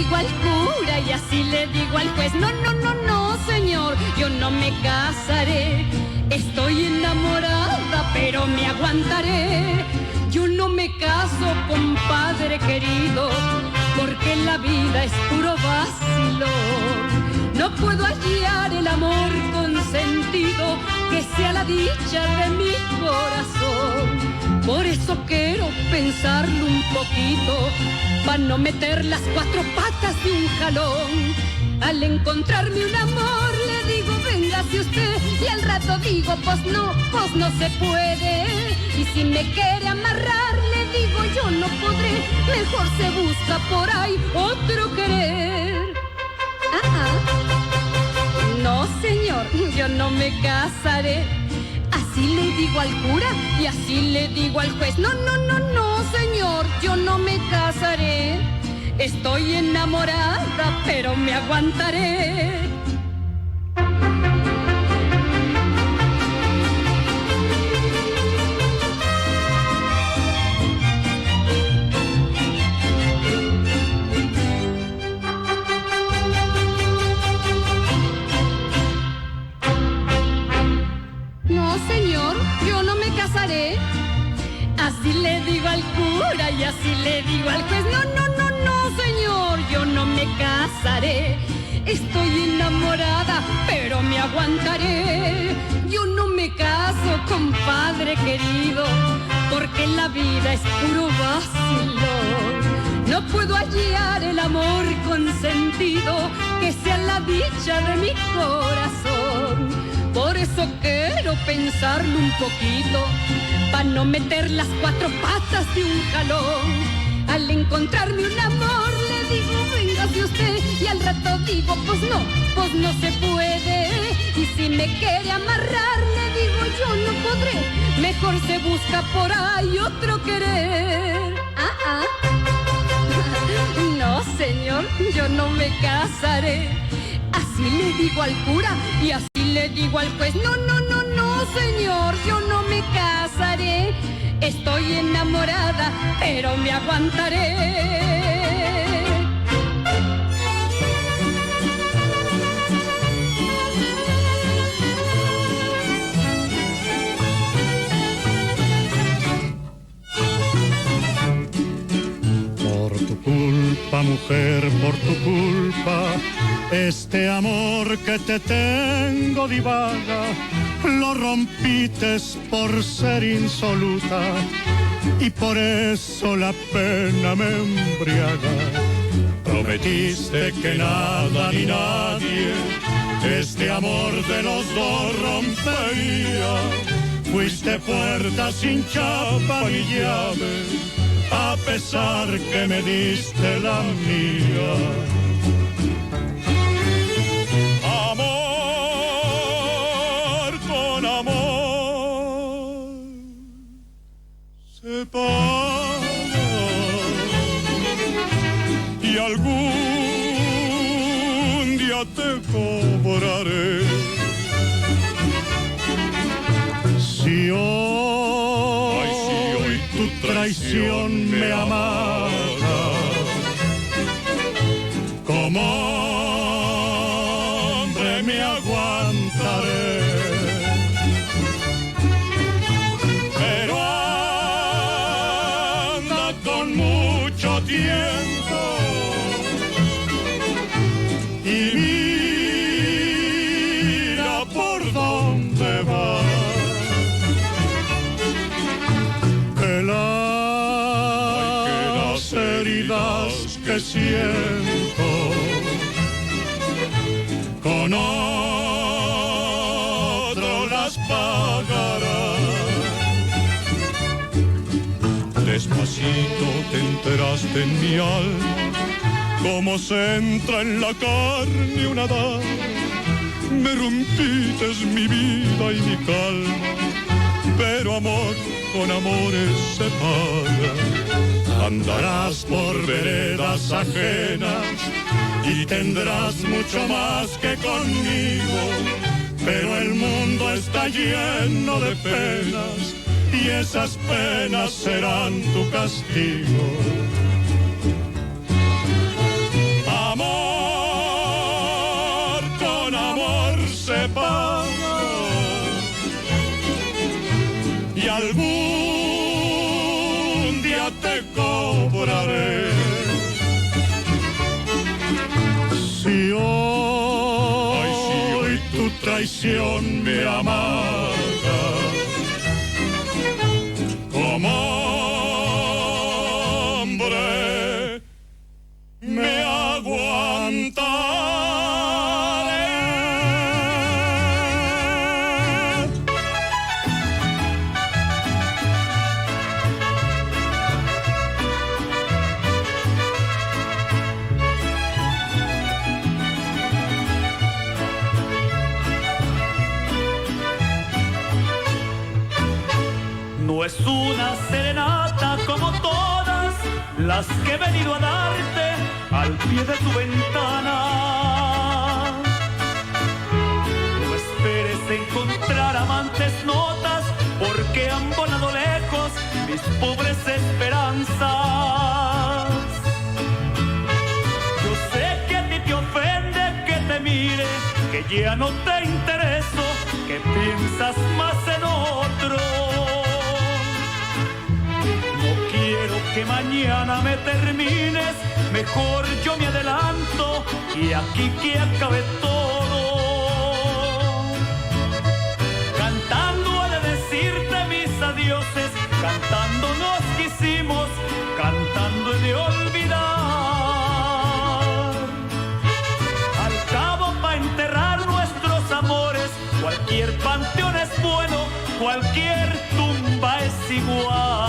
digo al cura y así le digo al juez. No, no, no, no, señor, yo no me casaré. Estoy enamorada, pero me aguantaré. Yo no me caso, compadre querido, porque la vida es puro vacilón. No puedo hallar el amor consentido que sea la dicha de mi corazón. Por eso quiero pensarlo un poquito, pa' no meter las cuatro patas de un jalón. Al encontrarme un amor le digo, véngase usted, y al rato digo, pues no se puede. Y si me quiere amarrar, le digo, yo no podré, mejor se busca por ahí otro querer. Ah, ah. No, señor, yo no me casaré. Así le digo al cura y así le digo al juez. No, no, no, no, señor, yo no me casaré. Estoy enamorada, pero me aguantaré. No, señor, yo no me casaré. Así le digo al cura y así le digo al juez. No, no, no, no, señor, yo no me casaré. Estoy enamorada, pero me aguantaré. Yo no me caso, compadre querido, porque la vida es puro vacilón. No puedo hallar el amor consentido que sea la dicha de mi corazón. Por eso quiero pensarlo un poquito, pa' no meter las cuatro patas de un jalón. Al encontrarme un amor le digo, véngase usted, y al rato digo, pues no se puede. Y si me quiere amarrar, le digo, yo no podré, mejor se busca por ahí otro querer. Ah, ah. No, señor, yo no me casaré. Así le digo al cura y así le digo al juez. No, no, no, no, señor, yo no me casaré. Estoy enamorada, pero me aguantaré. Por tu culpa, mujer, por tu culpa, este amor que te tengo divaga, lo rompites por ser insoluta y por eso la pena me embriaga. Prometiste que nada ni nadie este amor de los dos rompería. Fuiste puerta sin chapa ni llave, a pesar que me diste la mía. Amor con amor se paga y algún día te cobraré. Si hoy, si hoy tu traición me amarga, como hombre me aguantaré. Pero anda con mucho tiempo y mira por dónde va. Que las heridas que siento con otro las pagará. Despacito te enteraste en mi alma, como se entra en la carne una daga. Me rompiste mi vida y mi calma, pero amor con amores se paga. Andarás por veredas ajenas y tendrás mucho más que conmigo, pero el mundo está lleno de penas y esas penas serán tu castigo. cobraré. Si hoy, si hoy tu traición me amarga, como hombre me aguantaré. No es una serenata como todas las que he venido a darte al pie de tu ventana. No esperes encontrar amantes notas porque han volado lejos mis pobres esperanzas. Yo sé que a ti te ofende que te mire, que ya no te intereso, que piensas más en otro. No quiero que mañana me termines, mejor yo me adelanto y aquí que acabe todo. Cantando he de decirte mis adioses, cantando nos quisimos, cantando he de olvidar. Al cabo pa' enterrar nuestros amores, cualquier panteón es bueno, cualquier tumba es igual.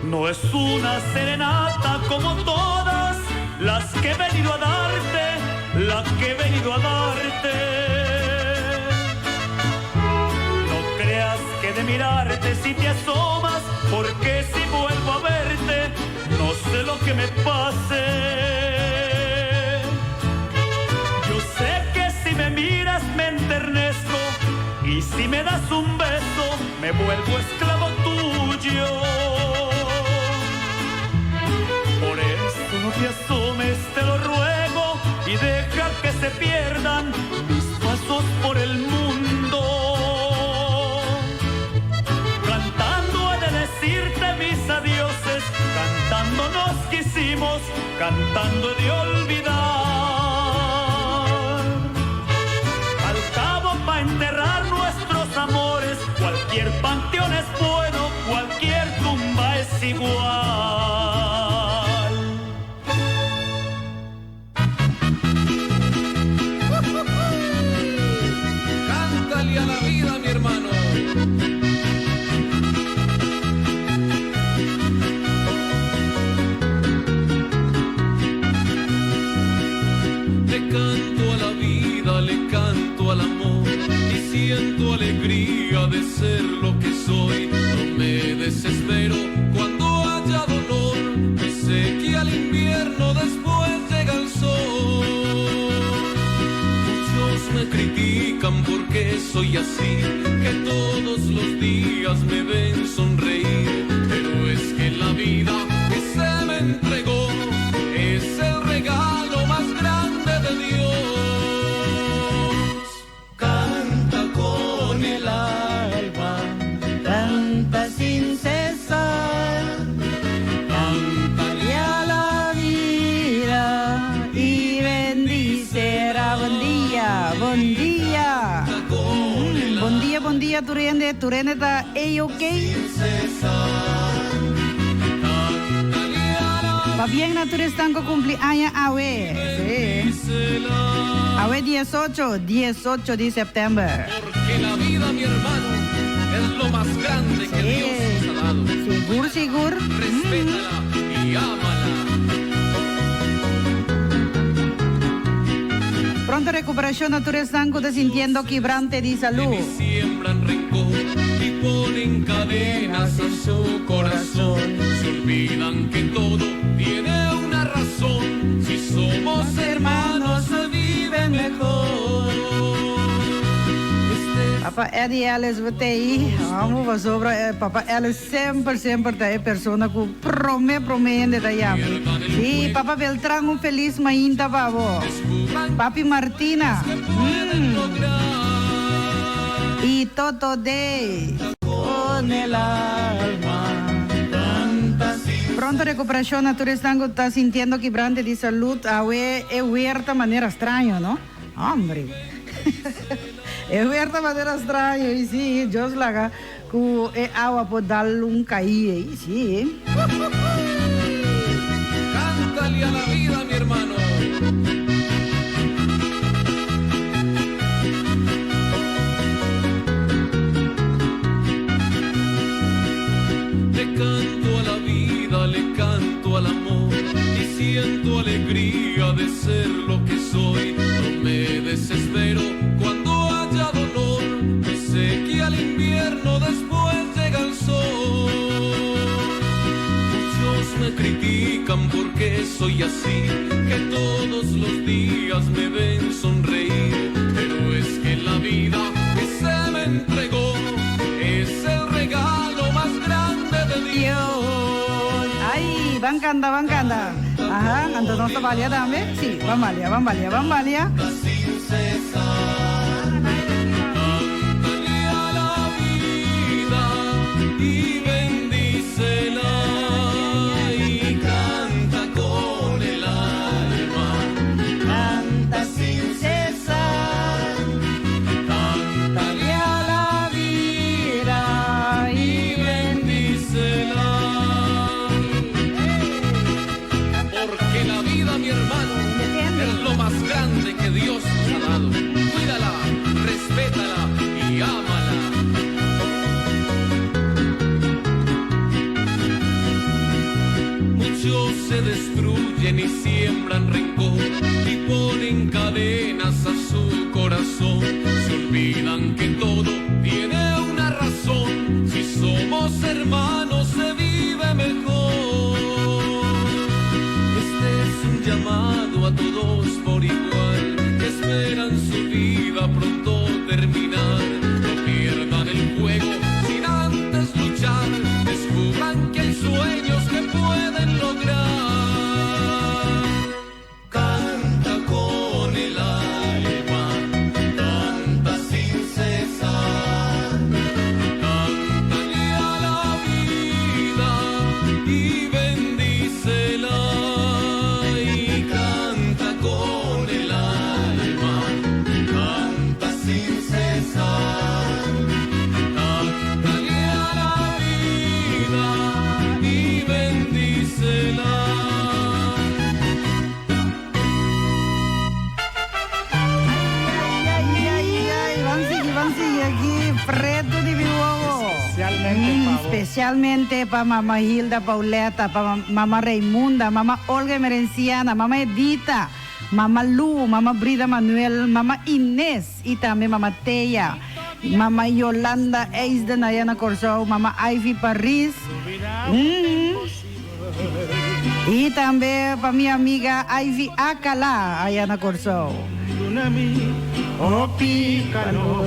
No es una serenata como todas las que he venido a darte, la que he venido a darte. No creas que de mirarte si te asomas, porque si vuelvo a verte, no sé lo que me pase. Yo sé que si me miras me enternezco y si me das un beso me vuelvo esclavo tuyo. Por eso no te asomes, te lo ruego, y deja que se pierdan mis pasos por el mundo. Cantando he de decirte mis adioses, cantando nos quisimos, cantando he de olvidar. Al cabo pa' enterrar nuestros amores, cualquier panteón es bueno, cualquier tumba es igual. Cántale a la vida, mi hermano. Le canto a la vida, le canto al amor y siento alegría de ser lo que soy. No me desespero cuando haya dolor, pues sé que al invierno después llega el sol. Muchos me critican porque soy así, que todos los días me ven sonreír, pero es que la vida que se me entregó es el regalo más grande de Dios. Canta con el alma, canta sin cesar. Cántale a la vida y bendícela. Bon dia, bon dia. Bon dia, bon dia, tur hende, tur hende ta A-OK. Pabien na tur esnan ku kumpli aña awe. Sí. Awe 18, 18 di sèptèmber. Porque la vida, mi hermano, es lo más grande que Dios nos ha dado. Sigur, sigur. Respétala y ámala. Pronto rekuperashon na tur esnan ku ta sintiendo kibrante di salú. Siembran rencor y ponen cadenas a su corazón. Se olvidan que todo tiene una razón. Si somos hermanos, se vive mejor. Este Pa Papa Eddie Ellis bo t'ei. Amo pasobra eh, Papa Ellis semper semper ta e persona ku prome prome hende ta yami. Sí, Papa Beltran un felis mainta pa bo. Papi Martina. Mm. Y Toto Day. Con el alma canta sin Pronto recuperacion na tur esnan ku ta sintiendo kibrante di salud. Awe e weer ta manera straño, no? Hombre. E weer ta manera straño y si, Dios laga cu e awa por dal un caí ey, si. Cántale a la vida, mi hermano. Le canto a la vida, le canto al amor y siento alegría de ser lo que soy. No me desespero cuando haya dolor, pues sé que al invierno después llega el sol. Muchos me critican porque soy así, que todos los días me ven sonreír, pero es que la vida que se me entregó es el regalo más grande de Dios. Ay, ban canta, ban canta. Aha, anto nos ta balia tambe? Sí, ban balia, ban balia, ban balia. Sin cesar, cántale a la vida y bendícela y canta con el alma, canta sin cesar. Cántale a la vida y bendícela. Porque la vida, mi hermano, es lo más grande que Dios nos ha dado. Cuídala, respétala y ámala. Muchos se destruyen y siembran rencor y ponen cadenas a su corazón. Se olvidan que todo tiene una razón. Si somos hermanos se vive mejor. Este es un llamado a todos por igual que esperan su vida pronto terminar. No pierdan el juego sin antes luchar. Descubran que hay sueños que pueden lograr. Canta con el alma, canta sin cesar. Cántale a la vida y bendícela. Y canta con el alma, canta sin cesar. Cántale a la vida y bendícela. Ay, ay, ay, ay, ban sigui, ban sigui aki, preto di mi wowo. Especialmente pa bo. Especialmente pa mama Hilda Pauletta, pa mama Raimunda, mama Olga Emerenciana, mama Edita, mama Lu, mama Brida Manuel, mama Ines y tambe mama Teya, mama Yolanda Eisden aya na Corsou, mama Ivy Paris. Y tambe pa mi amiga Ivy Acala aya na Corsou. Hopi calor.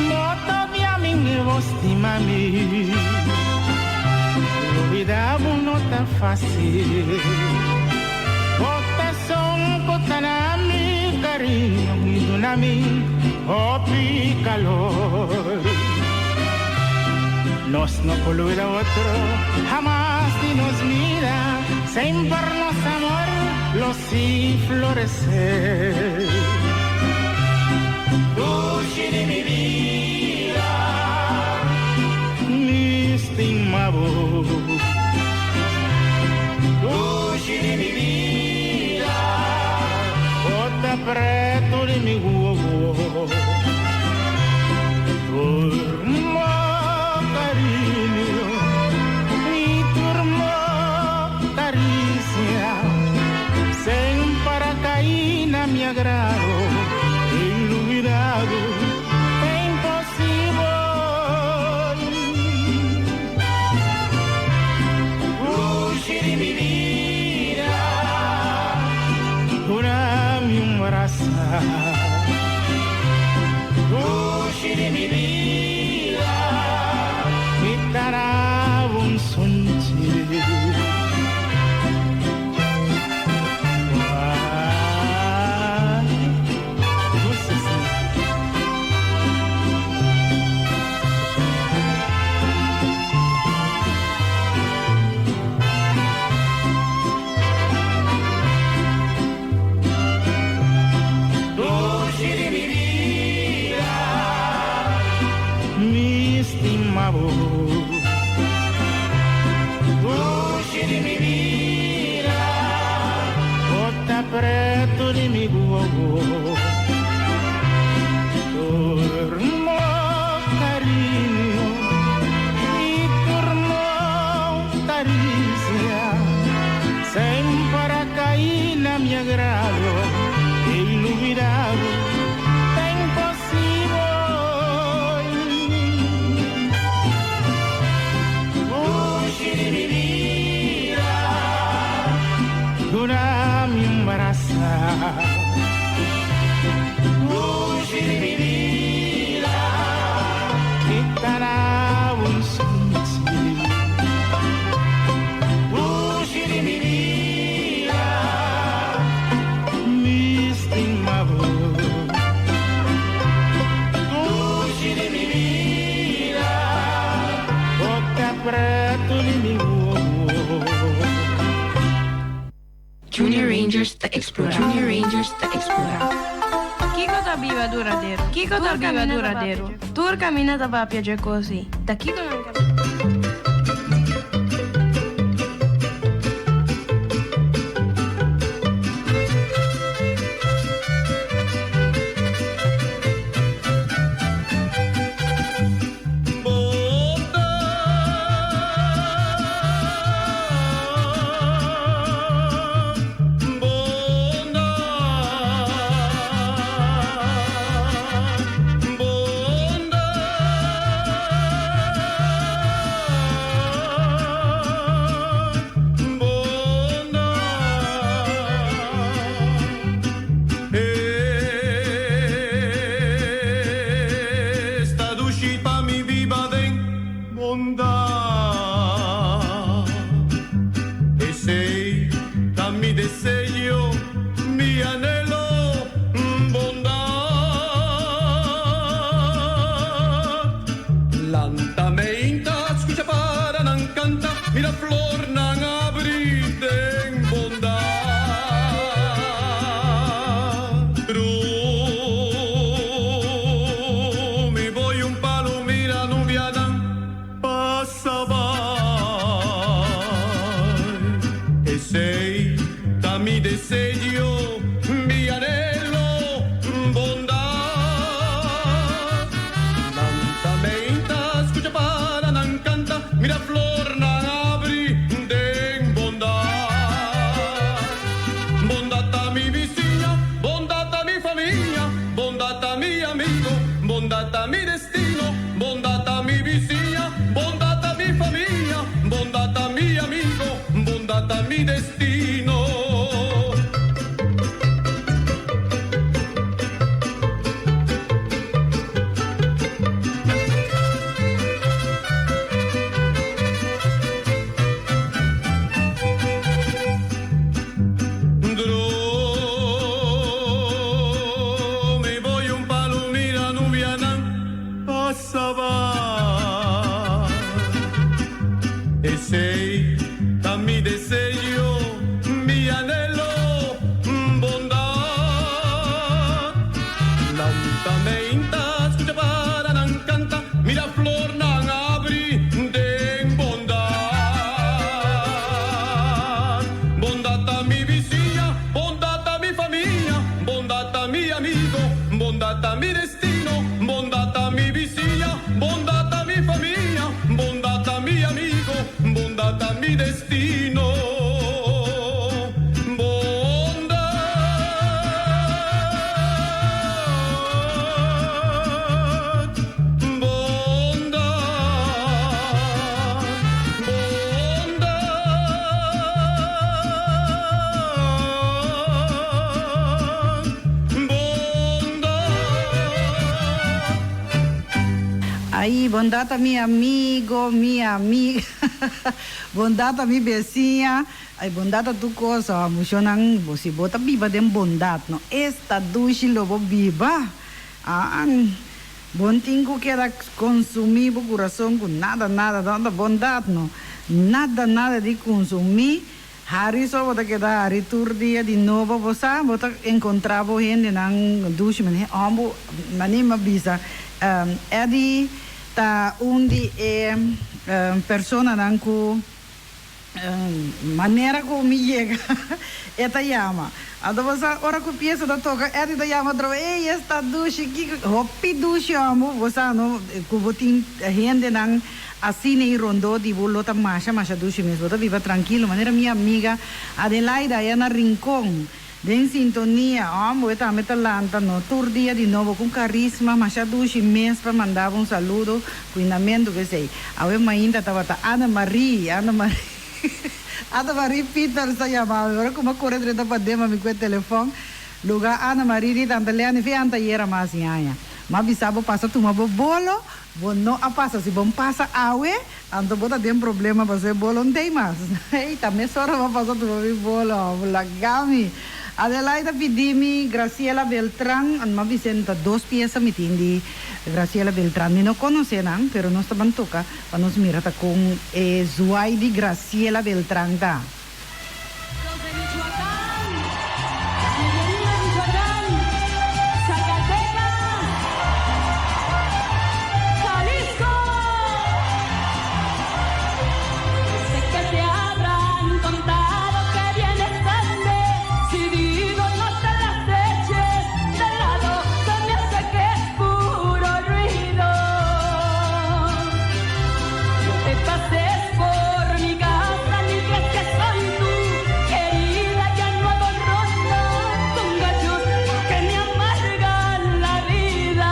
Bota mi mi mi. Olvidar no tan fácil. Bota son, bota na mi cariño, mi duna mi hopi calor. Nos no olvida otro, jamás ni nos mira, siempre nos amor, los sí florecer. Dushi di mi bida, mi stima bo. Dushi di mi bida, bo ta preto di mi wowo. Tur mi cariño y tur mi caricia, semper a cay na mi agrado, lubida bo ta imposibel. Dushi di mi bida, duna mi un brasa. bo. Tur no cariño y tur no caricia semper a cay na mi agrado y lubida bo ta imposibel. Dushi di mi bida, duna mi un brasa. Dushi di mi bida, kita na un sunchi. Dushi di mi bida, mi stima bo. Dushi di mi bida, boca preto di mi wowo. Junior Rangers ta explora. Junior Rangers ta explora. Kiko ta biba duradero? Kiko ta biba duradero? Tur caminda ta papia dje cos ei. Ta kiko nan ta. Esta dushi pa mi biba den bondad. Esey ta mi deseo, mi anhelo, bondad. Lanta meinta, scucha paranan canta, mira flornan habri den bondad. Drumi bo'i un palo mira nubianan pasa bay. Esey ta mi deseo, mi anhelo, bondad. Lanta meinta, scucha paranan canta, mira flornan habri den bondad. Bondad ta mi bisiña, bondad ta mi famia, bondad ta mi amigo, bondad ta mi destino, bondad ta mi bisiña, bondad ta mi famia, bondad ta mi amigo, bondad ta mi destino. Drumi bo'i un palo mira nubianan pasa bay. Esey ta mi deseo, mi anhelo, bondad. Lanta meinta, scucha paranan canta, mira flornan habri den bondad. Bondad ta mi bisiña, bondad ta mi famia, bondad ta mi amigo, bondad ta mi destino, bondad ta mi bisiña, bondad ta mi famia, bondad ta mi amigo, bondad ta mi destino. Bondad, bondad, bondad, bondad. Ay, bondad ta mi amigo, mi amiga. Bondad ta mi bisiña. Ay, bondad ta tur cos. Emocionan, si bo ta biba den bondad, no? Esta dushi lo bo biba. Ah, bo n' tin cu keda consumi bo curason cu nada, nada. No, bondad, no. Nada, nada di consumi. Hari so bo ta keda hari tur dia di nobo. Bo sa, bo ta encontra bo hendenan dushi. Mane, hombo, mane m'a bisa. Eddie ta un di e personanan cu. Manera ku mi yega e ta yama. Anto bo sa ora ku piesa ta toka Eddy ta yama otro ey esta dushi kiko hopi dushi amo bo sa no ku bo tin hendenan asina ei rondó di bo lo ta masha masha dushi mes bo ta biba trankilo manera mi amiga Adelaida aya na Rincon Den sintonia, hòmber e tambe ta lanta no tur dia di nobo ku karisma masha dushi mes pa manda bo un saludo kuindamentu p'esei. Awe mainta tabata Anne Marie, Anne Marie, Anne Marie Pieters ta yama mi, ora ku mi a kore drenta paden pa mi ku e telefòn, luga Anne Marie di tanta Leni fi antayera mas ñaña. Mi a bisa bo pasa tuma bo bolo, bo no a pasa, si bo pasa awe, Anto bo ta den problema pasobra e bolo no tei mas. Ey, ta mesora bo pasa tuma mi bolo. Laga mi. Adelaida pidi mi Graciela Beltran. Anto mi a bis'é ta dos piesa mi tin di Graciela Beltran. Mi no conoce nan, pero nos ta ban toca pa nos mira ta con e zwaai di Graciela Beltran ta. Los de Michoacán, mi querido Michoacán, Zacatecas, Jalisco. Sé que te habrán contado que vienes tan decidido, no te las eches de lado, se me hace que es puro ruido. No te pases por mi casa ni creas que soy tu querida. Ya no hago ronda con gachos que me amargan la vida.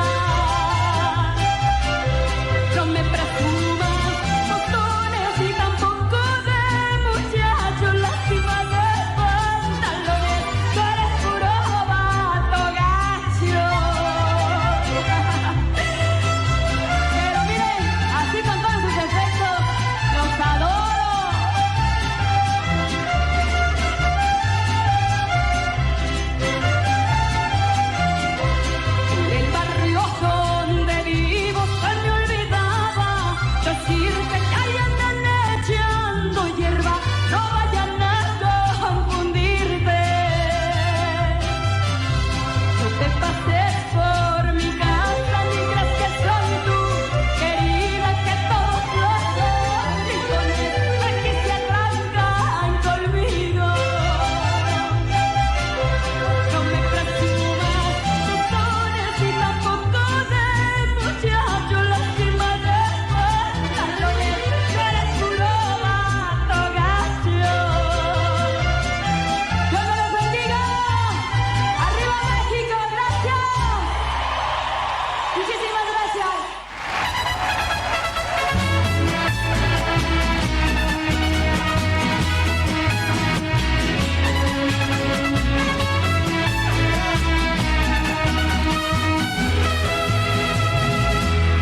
No me presumas botones y tampoco de muchacho. Lástima de pantalones, tú eres puro vato gacho. Pero miren, así con todos sus defectos, los adoro. En el barrio donde vivo se me olvidaba decirte que ahí andan echando hierba, no vayan a confundirte. No te pases por mi casa ni creas que soy tu querida, que todos los rincones aquí se atrancan conmigo. No me presumas botones y tampoco de muchacho, lástima de pantalones, tú eres puro vato gacho. Dios me los bendiga. Arriba México, gracias. Muchísimas gracias.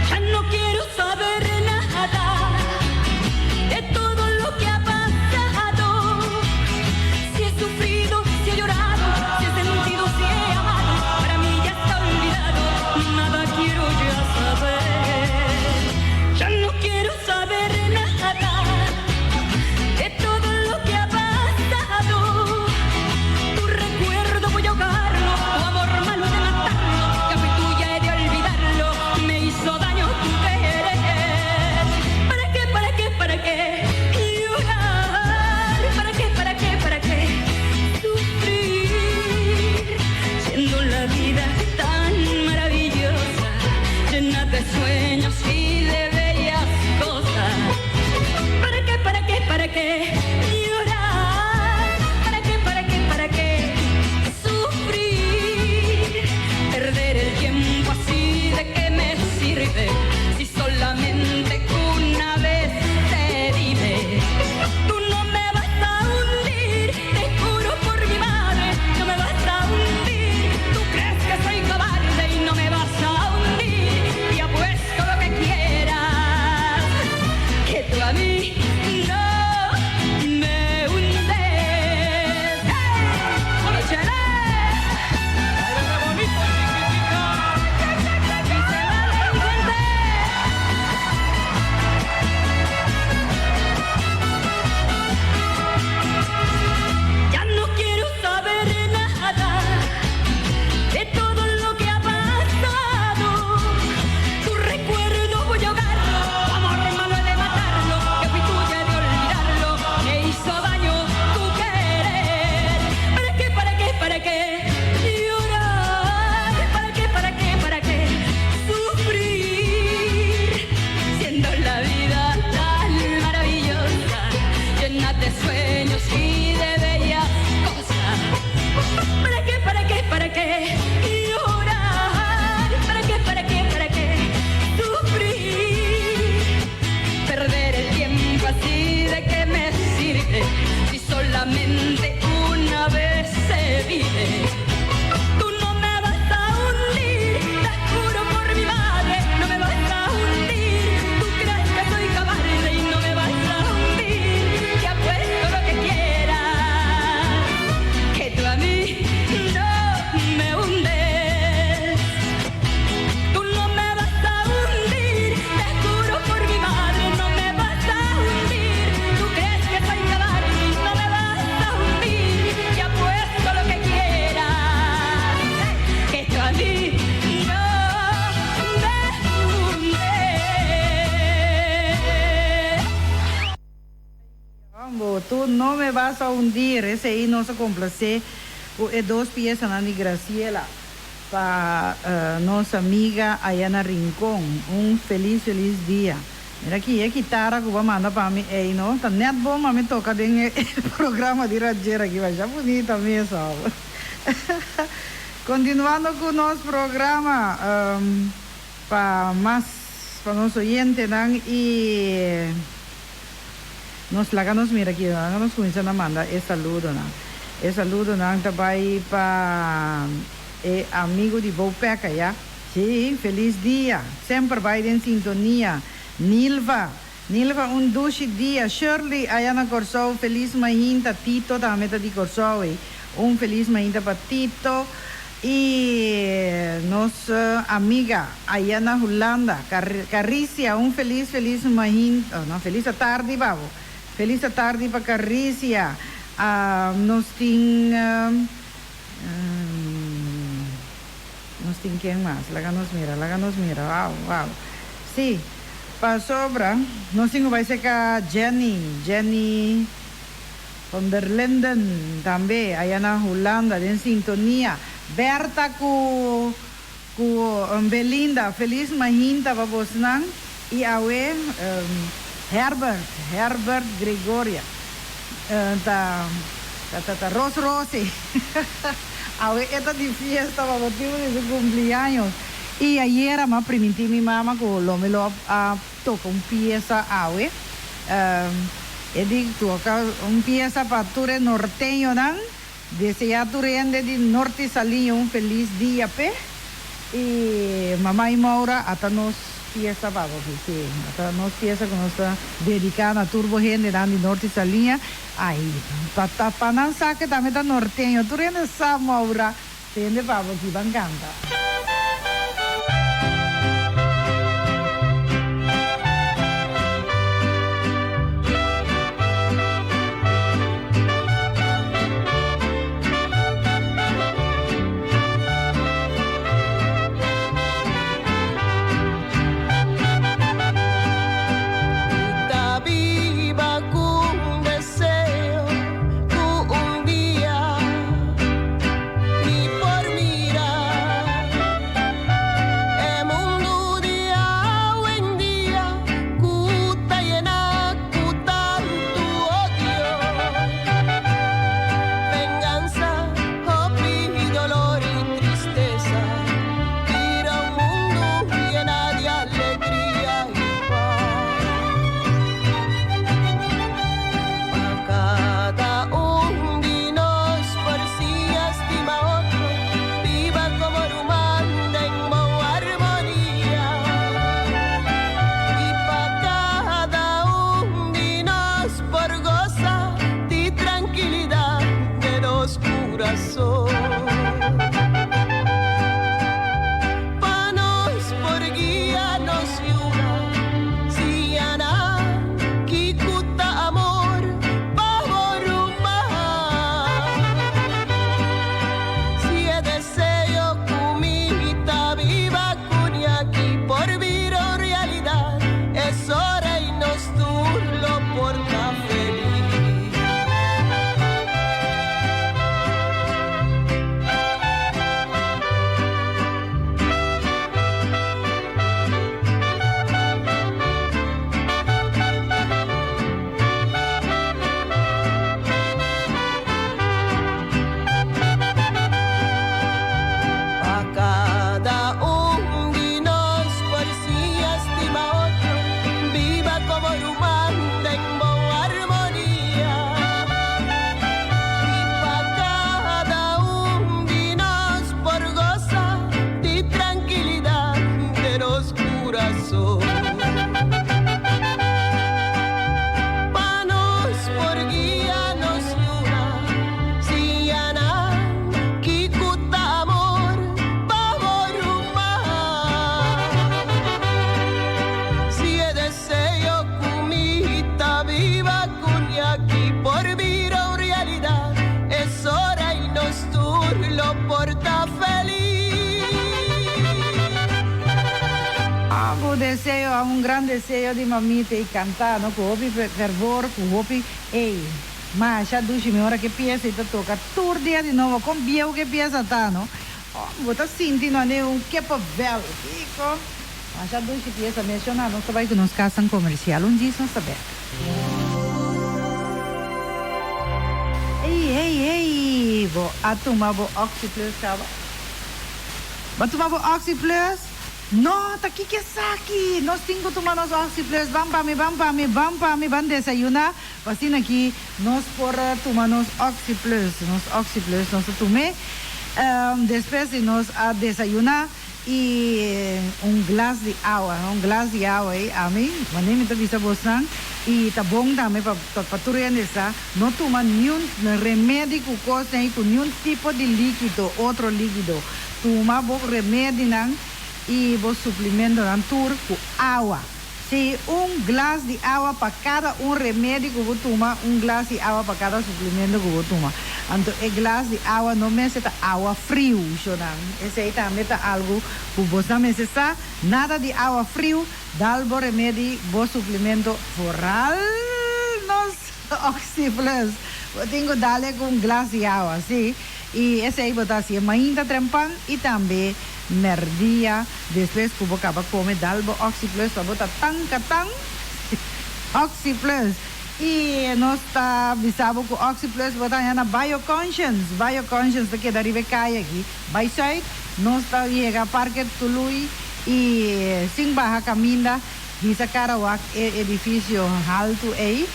Ya no quiero saber nada de todo lo que ha pasado. Si he sufrido, si he llorado, si he sentido, si he amado, para mí ya está olvidado, nada quiero ya saber. Ya no quiero saber nada de todo lo que ha pasado. Tu recuerdo voy a ahogarlo, tu amor malo he de matarlo, ya fui tuya he de olvidarlo, me hizo daño tu querer. ¿Para qué, para qué, para qué llorar? ¿Para qué, para qué, para qué sufrir? Siendo la vida tan maravillosa, llena de sueños y de bellas cosas. ¿Para qué, para qué, para qué llorar? ¿Para qué, para qué, para qué sufrir? Perder el tiempo así, ¿de qué me sirve? Si solamente una vez se vive. Tú no me vas a hundir, te juro por mi madre, no me vas a hundir. Tú crees que soy cobarde y no me vas a hundir. Y apuesto lo que quieras, que tú a mí no bo, Tu no me vas a hundir. Esei nos a complacé cu e dos piesanan di Graciela pa nos amiga aya na Rincon. Un feliz feliz dia. Mira aki e kitara cu bo a manda pa mi ey no ta net bon pa mi toca den e programa di Radjer aki masha bunita mes hoor. Continuando cu nos programa pa mas pa nos oyentenan y nos laga nos mira aki laga nos cuminsa na manda e saludonan. E saludonan ta bay pa e amigo di Bopec aya. Sí, felis dia. Semper bai den sintonia. Nilva, Nilva un dushi dia. Shirley aya na Kòrsou felis mainta. Tito tambe ta di Kòrsou ey. Un felis mainta pa Tito y nos amiga aya na Hulanda, Carisia un felis felis mainta, no felis atardi pa bo. Felis atardi pa Carisia. Nos tin. Nos tin ken mas? Laga nos mira, laga nos mira. Wow, wow. Sí, pasobra nos tin ku bai serka Jenny, Jenny van der Linden tambe, aya na Hulanda den sintonia. Bertha ku ku Belinda, felis mahinta pa bosnan. I awe Herbert, Herbert Gregoria ta ta ta Ros Rosy. Awe e ta di fiesta pa motibu di su cumpliaños. I ayera m'a primintí mi mama cu lo mi lo a toca un pieza awe. E di toca un pieza pa tur e norteñonan. Desea tur hende di Norte Saliña un feliz dia p'e. I mama i Maura a ta nos fiesta pa bo aki. Sí, a ta nos fiesta ku nos ta dediká na tur bo hendenan di Norte Saliña. Ai, pa ta pa nan sa ke tambe ta norteño. Tur hende sa Maura, tende pa bo aki, ban kanta. Ta biba ku un deseo ku un dia mi por mira. deseo, un gran deseo di mamita y canta, no, cu hopi fervor, cu hopi, ey, masha dushi mi ora ke pieza y ta toca tur dia di nobo, con bieu ke pieza ta, no? Oh, bo ta sinti no ane un kippenvel, kico? Masha dushi pieza menciona, nos ta bay cu nos casan comercial, un djis nos ta bek. Ey, ey, ey, bo a tuma bo Oxyplus caba? Bo a tuma bo Oxyplus? No, ta kiko esaki? Nos tin ku tuma nos Oxyplus. Ban pa mi, ban pa mi, ban pa mi, ban desayuná. Pa asina aki nos por tuma nos Oxyplus. Nos Oxyplus nos ta tum'é despues di nos a desayuná i un glas di awa. Un glas di awa ei ami, manera mi ta bisa bosnan, i ta bon tambe pa pa tur hende sa, no tuma niun remedi ku kos ei, ku niun tipo di líkido, otro líkido. Tuma bo remedinan i bo suplimentonan tur ku awa. Sí, un glas di awa pa kada un remedi ku bo tuma, un glas di awa pa kada suplimento ku bo tuma. Anto e glas di awa no mester ta awa friu, shonan. Esei tambe ta algu ku bosnan mester sa, nada di awa friu, dal bo remedi, bo suplimento vooral nos Oxyplus. Bo tin ku dal e ku un glas di awa, sí. I esei bo ta hasié mainta trempan i tambe merdia despues ku bo kaba kome dal bo Oxyplus pa bo ta tan katan Oxyplus i nos ta bisa bo ku Oxyplus bo ta haña na Bioconscience Bioconscience ta keda riba e kaya aki bai sùit nos ta yega Parke Tului i sin baha kaminda Hisa kara wak e edifisio haltu ei,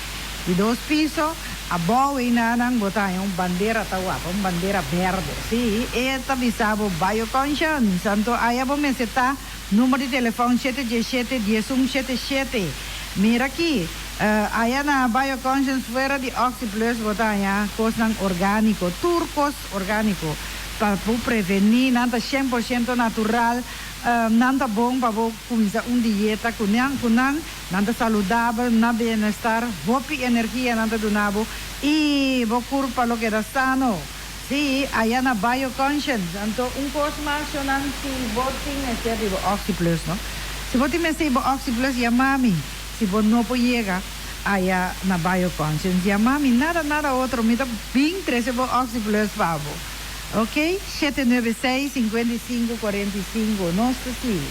di dos piso, abou einanan bo ta haña un bandera ta wapa, un bandera berde. Sí, e ta bisa bo Bioconscience. Anto aya bo mester ta, number di telefòn shete diesshete diesun shete shete. Mira aki, aya na Bioconscience fuera di Oxyplus bo ta haña kosnan orgániko, tur kos orgániko pa bo prevení, nan ta shen por shento natural. Nan ta bon pa bo cuminsa un dieta cu nan, cu nan. Nan ta saludabel, na bienestar, hopi energia nan ta duna bo y bo curpa lo keda sano. Sí, aya na Bioconscience. Anto un cos mas yo nan, si bo tin mester di bo Oxyplus, no? Si bo tin mester di bo Oxyplus, yama mi. Si bo no por yega aya na Bioconscience, yama mi. Nada, nada otro. Mi ta bin trece bo Oxyplus pa bo. Ok, shete nuebe seis, 55, 45, nos ta sigui.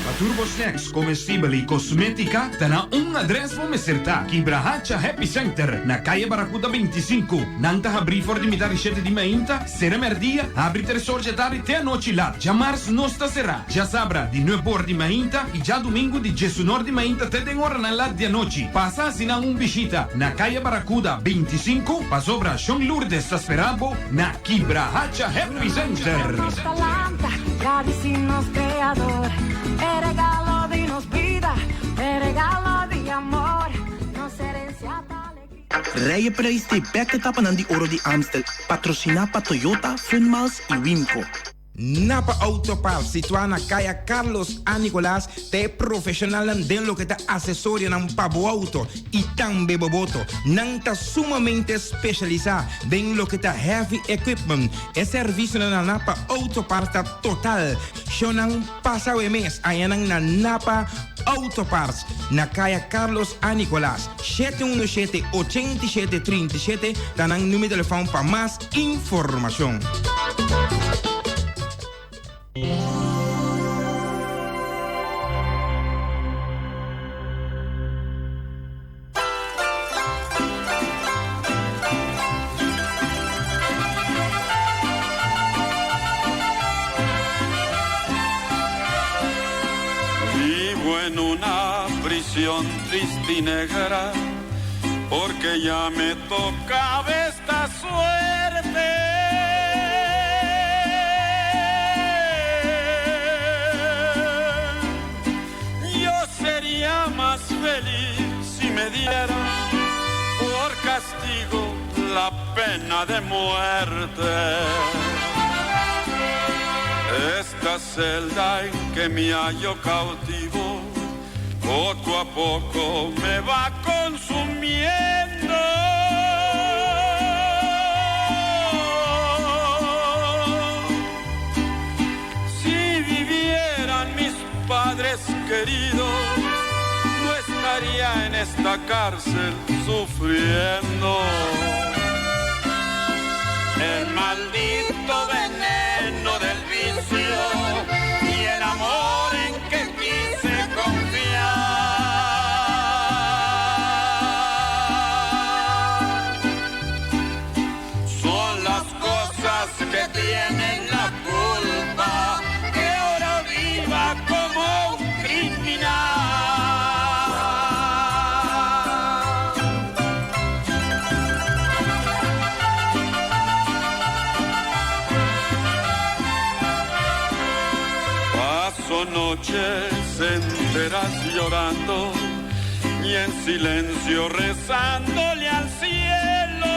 Pa tur bo snacks, comestibel y cosmetica ta na un adres bo mester ta, Kibrahacha Happy Center na Calle Barracuda 25. Nan ta habri for di mitad di shete di mainta, sera merdia, habri tres or dje tardi te anochi lat. Djamars nos ta sera, djasabra di nuebe or di mainta y djadumingu di djesun or di mainta te den oranan lat di anochi. Pasa haci nan un bishita na Calle Barracuda 25, pasobra Shon Lourdes ta spera bo. Na Kibrahacha Happy Center. Rijenprijs di bek etapanan di Oro di Amstel, patrociná pa Toyota, Funmiles y Wimco. Napa Auto Parts, situá na Kaya Carlos A. Nicolaas, ta e profeshonalnan den loke ta asesorionan pa bo auto i tambe bo boto. Nan ta sumamente speshalisá den loke ta heavy equipment. E servisionan na Napa Auto Parts ta total. Shownan pasa awe mes añanan na Napa Auto Parts na Kaya Carlos A. Nicolaas, 717 87 37 ta nan numero di telefòn pa mas informashon. Vivo en una prisión triste y negra, porque ya me tocaba esta suerte. Yo sería más feliz si me dieran por castigo la pena de muerte. Esta celda en que me hallo cautivo, poco a poco me va consumiendo. Si vivieran mis padres queridos, día en esta cárcel sufriendo. El maldito veneno del vicio y el amor en que quise confiar. Son las cosas que tienen la culpa que ahora viva como un criminal. Paso noches enteras llorando y en silencio rezándole al cielo.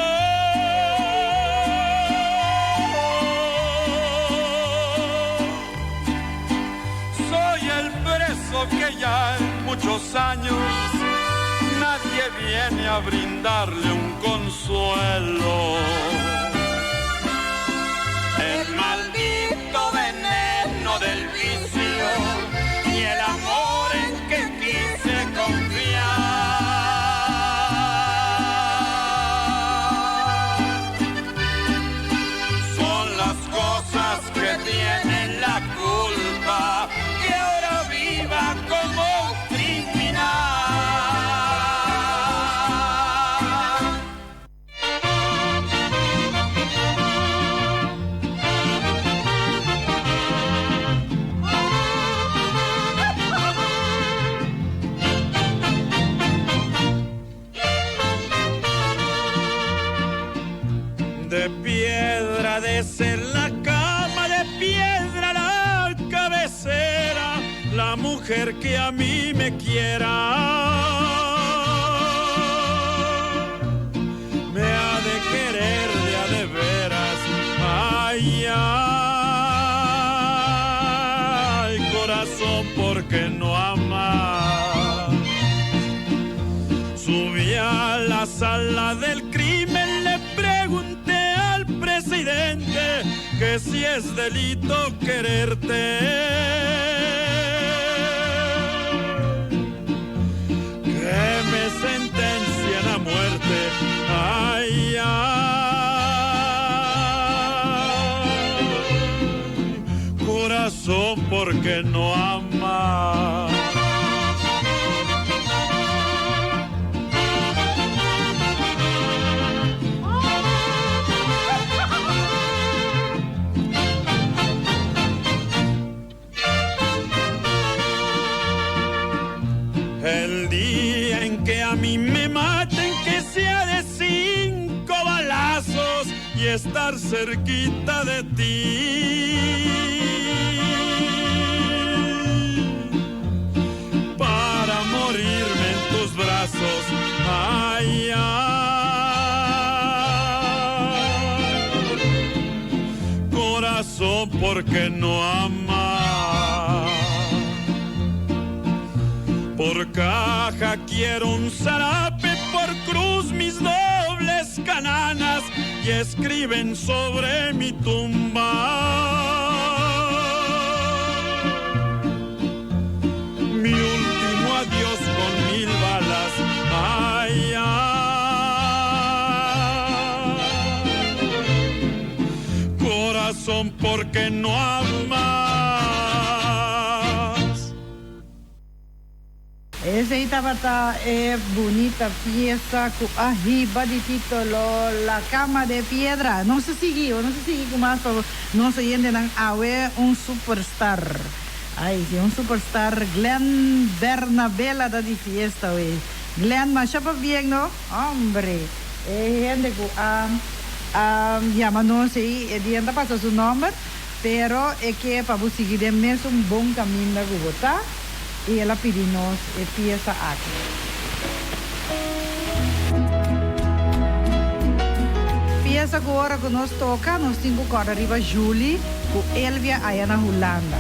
Soy el preso que ya en muchos años nadie viene a brindarle un consuelo. El maldito veneno del vicio y el amor en que quise confiar. Son las cosas que tienen la culpa que ahora viva como un criminal. De piedra de ser la cama, de piedra la cabecera, la mujer que a mí me quiera. Me ha de querer de a de veras, ay, ay, corazón, porque no ama. Subí a la sala del crimen, le pregunté al presidente que si es delito quererte. Que me sentencian a muerte, ay, ay, corazón, porque no ama. El día en que a mí me maten, que sea de 5 balazos y estar cerquita de ti. Para morirme en tus brazos, ay, ay, corazón, porque no ama. Por caja quiero un zarape, por cruz mis dobles cananas y escriben sobre mi tumba. Mi último adiós con 1000 balas, ay, ay, corazón, porque no amas. Esey tabata e bunita pieza cu a hiba di titulo La Cama de Piedra. Nos ta sigui, nos ta sigui cu mas pa nos oyentenan awe un superstar. Ay, si un superstar Glenn Bernabela ta di fiesta awe. Glenn, masha pabien no? Hombre, e hende cu a a yama nos ey, e dia no ta pasa su nomber, pero e ke pa bo sigui den mesun bon caminda cu bo ta. I el a pidi nos e piesa aki. Piesa ku ora ku nos toka, nos tin ku kòrda riba Julie ku Elvia aya na Hulanda.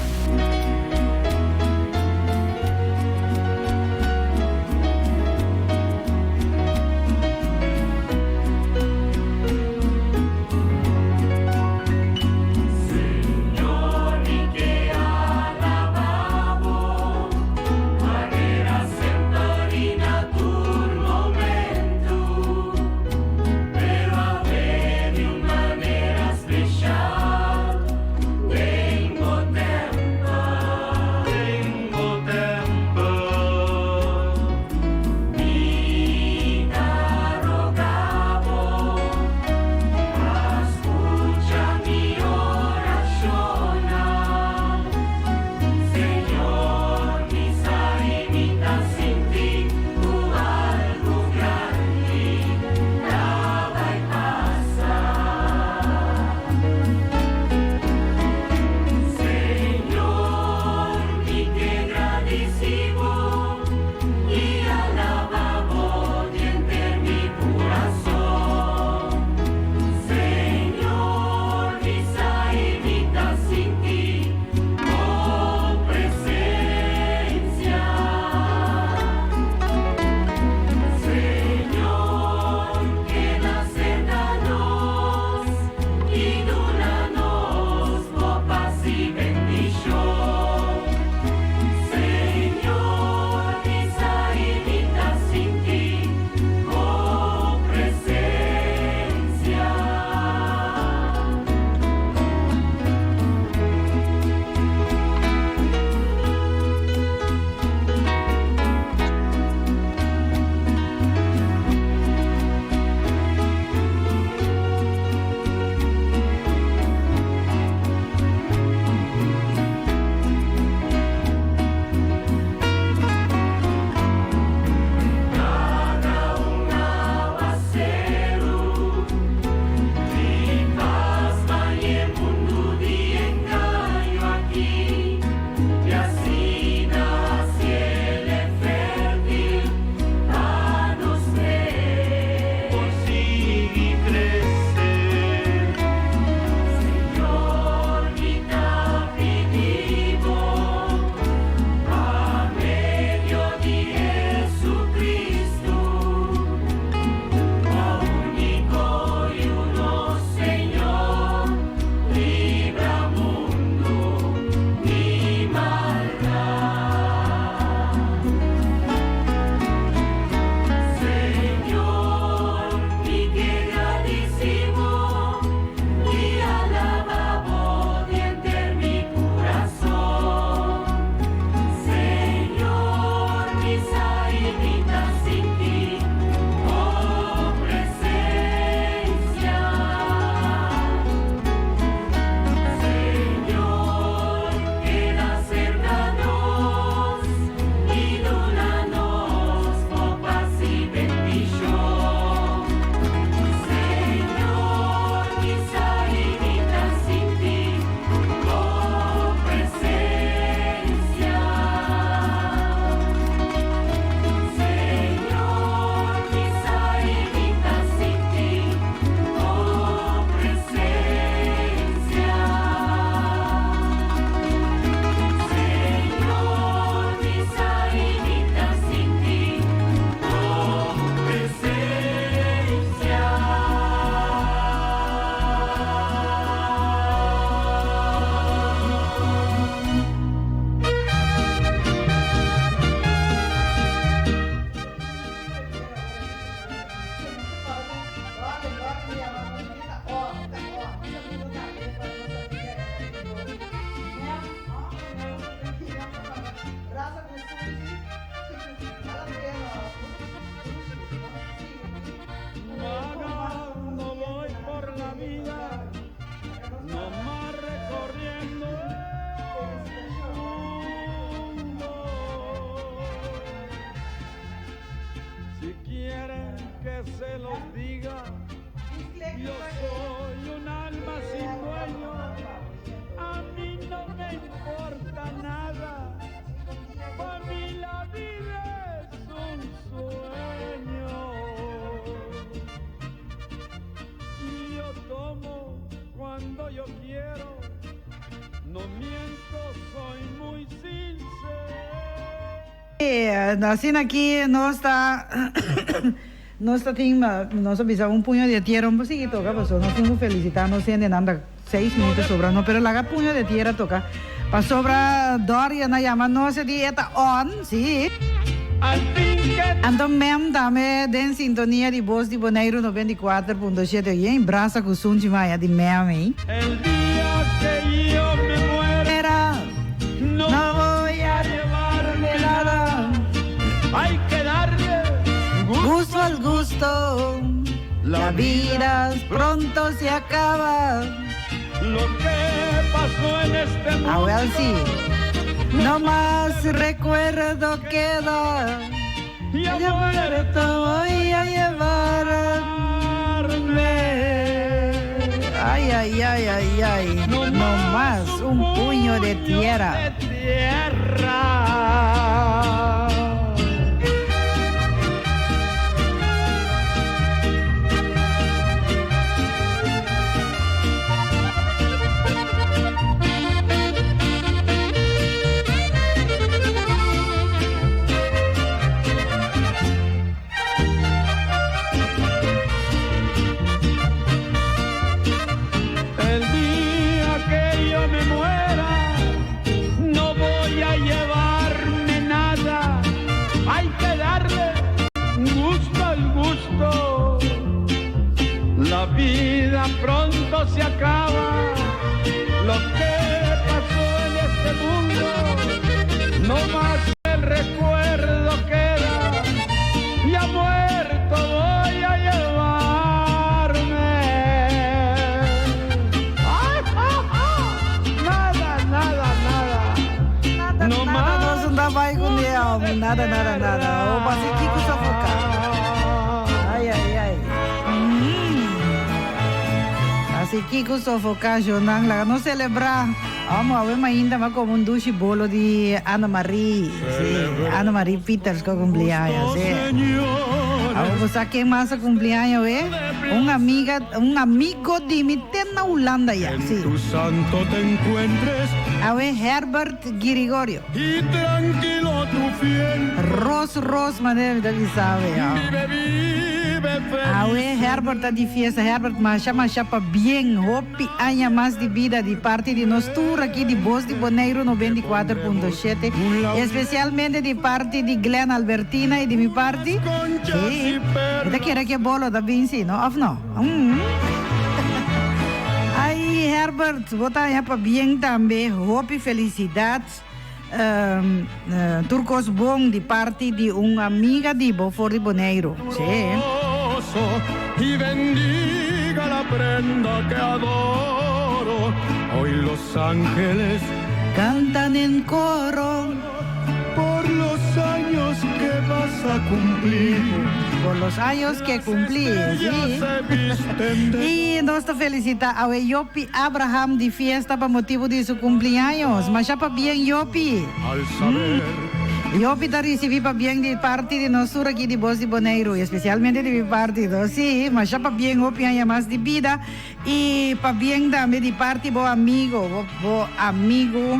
quieren que se los diga? Yo soy un alma sin dueño, a mí no me importa nada. Pa' mí la vida es un sueño. Y yo tomo cuando yo quiero, no miento, soy muy sincero. Asina aki nos ta nos ta tin nos a bisa un puño di tierra un por sigui toca paso nos tin cu felicita nos hendenan ta seis minuto sobra no pero laga puño di tierra toca pasobra Dorian a yama nos e di e ta on si anto mem tambe den sintonia di Bos di Boneiru 94.7 oye brasa cu sunchi maya di mem ey. El dia que yo me muera, no voy a llevarme nada. Hay que darle gusto al gusto. La vida pronto se acaba. Lo que pasó en este mundo. Ah, wel sí. No más recuerdo queda. Ya muerto voy a llevarme. Ay, ay, ay, ay, ay. No más un puño de tierra. Tierra. El día que yo me muera, no voy a llevarme nada. Hay que darle gusto al gusto. La vida pronto se acaba. Lo que pasó en este mundo, no más el recuerdo queda. Ya muerto voy a llevarme. ¡Ay, ah, ah! Nada, nada, nada. Nada, No nada, más nos no ta bai cu ne, nada, nada, nada. O pasa kico sofoca. Ay, ay, ay. Así kico sofoca, Jonan, laga nos celebra. Vamos a ver mainta m'a come un dushi bolo di Ana Marie. Sí, Ana Marie Peters cu cumpleaños. Sí. Awor bo sa ken mas a cumpleaños, eh? Un amiga, un amigo di mi te na Hulanda ya. Sí. Tu santo te encuentres Awe Herbert Girigorio. y tranquilo tu fiel. Ros Ros manera mi ta bisa awe. Vive, vive feliz. Awe Herbert ta di fiesta. Herbert masha masha pabien. Hopi aña mas di bida di parti di nos tur aki di Bos di Boneiru 94.7. Especialmente di parti di Glenn Albertina y di mi parti. Sí. Mi ta kere cu e bolo ta bin si, no? Of no? Mm. Ay Herbert, bo ta haña pabien tambe. Hopi felicidad. Um, tur cos bon di parti di un amiga di bo for di Boneiru. Sí. Y bendiga la prenda que adoro. Hoy los ángeles cantan en coro por los años que vas a cumplir. Por los años que cumplí, sí. Y nos ta felicita awe Yopi Abraham di fiesta pa motibo di su cumpleaños. Masha pabien Yopi. Al saber Yopi ta ricibi pabien di parti di nos tur aki di Bos di Boneiru y especialmente di mi parti. Sí, masha pabien hopi aña mas di bida y pabien tambe di parti bo amigo, bo, bo amigo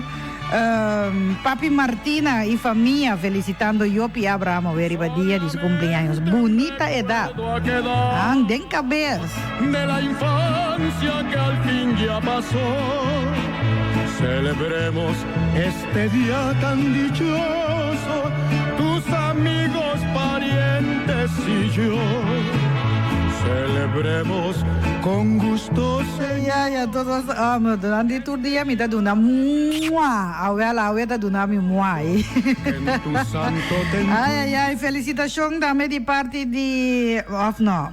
Papi Martina y famia felicitando Yopi Abraham awe riba dia di su cumpleaños. Bunita edad. Han den cabes. De la infancia que al fin ya pasó. Celebremos este día tan dichoso, tus amigos, parientes y yo. Celebremos con gusto, Señor. Ya, ya, todos, ah, no, durante tur dia mi ta duna mua. Awel, awe ta duna mi mua. En tu santo templo. Ay, ay, ay, felicitacion tambe di parti di, of no,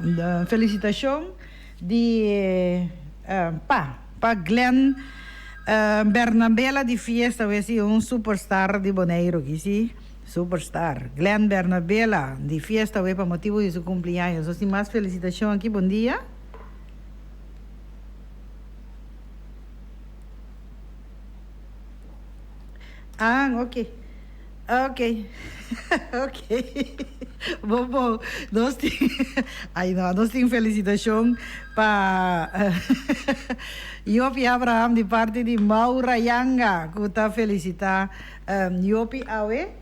felicitacion di eh, pa, pa Glenn eh, Bernabela di fiesta, we si un superstar di Boneiru, ki si. Superstar. Glenn Bernabela, di fiesta awe pa motibu di su kumpliaños. Nos tin mas felisitashon aki. Bon dia. Ah, ok. Ok. Ok. Bon bon. Nos tin Ay no, nos tin felisitashon pa Jopi Abraham di parti di Maura Yanga ku ta felisitá Jopi awe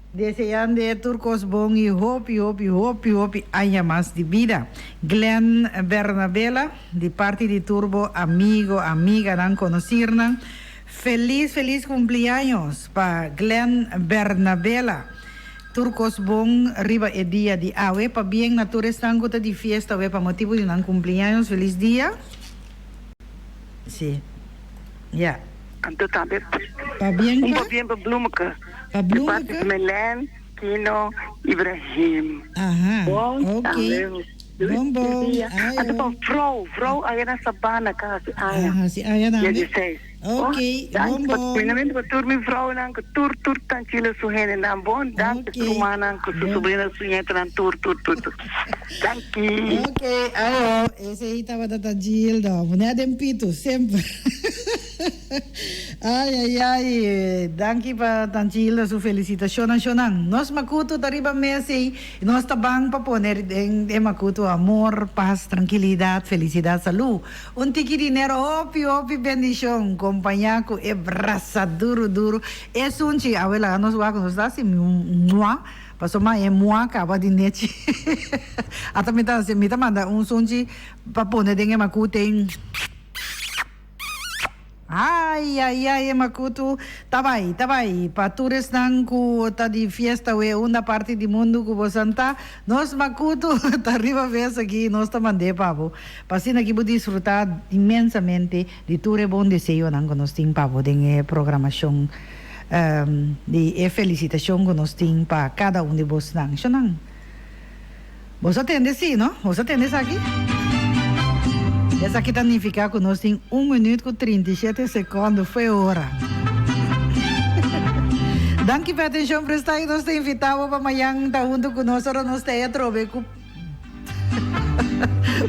deseando tur kos bon i hopi hopi hopi hopi aña mas di bida. Glenn Bernabela di parti di tur bo amigo, amiganan, konosirnan. Feliz feliz cumpleaños pa Glenn Bernabela. Tur cos bon riba e dia di awe. Pabien na tur esnan cu ta di fiesta awe pa motibo di nan cumpleaños. Feliz dia. Si. Ya. Anto tambe Pabien un pa? pabien pa Bloemeke. Pa Di parti Bloemeke? di Melen, Kino, Ibrahim. Aha. Bon Ok. tambe. Bon bon. Anto pa Ayo. Vrouw, Vrouw aya na Sabana ka hasi aña. Aha, hasi aña Dia tambe. 16. Ok, bon bon. Primeramente pa tur mi vrouwnan ku tur tur tanchila su hendenan bon danki su rumannan ku su sobrina su nietonan tur tur tur tur danki. Ok, ayo, esei tabata ta Gildo, muné den pitu semper. Ay ay ay, danki pa Tanchi Hilda su felicitacionnan shonnan. Nos makutu ta riba mes ei. Nos ta ban pa pone den e makutu amor, pas, trankilidat, felisidat, salú. Un tiki dinero, hopi hopi bendishon, kompañá ku e brasa duru duru. E sunchi, awe laga nos wak, nos ta hasi mua, pasobra e mua kaba di nechi. Ata mi ta hasi, mi ta manda un sunchi pa pone den e makutu ei. Ai ai ai e makutu ta bai ta bai pa tur esnan ku ta di fiesta we unda parti di mundu ku bosan ta nos makutu ta riba bes aki nos ta mand'é pa bo pa asina ki bo disfruta inmensamente di tur e bon deseonan ku nos tin pa bo den e programashon di e felisitashon ku nos tin pa kada un di bosnan shonnan. Boso a tende si, no? Boso a tende esaki? Esaki ta nifiká ku nos tin un minüt ku 37 sekònde fo'i ora. Danki pa e atenshon prestá i nos ta invitá bo pa mañan ta huntu ku nos ora nos ta ei atrobe ku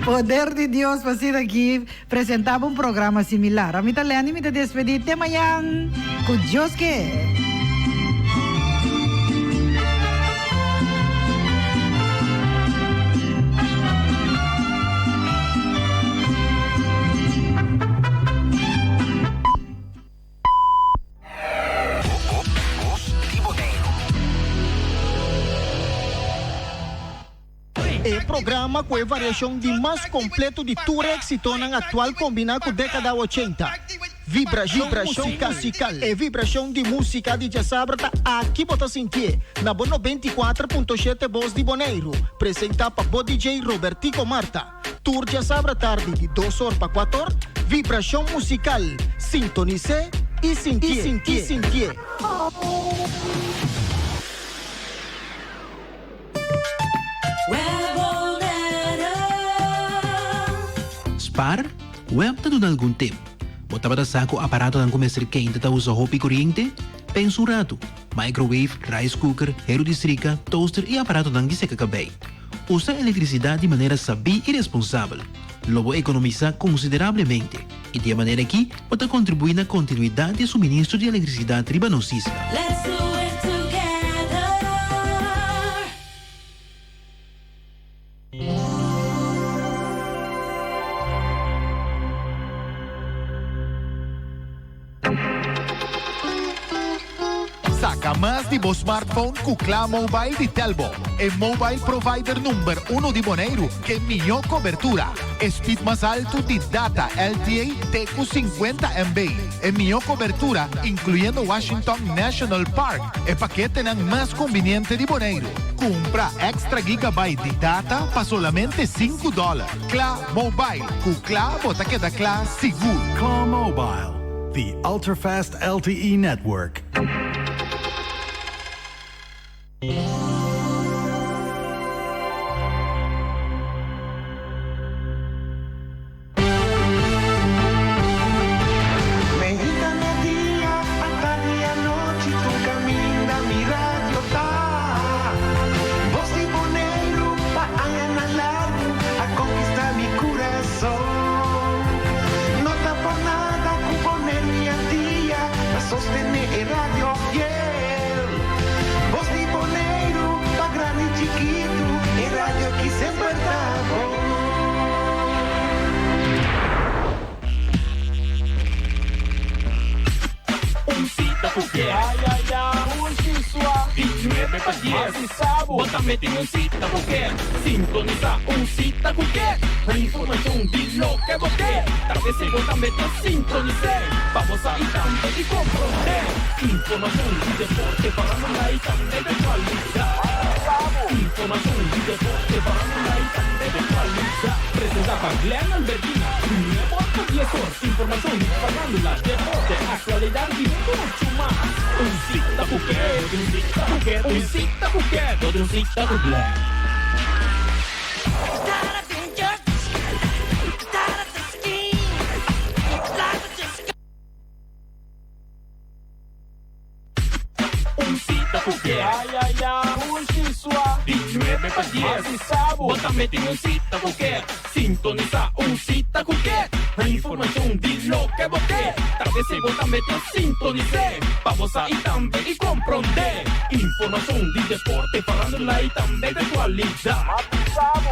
poder di Dios pa asina aki presentá bo un programa similar. Ami ta Lenny, mi ta despedí te mañan ku Dios ke. E programa ku e variashon di mas kompleto di tur e eksitonan aktual kombiná ku dékada ochenta. Vibrashon musikal. E vibrashon di músika di djasabra ta aki bo ta sintié, na bo 94.7 Bos di Boneiru, presentá pa bo DJ Robertico Marta. Tur djasabra tardi di dos or pa kuator, Vibrashon musikal. Sintonis'é i sintié. Spar, Web ta duna algun tip. Bo tabata sa ku aparatonan ku mester keinta ta usa hopi koriente? Pensa un ratu. Microwave, rice cooker, heru di strika, toaster i aparatonan di seka kabei. Usa elektrisidat di manera sabí i responsabel. Lo bo ekonomisá konsiderablemente i di e manera akí bo ta kontribuí na kontinuidat di e suministro di elektrisidat riba nos isla. Let's do it together. Saca mas di bo smartphone cu Kla Mobile di Telbo, e mobile provider number uno di Boneiru ke mihó cobertura, e speed mas altu di data LTE te cu 50 MB, e mihó cobertura incluyendo Washington National Park, e paketenan mas conveniente di Boneiru. Cumpra extra gigabyte di data pa solamente sinku dollar. Kla Mobile, cu kla bo ta keda kla sigur. Kla Mobile, the ultra-fast LTE network. Meita media, atardi anochi, tur caminda mi radio ta. dies. Bo tambe tin un sita ku ke. Sintonisá un sita ku ke. Informashon di loke bo ke. Ta p'esei bo tambe ta sintonis'é. Pa bo sa i tambe i komprondé. Informashon di deporte, farándula i tambe di aktualidat. Informashon di deporte, farándula i tambe di aktualidat. Presentá pa Glenn Albertina, di nuebe or pa dies or. Informashon di farándula, deporte, aktualidat i muchu mas. Un sita ku ke, un sita ku ke, un sita ku ke, un sita ku Glenn. Un sita ku ke. Ay ay ay, un shisua. Di nuebe pa dies. Bo tambe tin un sita ku ke. Sintonisá un sita ku ke. Informashon di loke bo ke. Ta p'esei bo tambe ta sintonis'é. Pa bo sa i tambe i komprondé. Informashon di deporte, farándula i tambe di aktualidat.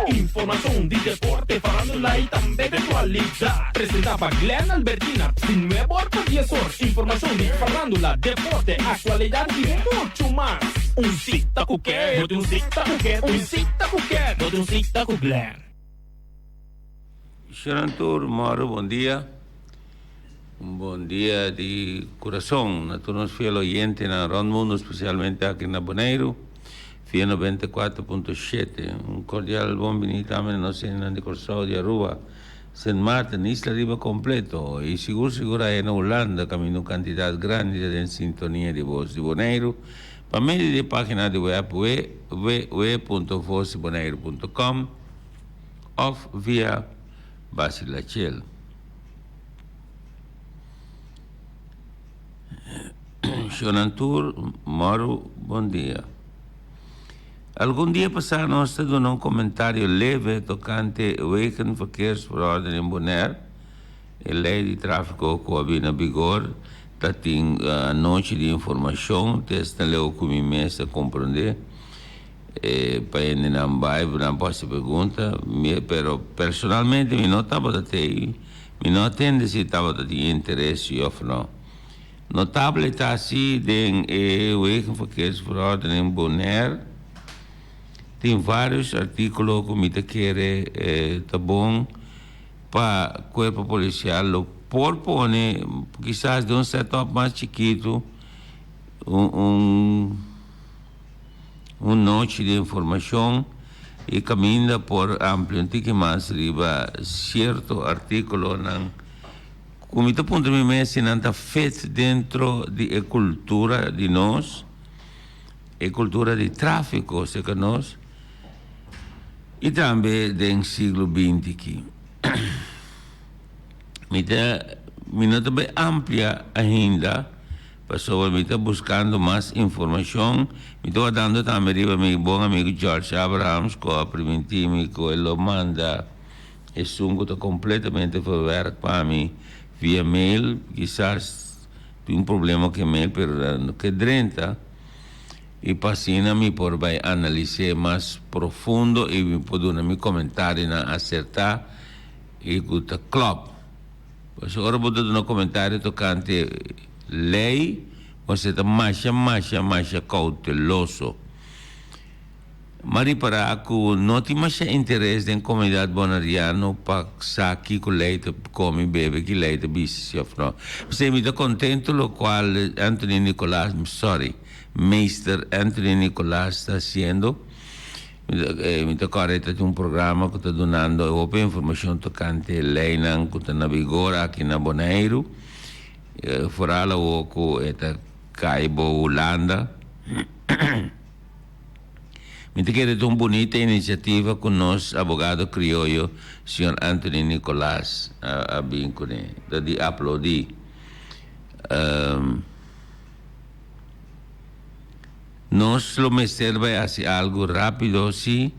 Informashon di deporte, farándula i tambe di aktualidat. Presentá pa Glenn Albertina, di nuebe or pa dies or. Informashon di farándula, deporte, aktualidat i muchu mas. Un sita ku ke, bo tin un sita ku ke, un sita ku ke, bo tin un sita ku Glenn. Sharon tur moro bon dia. Un bon dia di kurason na tur nos fiel oyentenan rònt mundu spesialmente aki na Boneiru via 94.7. Un kordial bon bini tambe na nos hendenan di Kòrsou, di Aruba, Sint Maarten, isla riba kompleto i sigur sigur aya na Hulanda kaminda un kantidat grandi ta den sintonia di Bos di Boneiru pa medio di e página di wèp www.vosdiboneiru.com òf via Basilachel. Shonan tur mòru bon dia. Algun dia pasá nos ta duna un komentario leve tokante e Wegenverkeersverordening Bonaire, e lei di tráfiko ku a bini na bigor ta tin anochi di informashon te esnan leu ku mi mes ta komprondé pa hendenan bai nan por hasi pregunta pero personalmente mi no tabata tei mi no a tende si tabata tin interes òf no. Notable ta si den e Wegenverkeersverordening Bonaire tin varios artíkulo ku mi ta kere ta bon pa kuerpo polisial lo por pone kisas den un setup mas chikitu un un nochi di informashon i kaminda por amplia un tiki mas riba sierto artíkulonan. Ku mi ta puntra mi mes si nan ta fit dentro di e kultura di nos, e kultura di tráfiko serka nos i tambe den siglo binti aki. Mi ta mi no ta bai amplia ainda pasobra mi ta buskando mas informashon. Mi ta wardando tambe riba mi bon amigu George Abrahams ku a primintí mi ku e lo manda. Esun ku ta kompletamente verwerk pa mi via mail, kisas tin un problema ku e mail pero no ke drenta i pa asina mi por bai analis'é mas profundo i mi por duna mi komentarionan asertá i ku ta klòp. Pasobra ora bo ta duna komentario tokante lei bo mester ta masha masha masha kouteloso. M'a ripará ku no tin masha interes den komunidat boneriano pa sa kiko lei ta kome i bebe, ki lei ta bisti si òf no. P'esei mi ta kontentu lokual Anthony Nicolaas, sorry, Meester Anthony Nicolaas ta hasiendo. Mi ta kòrda e ta tin un programa ku ta dunando hopi informashon tokante leinan ku ta na vigor aki na Boneiru, foral awor ku e ta kai bo Hulanda. Mi ta kere ta un bunita inisiativa ku nos abogado krioyo señor Anthony Nicolaas a bin kuné. Ta di aplaudí. Nos lo mester bai hasi algu rápido sí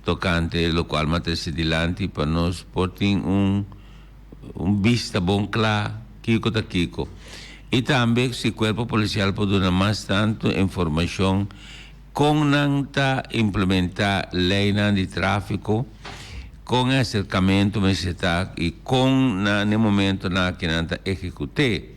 tokante lokual mi a trese dilanti pa nos por tin un un bista bon kla kiko ta kiko. I tambe si kuerpo polisial por duna mas tantu informashon kon nan ta implementá leinan di tráfiko, kon e aserkamentu mester ta i kon na e momentonan aki nan ta ehekut'é.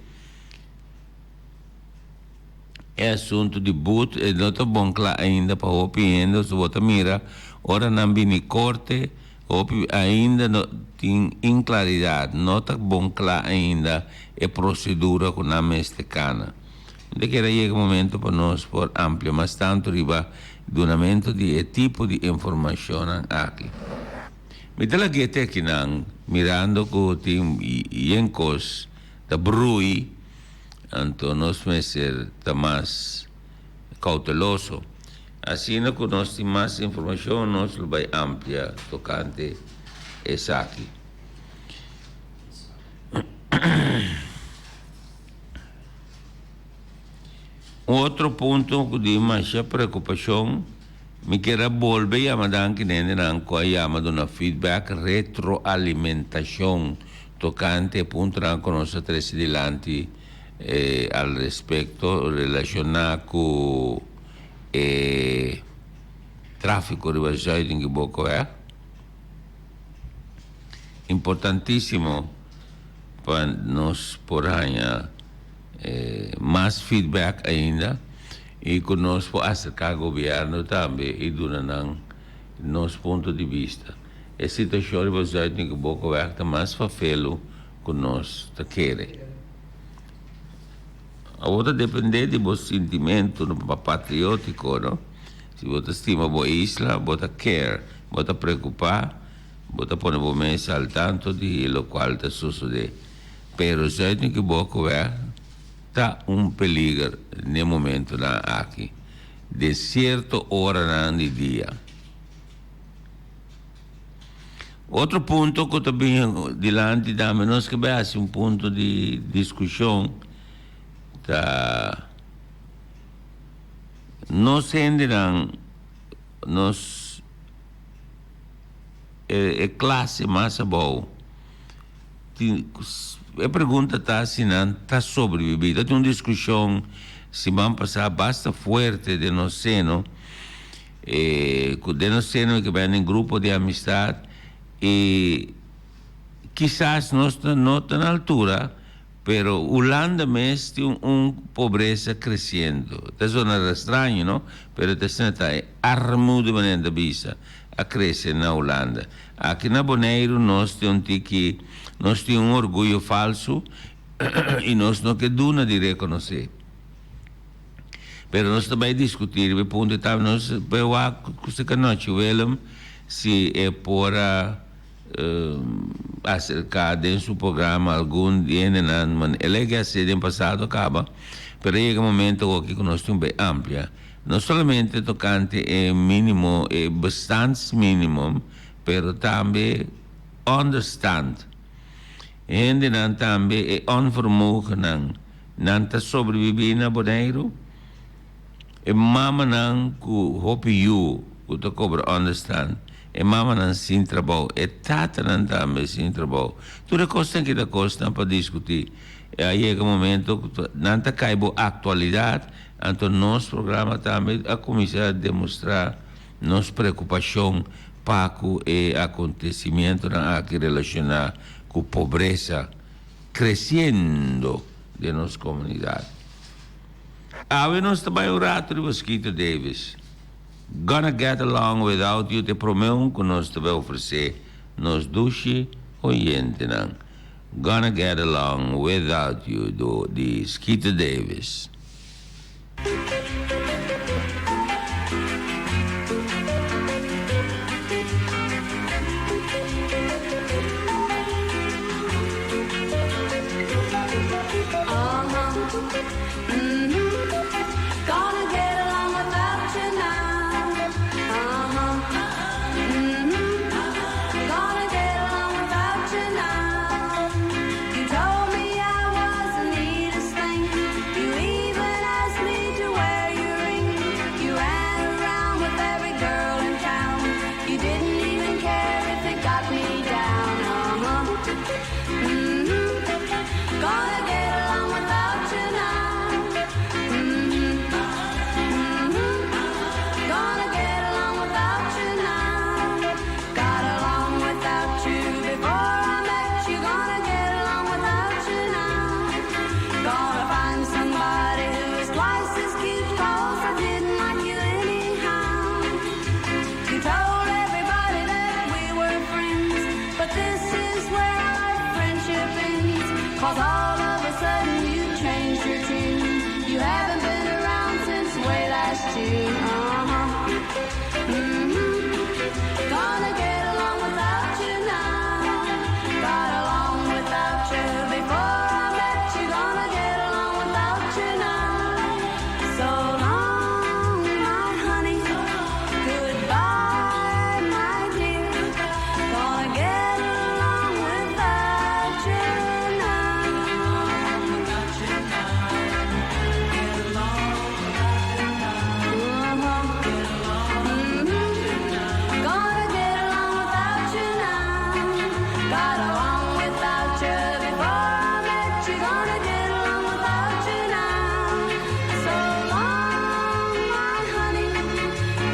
E asuntu di but e no ta bon kla ainda pa hopi hende, so bo ta mira ora nan bini korte hopi ainda no tin inklaridat, no ta bon kla ainda e prosedura ku nan mester kana. Mi ta kere a yega momento pa nos por amplia mas tantu riba dunamentu di e tipo di informashonnan aki. Mi ta lag'é te akinan mirando ku tin yen kos ta brui, anto nos mester ta mas kouteloso. Asina ku nos tin mas informashon nos lo bai amplia tokante esaki. Un otro punto ku di masha preokupashon, mi kier a bolbe yama danki na hendenan ku a yama duna feedback, retroalimentashon, tokante e puntonan ku nos a trese dilanti al respekto relashoná ku e tráfiko riba Zuidingebokoe. Importantísimo pa nos por haña mas feedback ainda y cu nos por acerca gobierno tambe y duna nan nos punto di bista. E situacion riba Zuid-Nikibokoweg ta mas fafelu cu nos ta kere. Awor ta depende di bo sintimento patriotico, no? Si bo ta stima bo isla, bo ta care, bo ta preocupa, bo ta pone bo mes al tanto di locual ta sucede. Pero Zuid-Nikibokoweg ta un peliger n'e momentonan aki, den cierto oranan di dia. Otro punto cu ta bin dilanti tambe nos ke bay haci un punto di discusion ta nos hendenan, nos e clase mas abou tin e pregunta ta si nan ta sobrevivi. Ta tin un discusion siman pasa basta fuerte den nos seno. E ku den nos seno ke bini grupo di amistad i kisas nos ta no ta na altura pero Hulanda mes tin un pobresa kresiendo. Ta sona straño no pero ta asina ta e armoede manera nan ta bisa a krese na Hulanda. Aki na Boneiru nos tin un tiki nos tin un orguyo falsu i nos no ke duna di rekonosé. Pero nos ta bai diskutí riba e punto i tambe nos bai wak ku seka nochi Willem si e por a aserká den su programa algun di hendenan man el a yega hasi den pasado kaba pero a yega momento awoki ku nos tin bai amplia no solamente tokante e minimo e bestaansminimum pero tambe onderstand hendenan tambe e onvermogennan. Nan ta sobrebibí na Boneiru? E mamanan ku hopi yu ku ta kobra ònderstan, e mamanan sin trabou, e tatanan tambe sin trabou. Tur e kosnan ki ta kosnan pa diskutí. A yega momento ku nan ta kai bo aktualidat, anto nos programa tambe a kuminsá demostrá nos preokupashon pa ku e akontesimientonan aki relashoná ku pobresa. Creciendo den nos comunidad. Awe nos ta bay un rato riba Skeeter Davis. Gonna Get Along Without You ta e prome un cu nos ta bay ofrece nos dushi oyentenan. Gonna Get Along Without You do di Skeeter Davis. Cause all of a sudden you changed your tune. You haven't been around since way last June. Uh-huh. Mm-hmm. Gonna get along without you now. Got along without you before I met you. Gonna get along without you now. So long, my honey. Goodbye, my dear. Gonna get along without you now. Without you now. Get along Mm-hmm. Gonna get along without you now. Got along without you before I met you. Gonna get along without you now. So long, my honey.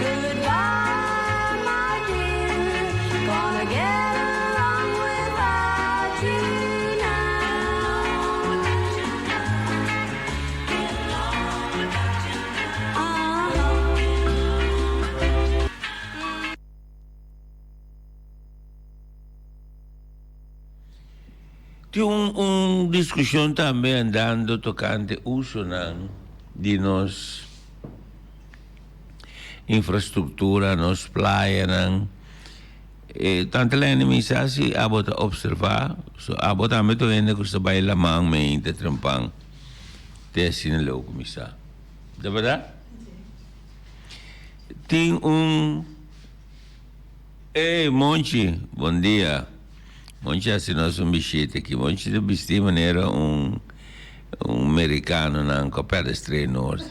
Goodbye, my dear. Gonna get along without you now. Tin un un diskushon tambe andando tokante usonan di nos infrastruktura, nos playanan. E tanta lende mi sa si abo ta observa, so abo tambe ta hende ku sa bai laman meinta trempan te asina leu ku mi sa. Ta berdad? Tin un Ey Monchi, bon dia. Monchi hasi nos un bishita aki. Monchi ta bisti manera un un mericanonan cu a perde Stree Noord.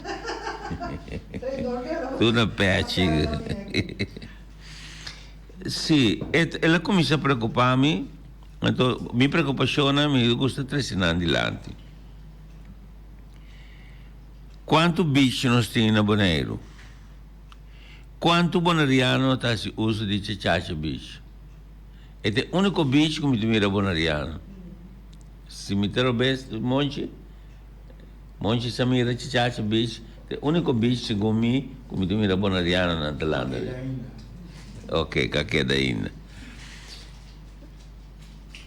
Tur na pechi. Si, el a cuminsa preocupa mi, anto mi preocupacionnan mi gusta trece nan dilanti. Cuanto beach nos tin na Boneiru? Cuanto Boneriano ta haci uso di Chachacha Beach? E ta e unico beach cu mi ta mira Boneriano. Si mi ta robes, Monchi, Monchi sa mira Chachacha Beach, ta e unico beach segun mi cu mi ta mira Bonerianonan ta landa riba. Ok, ka keda ainda.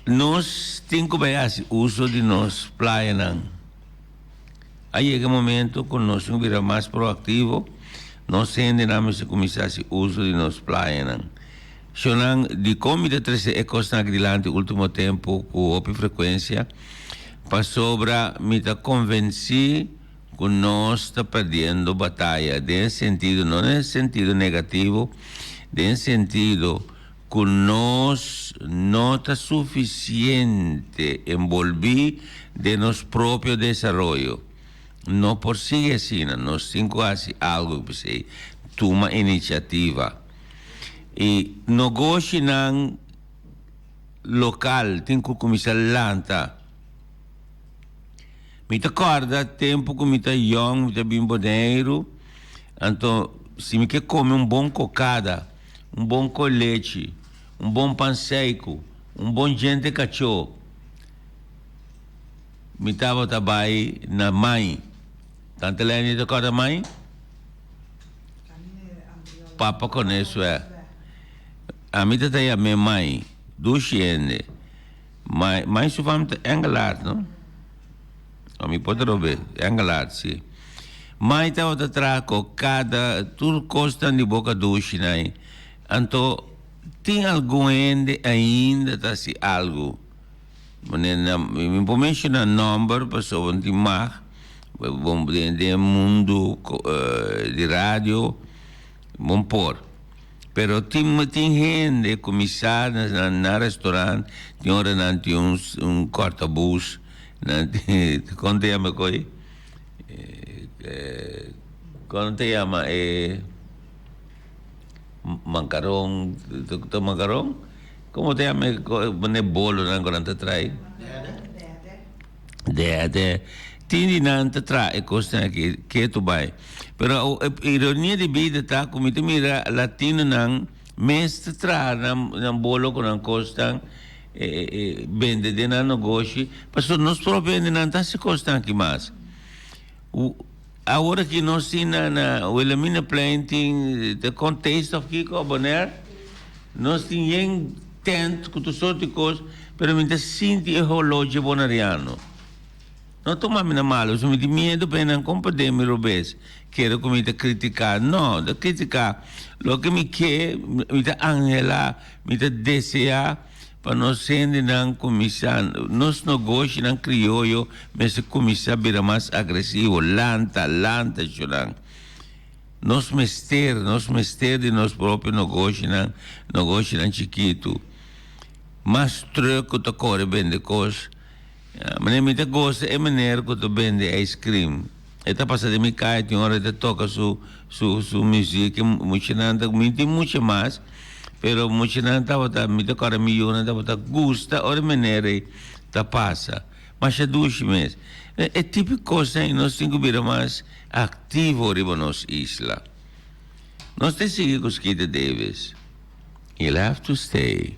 Nos tin cu bay haci uso di nos playanan. A yega e momento ku nos tin ku bira mas proaktivo, nos hendenan mester kuminsá hasi uso di nos playanan. Shonnan, dikon mi ta trese e kosnan aki dilanti último tempu ku hopi frekuensia? Pasobra mi ta konvensí ku nos ta perdiendo bataya den e sentido, no den e sentido negativo, den e sentido ku nos no ta sufisiente enbolbí den nos propio desaroyo. No por sigui asina, nos tin ku hasi algu p'esei, tuma inisiativa. I nogoshinan lokal tin ku kuminsá lanta. Mi ta kòrda tempu ku mi ta yòn, mi ta bin Boneiru, anto si mi ke kome un bon kokada, un bon kolechi, un bon pan seiku, un bon djente kachó, mi tabata bai na Mai. Tante Leni ta kòrda Mai? Papa koneswè. Ami ta ta yam'é Mai, dushi hende. Mai, mai su fam ta Engelaard, no? O mi por ta robe, Engelaard, si. Mai tabata traha cocada, tur cosnan di boca dushi nai. Anto, tin algun hende ainda ta haci algo. Manera na, mi por menciona nomber pasobra no tin mag, bon, den den mundo di radio, bon por. Pero tin tin hende kuminsá na nan restaurant, tin ora nan tin un un kòrtabus, nan tin kon ta yama e koi? Kon ta yama e mankaron, ta mankaron? Komo ta yama e manera bolonan ku nan ta trae? Dede. Tin di nan ta traha e kosnan aki ketu bai. Pero e ironia di bida ta ku mi ta mira latinonan mes ta traha nan nan bolo ku nan kosnan bende den nan nogoshi pasobra nos propio hendenan ta hasi kosnan aki mas. Awor aki nos tin na na Wilhelminaplein tin de kon Taste of Kiko Bonaire nos tin yen. tent ku tur sorto di kos, pero mi ta sinti e holó dje boneriano. No tuma mi na malu, pasobra mi tin miedu pa e nan komprendé mi robes, kere ku mi ta kritiká. No, ta kritiká. Loke mi ke, mi ta anhelá, mi ta deseá pa nos hendenan kuminsá, nos nogoshinan krioyo mester kuminsá bira mas agresivo. Lanta, lanta, shunan. Nos mester, nos mester di nos propio nogoshinan, nogoshinan chikitu. Mas trùk ku ta kore bende kos. Meneer, mi ta gosta e meneer ku ta bende ice cream. E ta pasa den mi kaya tin ora e ta toka su su su muziek e muchanan ta mi tin mucha mas pero muchanan tabata mi ta kòrda mi yunan tabata gusta ora e meneer ei ta pasa. Masha dushi mes. E tipo kosnan ei nos tin ku bira mas aktivo riba nos isla. Nos ta sigui ku Skeeter Davis. He'll have to stay.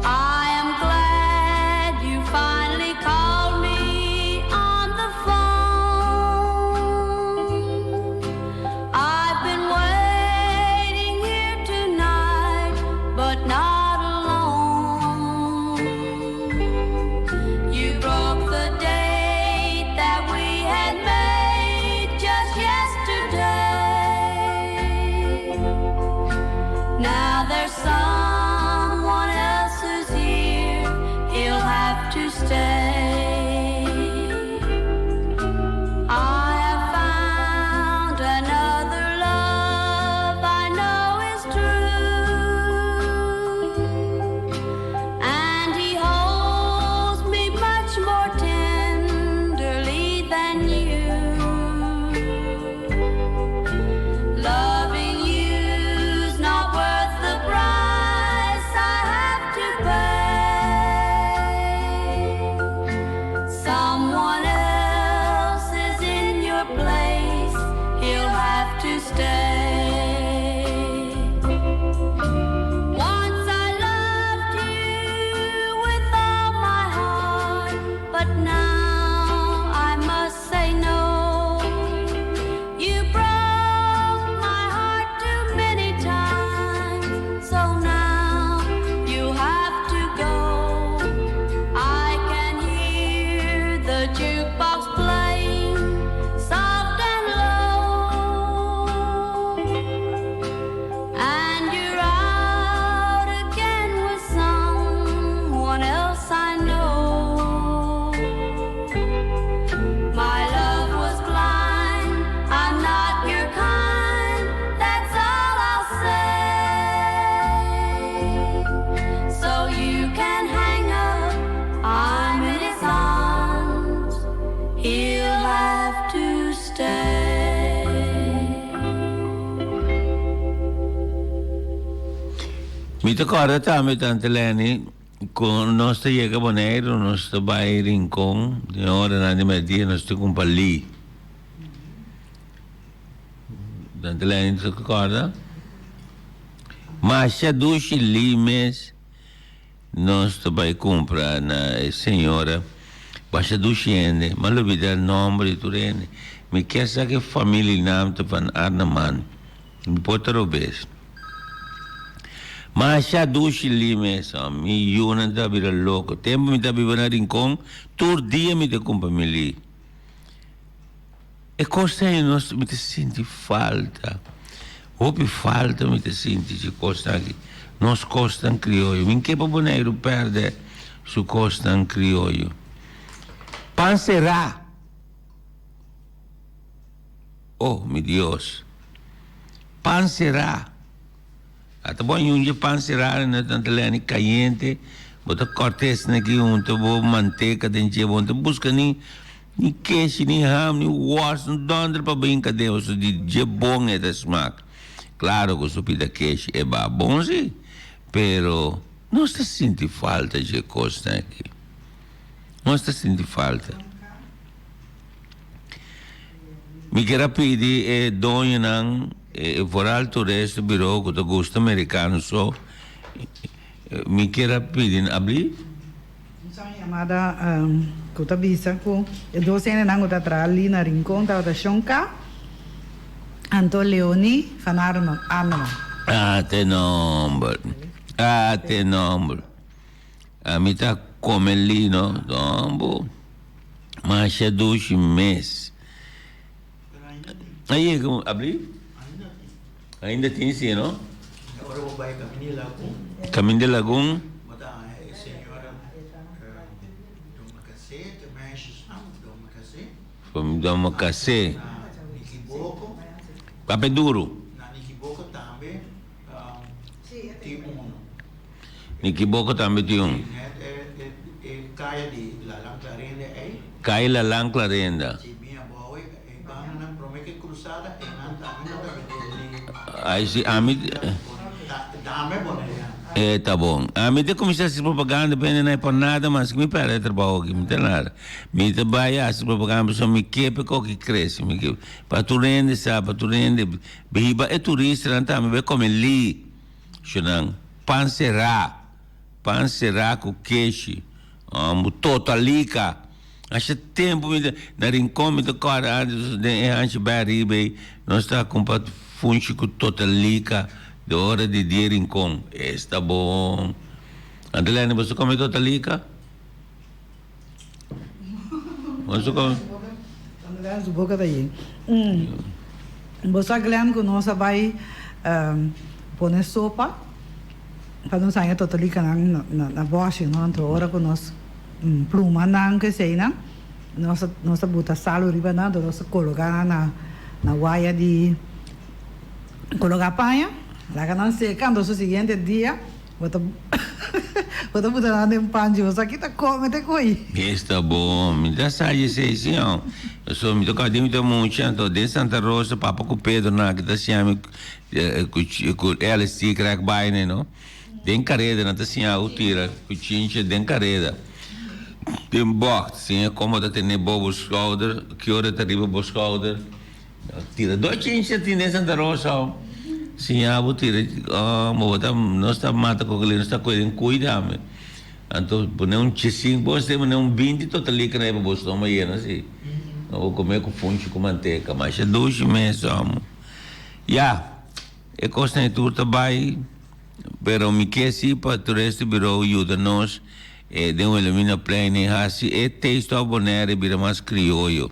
I am glad you finally called me on the phone. I've been waiting here tonight, but not alone. You broke the date that we had made just yesterday. Now there's someone else who's here. He'll have to stay. I have found another love I know is true. And he holds me much more tenderly than you. Loving you's not worth the price I have to pay. Someone else is in your place, he'll have to stay. Once I loved you with all my heart, but now I must say no. You broke my heart too many times, so now you have to go. I can hear the jukebox playing soft and low. And you're out again with someone else I know. My love was blind, I'm not your kind, that's all I'll say. So you can hang up, I'm in his arms, he'll have to stay. Mi ta kòrda tambe Tante Leni ku nos ta yega Boneiru nos ta bai Rincon den oranan di mèrdia nos ta kumpra li. Tante Leni ta kòrda? Masha dushi li mes nos ta bai kumpra na e señora masha dushi hende m'a lubida nòmber di tur hende mi kier sa ke familienam ta van Arnheman mi por ta robes. Masha dushi li mes oh. Mi yunan ta bira loko. Tempu mi ta biba na Rincon, tur dia mi ta kumpra mi li. E kos ei nos mi ta sinti falta. Hopi falta mi ta sinti dje kosnan aki. Nos kosnan krioyo. Mi ke pa Boneiru pèrdè su kosnan krioyo. Pan será! Oh, mi Dios! Pan será! Ata bo a yunge pan será na tanta leni kayente, bo ta kòrta esnan aki hunta bo manteka den dje, bo no ta buska ni ni keshi, ni ham, ni wòrs, no dònder pa bo hinka den, pasobra di dje bon e ta smak. Klaro ku su pida keshi e ba bon si, pero nos ta sinti falta dje kosnan aki. Nos ta sinti falta. Mi kier a pidi e doñonan, e vooral toerist bureau ku ta gusta merikano so, mi kier a pidi nan, ablief? Yamada ku ta bisa ku e dos hendenan ku ta traha li na Rincon tabata Shon Ka anto Leonie van Arnhem. Ah te nomber, ah te nomber. Ami ta come lino, dombo. Masha dushi mes. A yega, abri? Ainda tin si, no? Ora bo bai Camin di Lagun. Camin di Lagun. Bo ta haña e señora Domakasé, te meisjesnaam Domakasé. Fam Domakasé. Na Nikiboko. Papia duro. Na Nikiboko tambe tin uno. Nikiboko tambe tin un. Net e kaya di Lalan Clarenda ei. Kaya Lalan Clarenda. Si bin abou ei. E bandanan prome ke krusada e nan tambe no ta bende li. Ai si ami. Dame boneriano. E ta bon. Ami ta kuminsá hasi propaganda pa hende nan e por nada mas ku mi pèrdè e trabou aki. Mi ta nada. Mi ta bai hasi propaganda pasobra mi ke pa e koki krese. Mi ke pa tur hende sa, pa tur hende biba e turistanan tambe bai kome li. Shunan pan será. Pan será ku keshi. Totalika. Asha tempu mi ta na Rincon mi ta kòrda antes den e hanchi bai ariba ei nos ta kumpra funchi ku totalika de ora di dia Rincon esta bon. Antelene boso kome totalika? Boso kome? Antelene su boka ta yen. Bo sa Glen ku nos a bai pone sopa pa nos haña totalikanan na bòshi no anto ora ku nos Pluma nan ku eseinan, nos a nos a buta salu riba nan, anto nos a koloká nan na na waya di koloká paña, laga nan seka, anto su siguiente dia bo ta bo ta buta nan den panchi, bo sa kita kome te ko'i. Esta bon, mi ta sa esei si oh. Pasobra mi ta kòrda den mi ta mucha, anto den Santa Rosa papa ku Pedro nan kita siña mi ku ku LST krek baina no. Den kareda nan ta siña bo tira ku chincha den kareda. Den bògt siña komo ta tene bo bo skouder, ki ora ta riba bo skouder. Tira dos chincha tin den Santa Rosa. Siña bo tira bo ta nos ta mata kokolí nos ta kohe den kuida ame. Anto pone un chesin bo esei pone un 20 totalika na e pa bo stoma yena si. Bo kome ku funchi ku manteka masha dushi mes amo. Ya e kosnan e tur ta bai. Pero mi ke si pa Toeristenbureau yuda nos den Wilhelminaplein i hasi e Taste of Bonaire bira mas krioyo.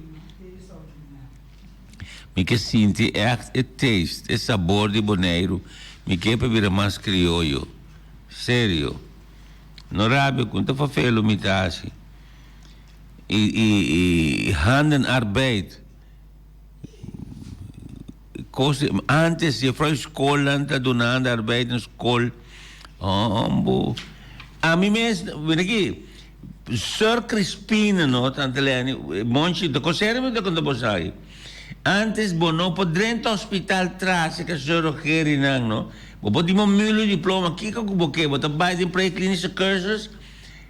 Mi ke sinti ègt e taste, e sabor di Boneiru. Mi ke pa bira mas krioyo. Serio. No rabia ku ta fafelu mi ta hasi. I i i handenarbeid. Kos antes juffrouw skolnan ta dunando arbeid na skol hombo ami mes mira aki Sir Crispina no tante Leni monchi ta kosera mi ta konta bo esaki antes bo no por drenta hospital trase ka Sir Rogeri nan no bo por tin bo mulu diploma kiko ku bo ke bo ta bai den preklinische cursus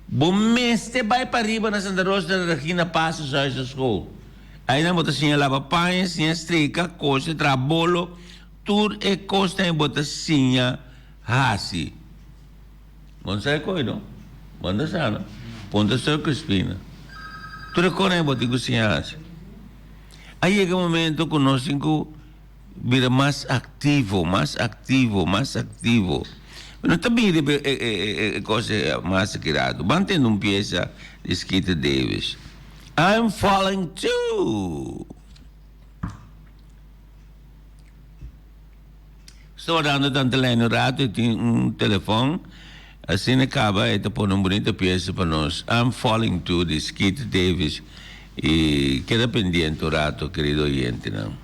bo mester bai pariba na Santa Rosa de la Regina Pasus School. Ainan bo ta siña laba paña, siña strika, kose, traha bolo, tur e kosnan ei bo ta siña hasi. Bo no sa e koi no? Bo no ta sa no? Puntra Sor Crispina. Tur e kosnan ei bo tin ku siña hasi. A yega e momento ku nos tin ku bira mas aktivo, mas aktivo, mas aktivo. No ta bini riba e kos mas aki rato. Ban tende un piesa di Skeeter Davis. I'm falling too. Sta wardando tante Leni un rato e tin un telefon. Asina caba e ta pone un bunita pieza pa nos. I'm falling too di Skeeter Davis. Y keda pendiente un rato querido oyentenan.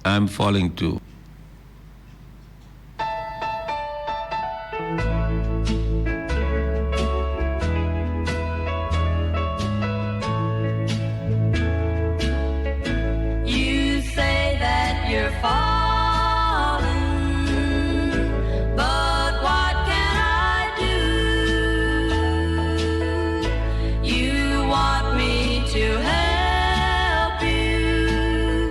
I'm falling too. You say that you're falling, but what can I do? You want me to help you,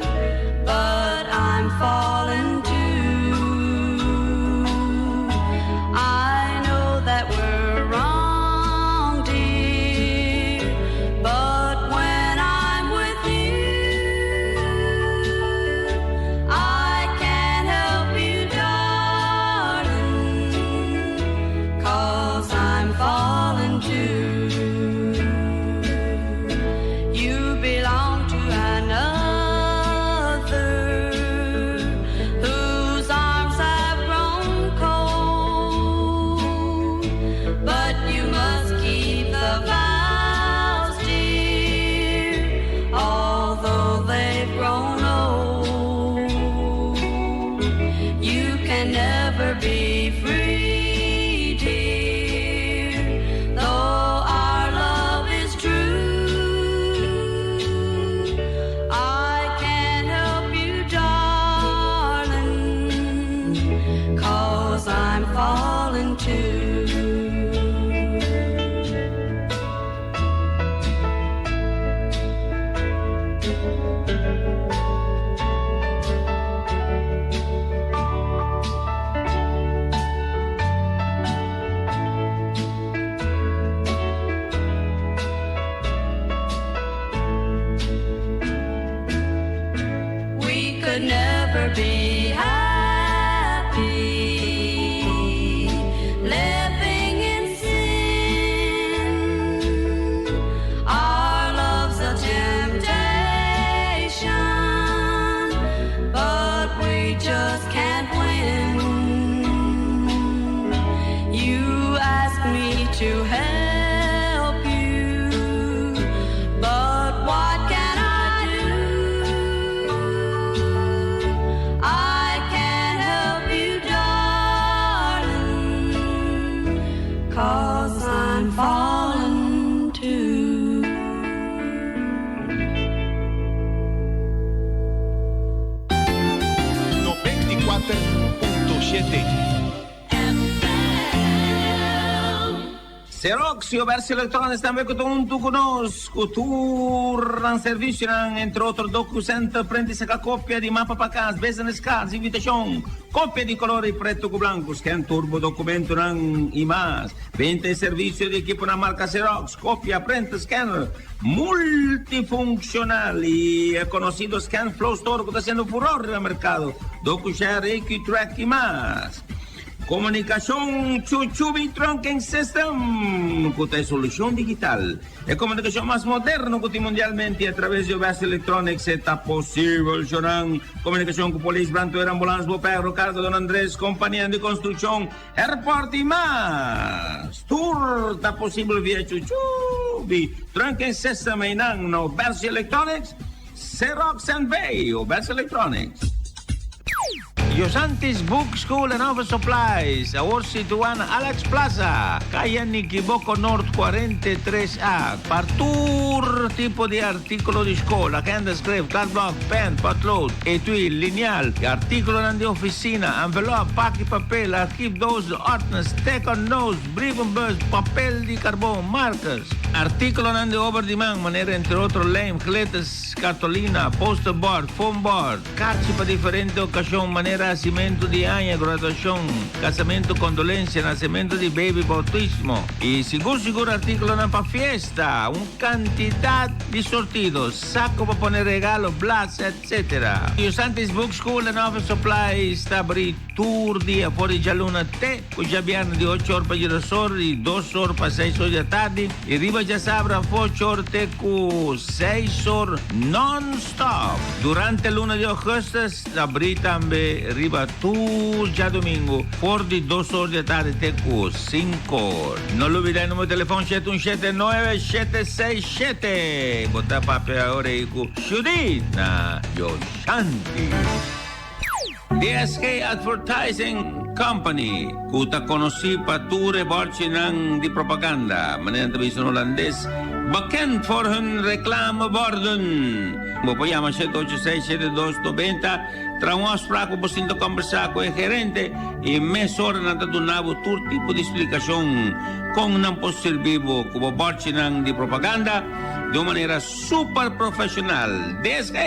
but I'm falling. Xerox y Obersi Electronics tambe cu ta hunto cu nos cu tur nan servicionan, entre otro DocuCenter, print y saca copia di mapa pa cas, business cards, invitacion, copia di color y preto cu blanco, scan tur bo documentonan y mas. Benta y servicio di equiponan marca Xerox, copia, printer, scanner multifuncional y e conocido ScanFlow Store cu ta haciendo furor riba mercado, DocuShare, AQTrack y mas. Komunikashon Chuchubi Trunking System ku ta e solushon digital, e komunikashon mas moderno ku tin mundialmente a traves di Obes Electronics e ta posibel shonan komunikashon ku polis, brandweer, ambulans, boperro, karga Don Andres, kompanianan di konstrukshon, airport i mas. Tur ta posibel via Chuchubi Trunking System einan na Obes Electronics, Xerox NV, Obes Electronics. Yosantis Book School and Office Supplies, awor situá na Alex Plaza, Kaya Nikiboko Noord 43 A, pa tur tipo di artíkulo di skol, agenda, skref, kladblòk, pèn, pòtlood, etui, linial, i artíkulonan di ofisina, envelòp, paki papel, archiefdoos, ordners, teken notes, brievenbus, papel di karbon, markers, artíkulonan di obra di man, manera entre otro lijm, glitters, kartolina, posterboard, foamboard. Karchi pa diferente okashon manera hasimentu di aña, graduashon, kasamentu, kondolensia, nasementu di beibi, boutismo i sigur sigur artíkulonan pa fiesta, un kantidat di sortido, sako pa pone regalo, blas, etc. Yosantis Book School and Office Supplies ta abrí tur dia for di djaluna te ku djabièrnè di ocho or pa djedos or i dos or pa seis or di atardi i riba djasabra for ocho or te ku seis or non-stop. Durante luna di augustus ta abrí tambe riba tur djadumingu for di dos or di atardi te ku sinku or. No lubida e numero di telefon 7179767. Bo ta papia ora ei ku Judith na Yoshanti. DSK Advertising Company, ku ta konosí pa tur e bòrchinan di propaganda, manera nan ta bisa na hulandes, bekend voor hun reclameborden. Bo por yama 786 7290, traha un afsprak ku bo sinta kòmbersá ku e gerente i mesora nan ta duna bo tur tipo di splikashon kon nan por sirbi bo ku bo bòrchinan di propaganda di un manera super profeshonal. DSK!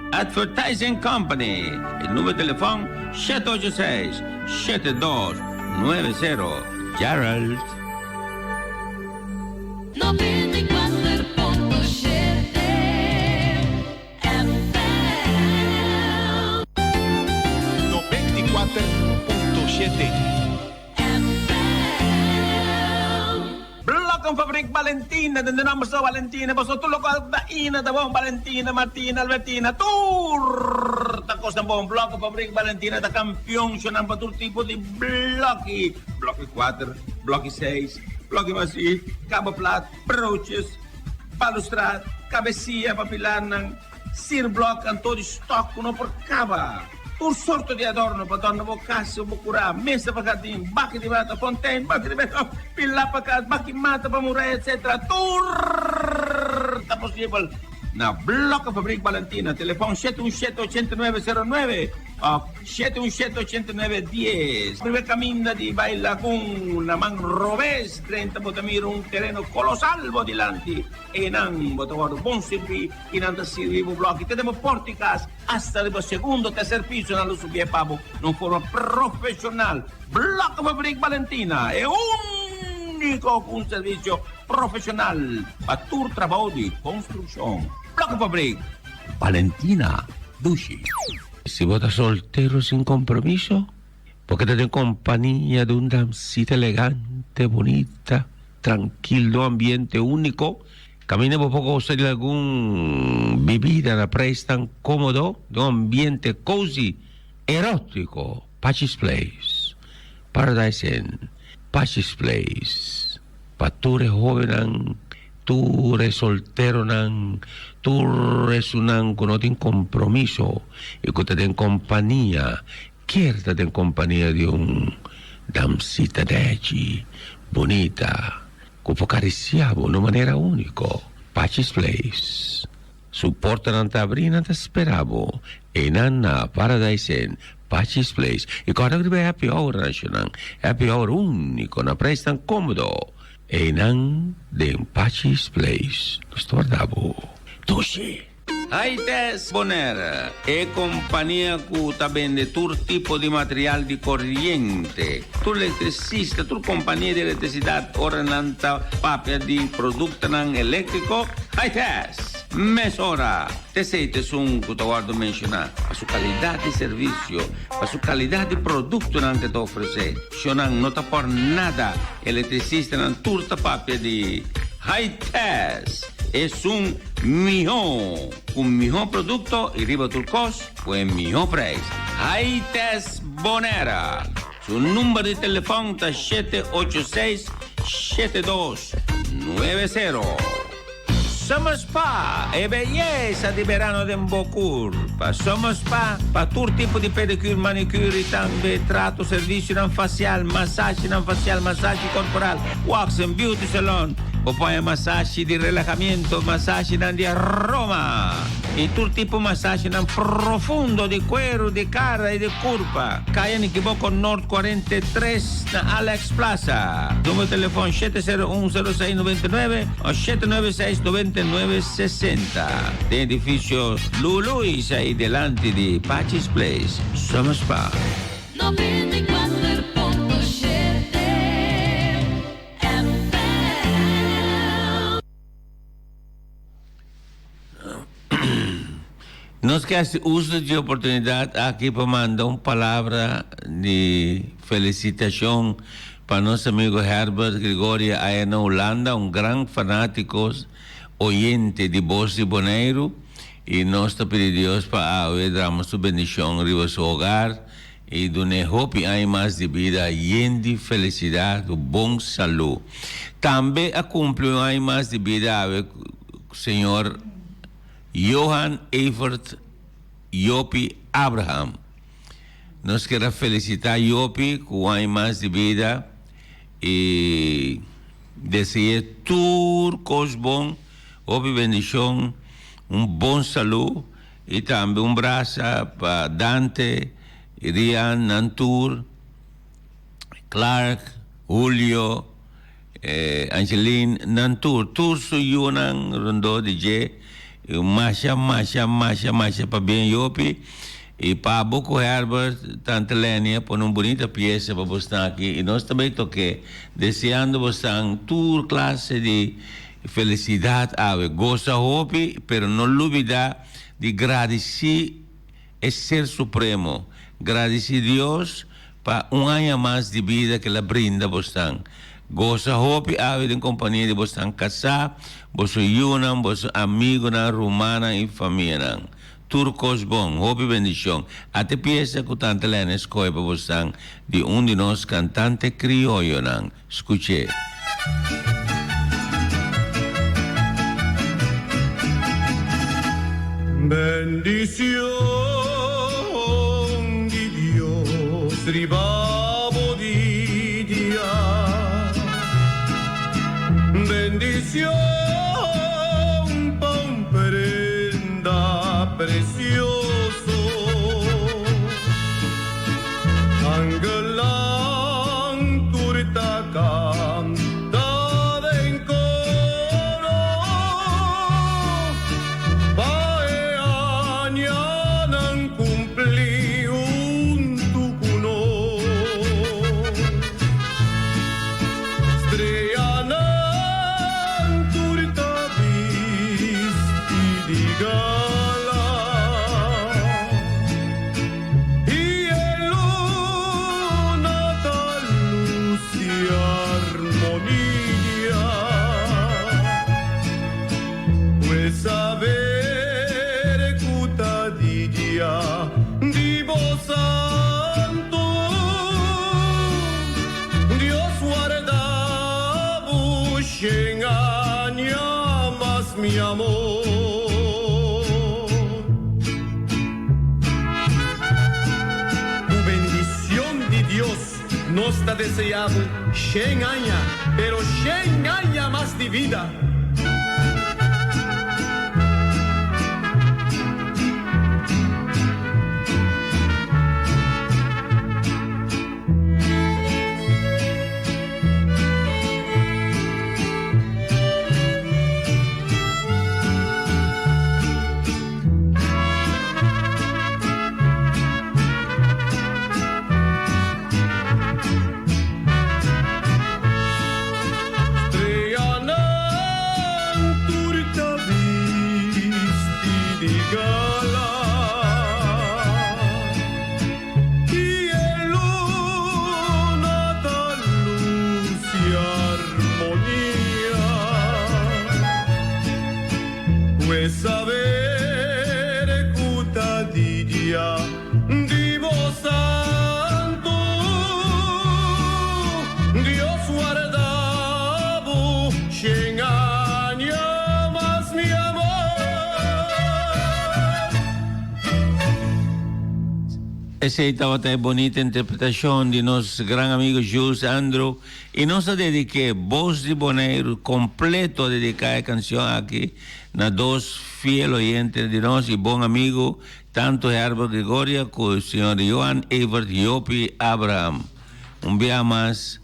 Advertising Company. E numero di telefon 786 7290. Gerald. 94.7 FM. 94.7. Blokkenfabriek Balentina, den de nomber so Balentina, pasobra tur lokual ta ina ta bon, Balentina, Martina, Albertina, tur ta kosnan bon. Blokkenfabriek Balentina ta kampion shonnan pa tur tipo di bloki, bloki kuater, bloki seis, bloki bashí, kaba plat, broches, balustrad, kabesia pa pilarnan. Sierblok anto di stok ku no por kaba. Tur sorto di adorno pa dorna bo kas o bo kurá, mesa pa hardin, baki di mata, fontein, baki di beton, pilá pa kas, baki mata pa muraya, etc. Tur ta posibel na Blokkenfabriek Balentina. Telefon 717 89 09 òf 717 89 10. Riba e kaminda di bai Lagun na man robes drenta bo ta mira un tereno kolosal bo dilanti. Einan bo ta wòrdu bon sirbí i nan ta sirbi bo blòki te den bo pòrta di kas, asta riba segundo o terser piso nan lo subié pa bo na un forma profeshonal. Blokkenfabriek Balentina, e úniko ku un servisio profeshonal pa tur trabou di konstrukshon. Blokkenfabriek Balentina, dushi. Si bo ta soltero sin kompromiso, bo ke ta den kompania di un damsita elegante, bunita, trankil, den un ambiente úniko, kaminda bo por gosa di algun bibida na preis tan kómodo, den un ambiente cozy, erótiko, Pachi's Place, Paradise Inn, Pachi's Place, pa tur e hóbennan, tur e solteronan, tur esunnan ku no tin kompromiso i ku ta den kompania Kier ta den kompania di un damsita dèchi, bunita, ku por karisiá bo na un manera úniko. Pachi's Place. Su portanan ta abrí i nan ta spera bo. Einan na Paradise Inn, Pachi's Place. I kòrda riba e happy hour, nashonnan. Happy hour úniko na preisnan kómodo. Einan den Pachi's Place nos ta warda bo. Dushi! Haites Bonaire, e kompania ku ta bende tur tipo di material di koriente. Tur elektrisista, tur kompania di elektrisidat ora nan ta papia di produktonan eléktriko, Haites! Mesora! T'esei ta esun ku ta wòrdu menshoná pa su kalidat di servisio, pa su kalidat di produktonan ku e ta ofresé. Shonnan no ta por nada, elektrisistanan tur ta papia di Haites! Esun mihó, ku mihó produkto i riba tur kos ku e mihó preis. Haites Bonera! Su number di telefòn ta 786 7290. Summer Spa, e beyesa di berano den bo kurpa. Summer Spa pa tur tipo di pedicure, manicure y tambe trato, servicionan facial, masashinan facial, masashi corporal, wax and beauty salon. Bo por haña masashi di relahamiento, masashinan di aroma y tur tipo masashinan profundo di cuero, di cara y di curpa. Caya Nikiboko Noord 43 na Alex Plaza. Numero telefon 701 06 99 o 796 99 60. Den edificio Luluis ahí delante di Pachi's Place. Summer Spa. 94.7 FM. Nos ke hasi uso dje oportunidat aki pa manda un palabra di felisitashon pa nos amigo Herbert Gregoria aya na Hulanda, un gran fanátiko oyente di Bos di Boneiru, i nos ta pidi Dios pa awe drama su bendishon riba su hogar i dun'é hopi aña mas di bida yen di felisidat ku bon salú. Tambe a kumpli un aña mas di bida awe señor Johan Evert Jopi Abraham. Nos kier a felicita Jopi cu un aña mas di bida y dese'e tur cos bon, hopi bendicion, un bon salud y tambe un brasa pa Dante, Rian, nan tur, Clark, Julio, Angeline, nan tur, tur su yunan rondó di dje, i masha, masha, masha, masha pabien Jopi, i pa bo ku Herbert, tante Leny a pone un bunita piesa pa bosnan aki, i nos ta bai tok'é, deseando bosnan tur klase di felisidat awe, gosa hopi, pero no lubidá di gradisí e Ser Supremo, gradisí Dios Pa un aña mas di bida ke la brinda bosnan. Gosa hopi awe den kompania di bosnan kasá, boso yunan, boso amigunan, rumannan i famianan. Tur kos bon. Hopi bendishon. Ate piesa ku Tante Lene skohe pa bosnan di un di nos kantante krioyonan. Skuch'é. Bendicion di Dios riba bo dia. Bendicion pa un prenda precioso. Angelan tur ta canta den coro pa e añanan cumpli huntu cu nos. Streanan tur ta bisti di gala. I e luna ta luci armonia. Pues saber cu ta di dia di bo santo. Dios warda bo shen aña mas mi amor. Ku bendicion di Dios nos ta desea bo shen aña, pero shen aña mas di vida. Esey tabata e bonita interpretacion di nos gran amigo Jules Andrew y nos ta dedique Bos di Boneiru completo a dedica e cancion aki na dos fiel oyente di nos y bon amigo tanto Herbert Gregoria cu señor Johan Evert Jopi Abraham. Un bia mas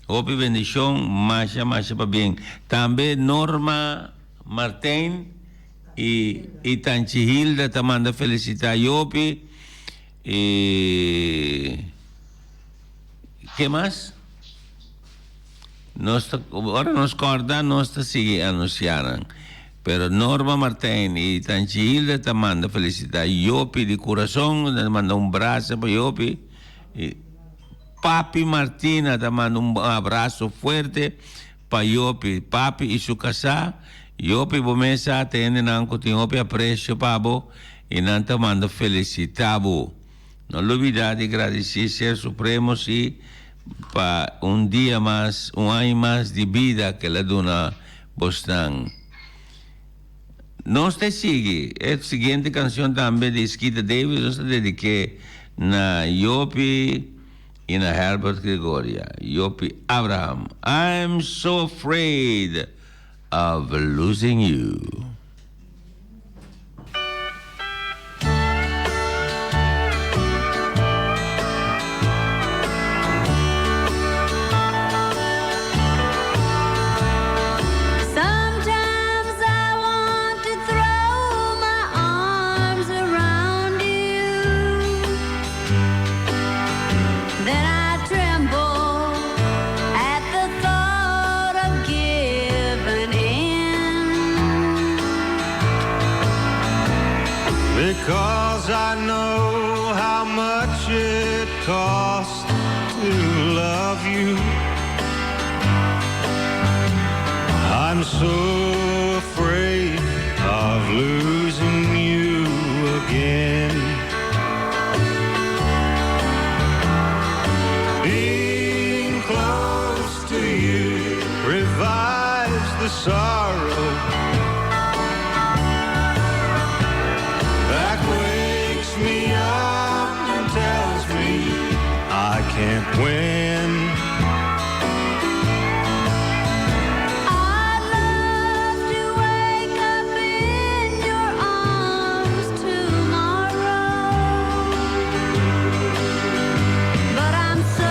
hopi bendicion masha masha pabien. Tambe Norma Martijn. Y y Tanchi Hilda ta manda felicita Jopi y ke mas? Nos ta ora nos corda nos ta sigui anuncia nan. Pero Norma Martijn y Tanchi Hilda ta manda felicita Jopi di curason, nan ta manda un brasa pa Jopi y Papi Martina ta manda un abrazo fuerte Pa Jopi, papi i su kasá, Jopi bo mes sa ta hendenan ku tin hopi apresio pa bo i nan ta manda felisitá bo. No lubidá di gradisí Ser Supremo si pa un dia mas, un aña mas di bida ku el a duna bosnan. Nos ta sigui e siguiente kanshon tambe di Skeeter Davis, nos ta dedik'é na Jopi. I na Herbert Gregoria, Jopi Abraham, I'm so afraid of losing you. Sometimes I want to throw my arms around you. Then I tremble at the thought of giving in. Because I know how much it costs to love you. I'm so afraid of losing you again. Being close to you revives the sorrow that wakes me up and tells me I can't win. I'd love to wake up in your arms tomorrow, but I'm so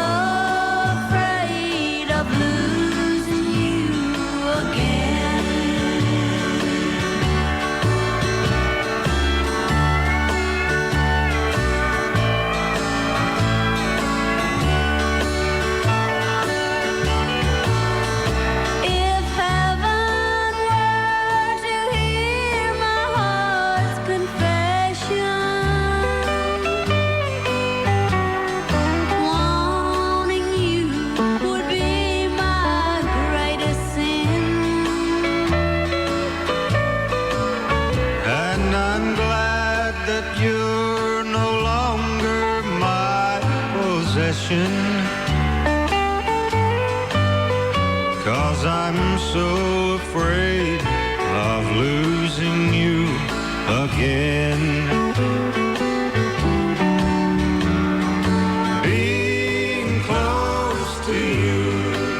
afraid of losing you again. If heaven were to hear my heart's confession, wanting you would be my greatest sin. And I'm glad that you're no longer my possession. Cause I'm so afraid of losing you again. Being close to you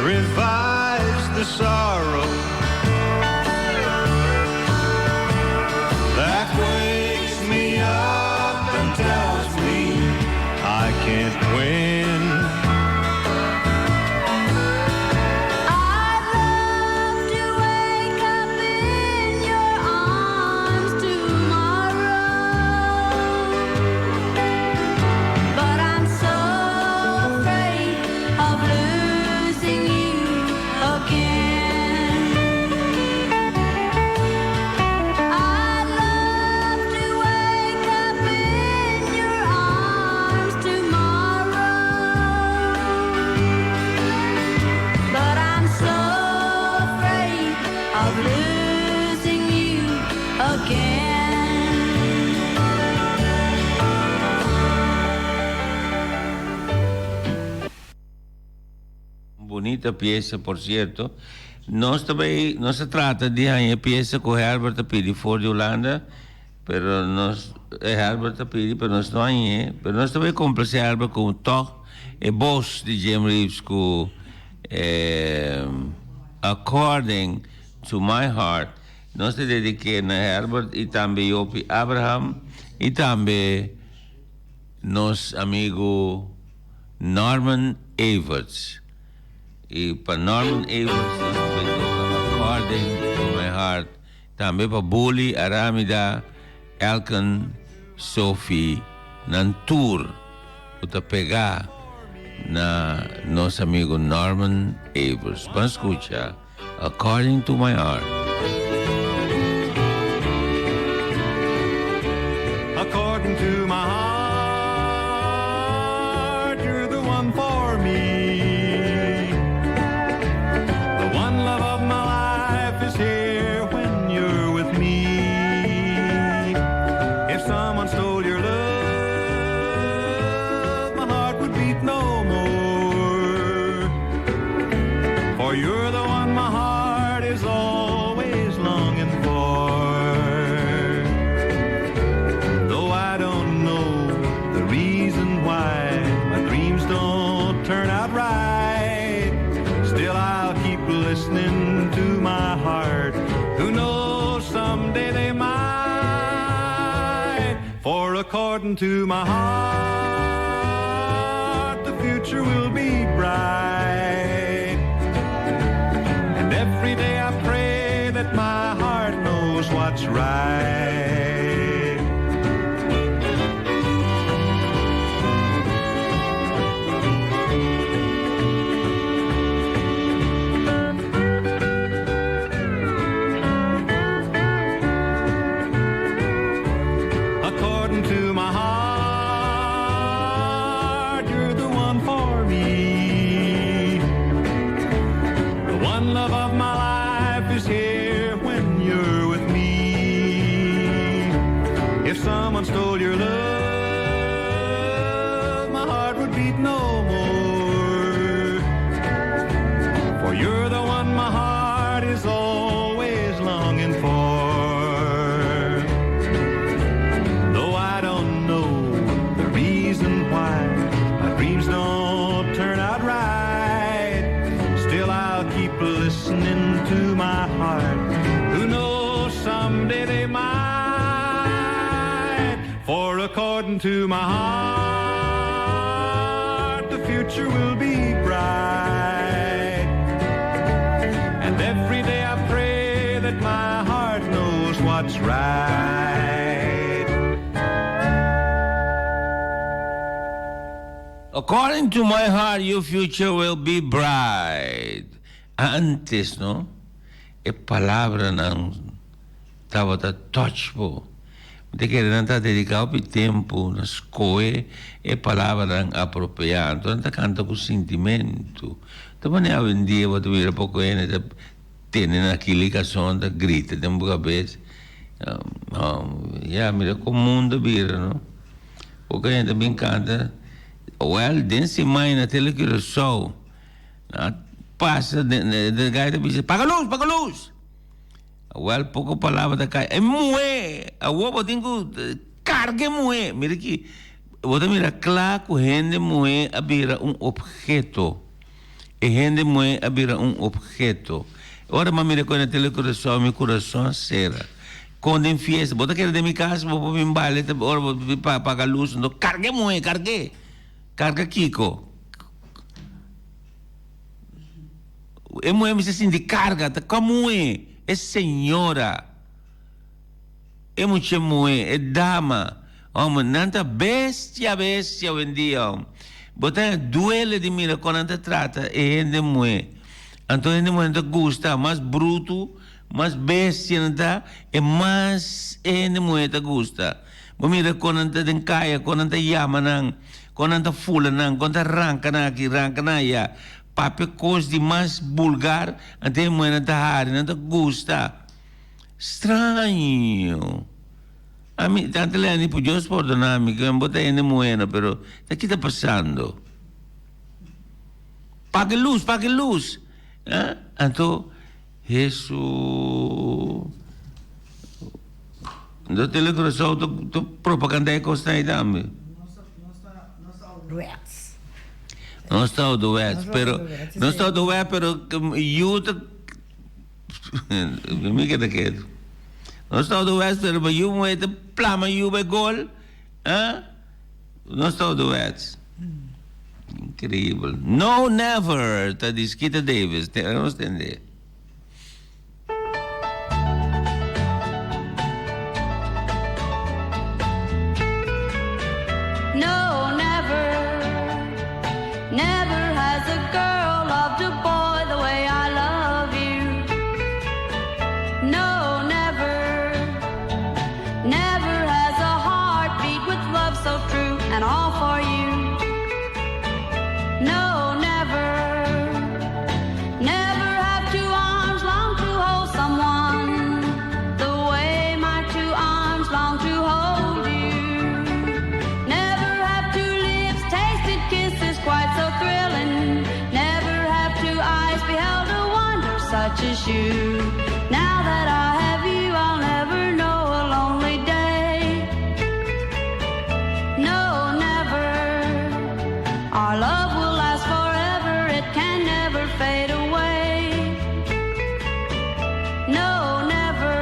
revives the sorrow that wakes me up and tells me I can't win. I'd love to wake up in your arms tomorrow, but I'm so afraid of losing you again. I'd love to wake up in your arms tomorrow. But I'm so afraid of losing you again. Bunita piesa por cierto. Nos ta bay, nos ta trata di haña e piesa cu Herbert a pidi for di Hulanda. Pero nos e Herbert ta pidi pero nos no hañ'é. Pero nos ta bay complace Herbert cu toch e bos di Jim Reeves cu According to my heart nos ta dediké na Herbert y tambe Jopie Abraham y tambe nos amigo Norman Everts. Y pa Norman Everts nos ta bay toca According to my heart. Tambe pa Bully, Aramida, Elken, Sophie, nan tur ku ta pegá na nos amigu Norman Evers. Ban skucha According to My Heart. According to my heart, you're the one for me. The one love of my life is here when you're with me. If someone stole your love, my heart would beat no more. For you're the one my heart is always longing for. Though I don't know the reason why my dreams don't turn out right, still I'll keep listening to my heart. Who knows, someday they might. For according to my heart, the future will be bright. And every day I pray that my heart knows what's right. According to my heart, you're the one for me. The one love of my life is here when you're with me. If someone stole your love, my heart would beat no more. For you're the one my heart is always longing for. Though I don't know the reason why my dreams don't turn out right, still I'll keep listening to my heart. Who knows, someday they might. For according to my heart, the future will be bright. And every day I pray that my heart knows what's right. According to my heart, your future will be bright. Antes, no? E palabranan tabata touch bo. Mi ta kere nan ta dedica hopi tempo na scohe e palabranan apropia. Anto nan ta canta cu sintimento. Ta manera awendia bo ta mira poco hende ta tene na kili cason ta grita den bo cabes. Ya, mira con mundo a bira, no? Poco hende ta bin canta. Well, den siman na Tele Curaçao. Nan a pasa den den gai ta bisa, Paga lus, paga lus! Awel poko palabra ta kai, E muhé! Awor bo tin ku karga e muhé! Mira aki, bo ta mira kla ku hende muhé a bira un opheto. E hende muhé a bira un opheto. Ora mi a mira ku na Tele Curaçao, mi kurason a sera. Kon den fiesta, bo ta keda den mi kas, bo por bin baile, ora bo paga lus, anto karga e muhé, karg'é! Karga kiko? E muhé mester sinti karga, ta kua muhé? E señora, e mucha muhé, e dama. Homber, nan ta bestia, bestia awendia, homber. Bo ta duele di mira kon nan ta trata e hende muhé. Anto hende muhé no ta gusta, mas brutu, mas bestia nan ta, e mas e hende muhé ta gusta. Bo mira kon nan ta den kaya, kon nan ta yama nan, kon nan ta fula nan, kon ta ranka nan aki, ranka nan aya. Papia kos di mas bulgar, anto e muhernan ta hari, nan ta gusta. Straño! Ami, tanta Leni, por Dios pordona mi, ke bo ta hende muher no, pero ta ki ta pasando? Paga e lus, paga e lus! Anto, Hesus. Anto Tele Curaçao ta ta propaganda e kosnan ei tambe. Ouderwets. Nos ta ouderwets, pero nos ta ouderwets pero yu ta mi keda ketu. Nos ta ouderwets pero yu muhé ta plama yu bai gol, ah? Nos ta ouderwets. Increíbel. No never ta di Skeeter Davis. Nos tende. No, never, never has a girl loved a boy the way I love you. No, never, never has a heart beat with love so true and all for you. No, never, never have two arms long to hold someone the way my two arms long to hold you. Never have two lips tasted kisses quite so thrilling. Never have two eyes beheld a wonder such as you. Now that I have you, I'll never know a lonely day. No, never. Our love will last forever, it can never fade away. No, never.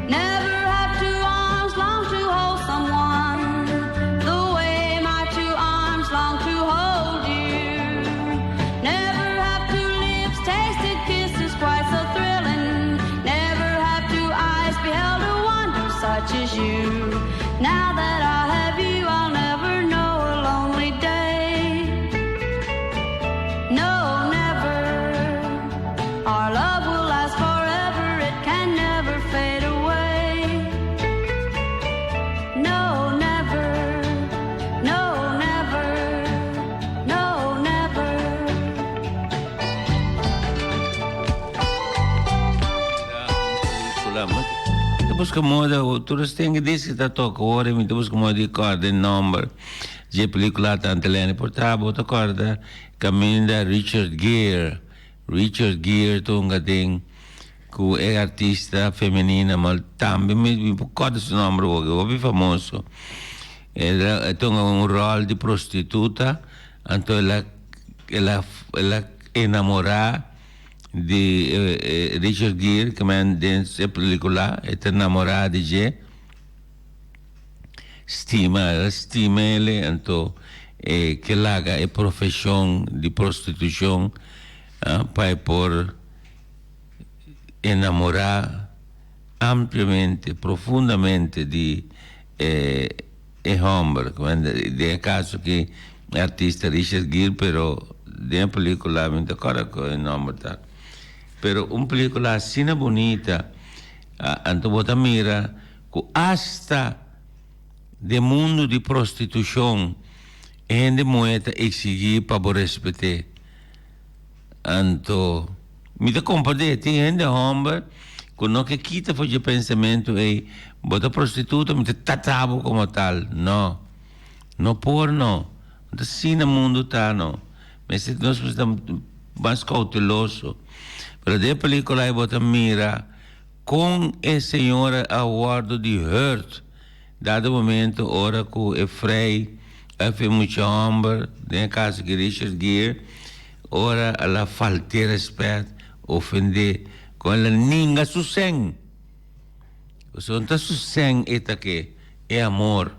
Never have two arms long to hold someone the way my two arms long to hold you. Never have two lips tasted kisses quite so thrilling. Never have two eyes beheld a wonder such as you. Now that I have you, I'll never know a lonely day. No, never. Our love will last forever, it can never fade away. No, never. No, never. No, never. Película, ma ta busca moda, tur esnan ku dice ta toca ora mi ta busca moda di corda e nomber dje película tante Leni por ta bo ta corda caminda Richard Gere, Richard Gere ta hunga den cu e artista femenina ma tambe mi mi por corda su nomber awor, hopi famoso. El a e ta hunga un rol di prostituta anto el a el a el a enamora di Richard Gere ke men den e pelicula e ta namora di dje stima el a stima ele anto e ke laga e profesion di prostitucion pa e por enamora ampliamente profundamente di e e homber den e caso aki e artista Richard Gere pero den e pelicula mi ta corda cu e nomber ta pero un pelicula asina bunita anto bo ta mira cu hasta den mundo di prostitucion e hende muhe ta exigi pa bo respete anto mi ta comprende tin hende homber cu no ke kita for dje pensamento ey bo ta prostituta mi ta trata bo como tal no no por no no ta asina mundo ta no mester nos mester ta mas cauteloso pero den e pelicula ey bo ta mira con e señora a wordo di hurt dado momento ora cu e frei of e mucha homber den e caso aki Richard Gere ora a la falt'e respet ofende con el a ninga su sen pasobra no ta su sen e ta ke e amor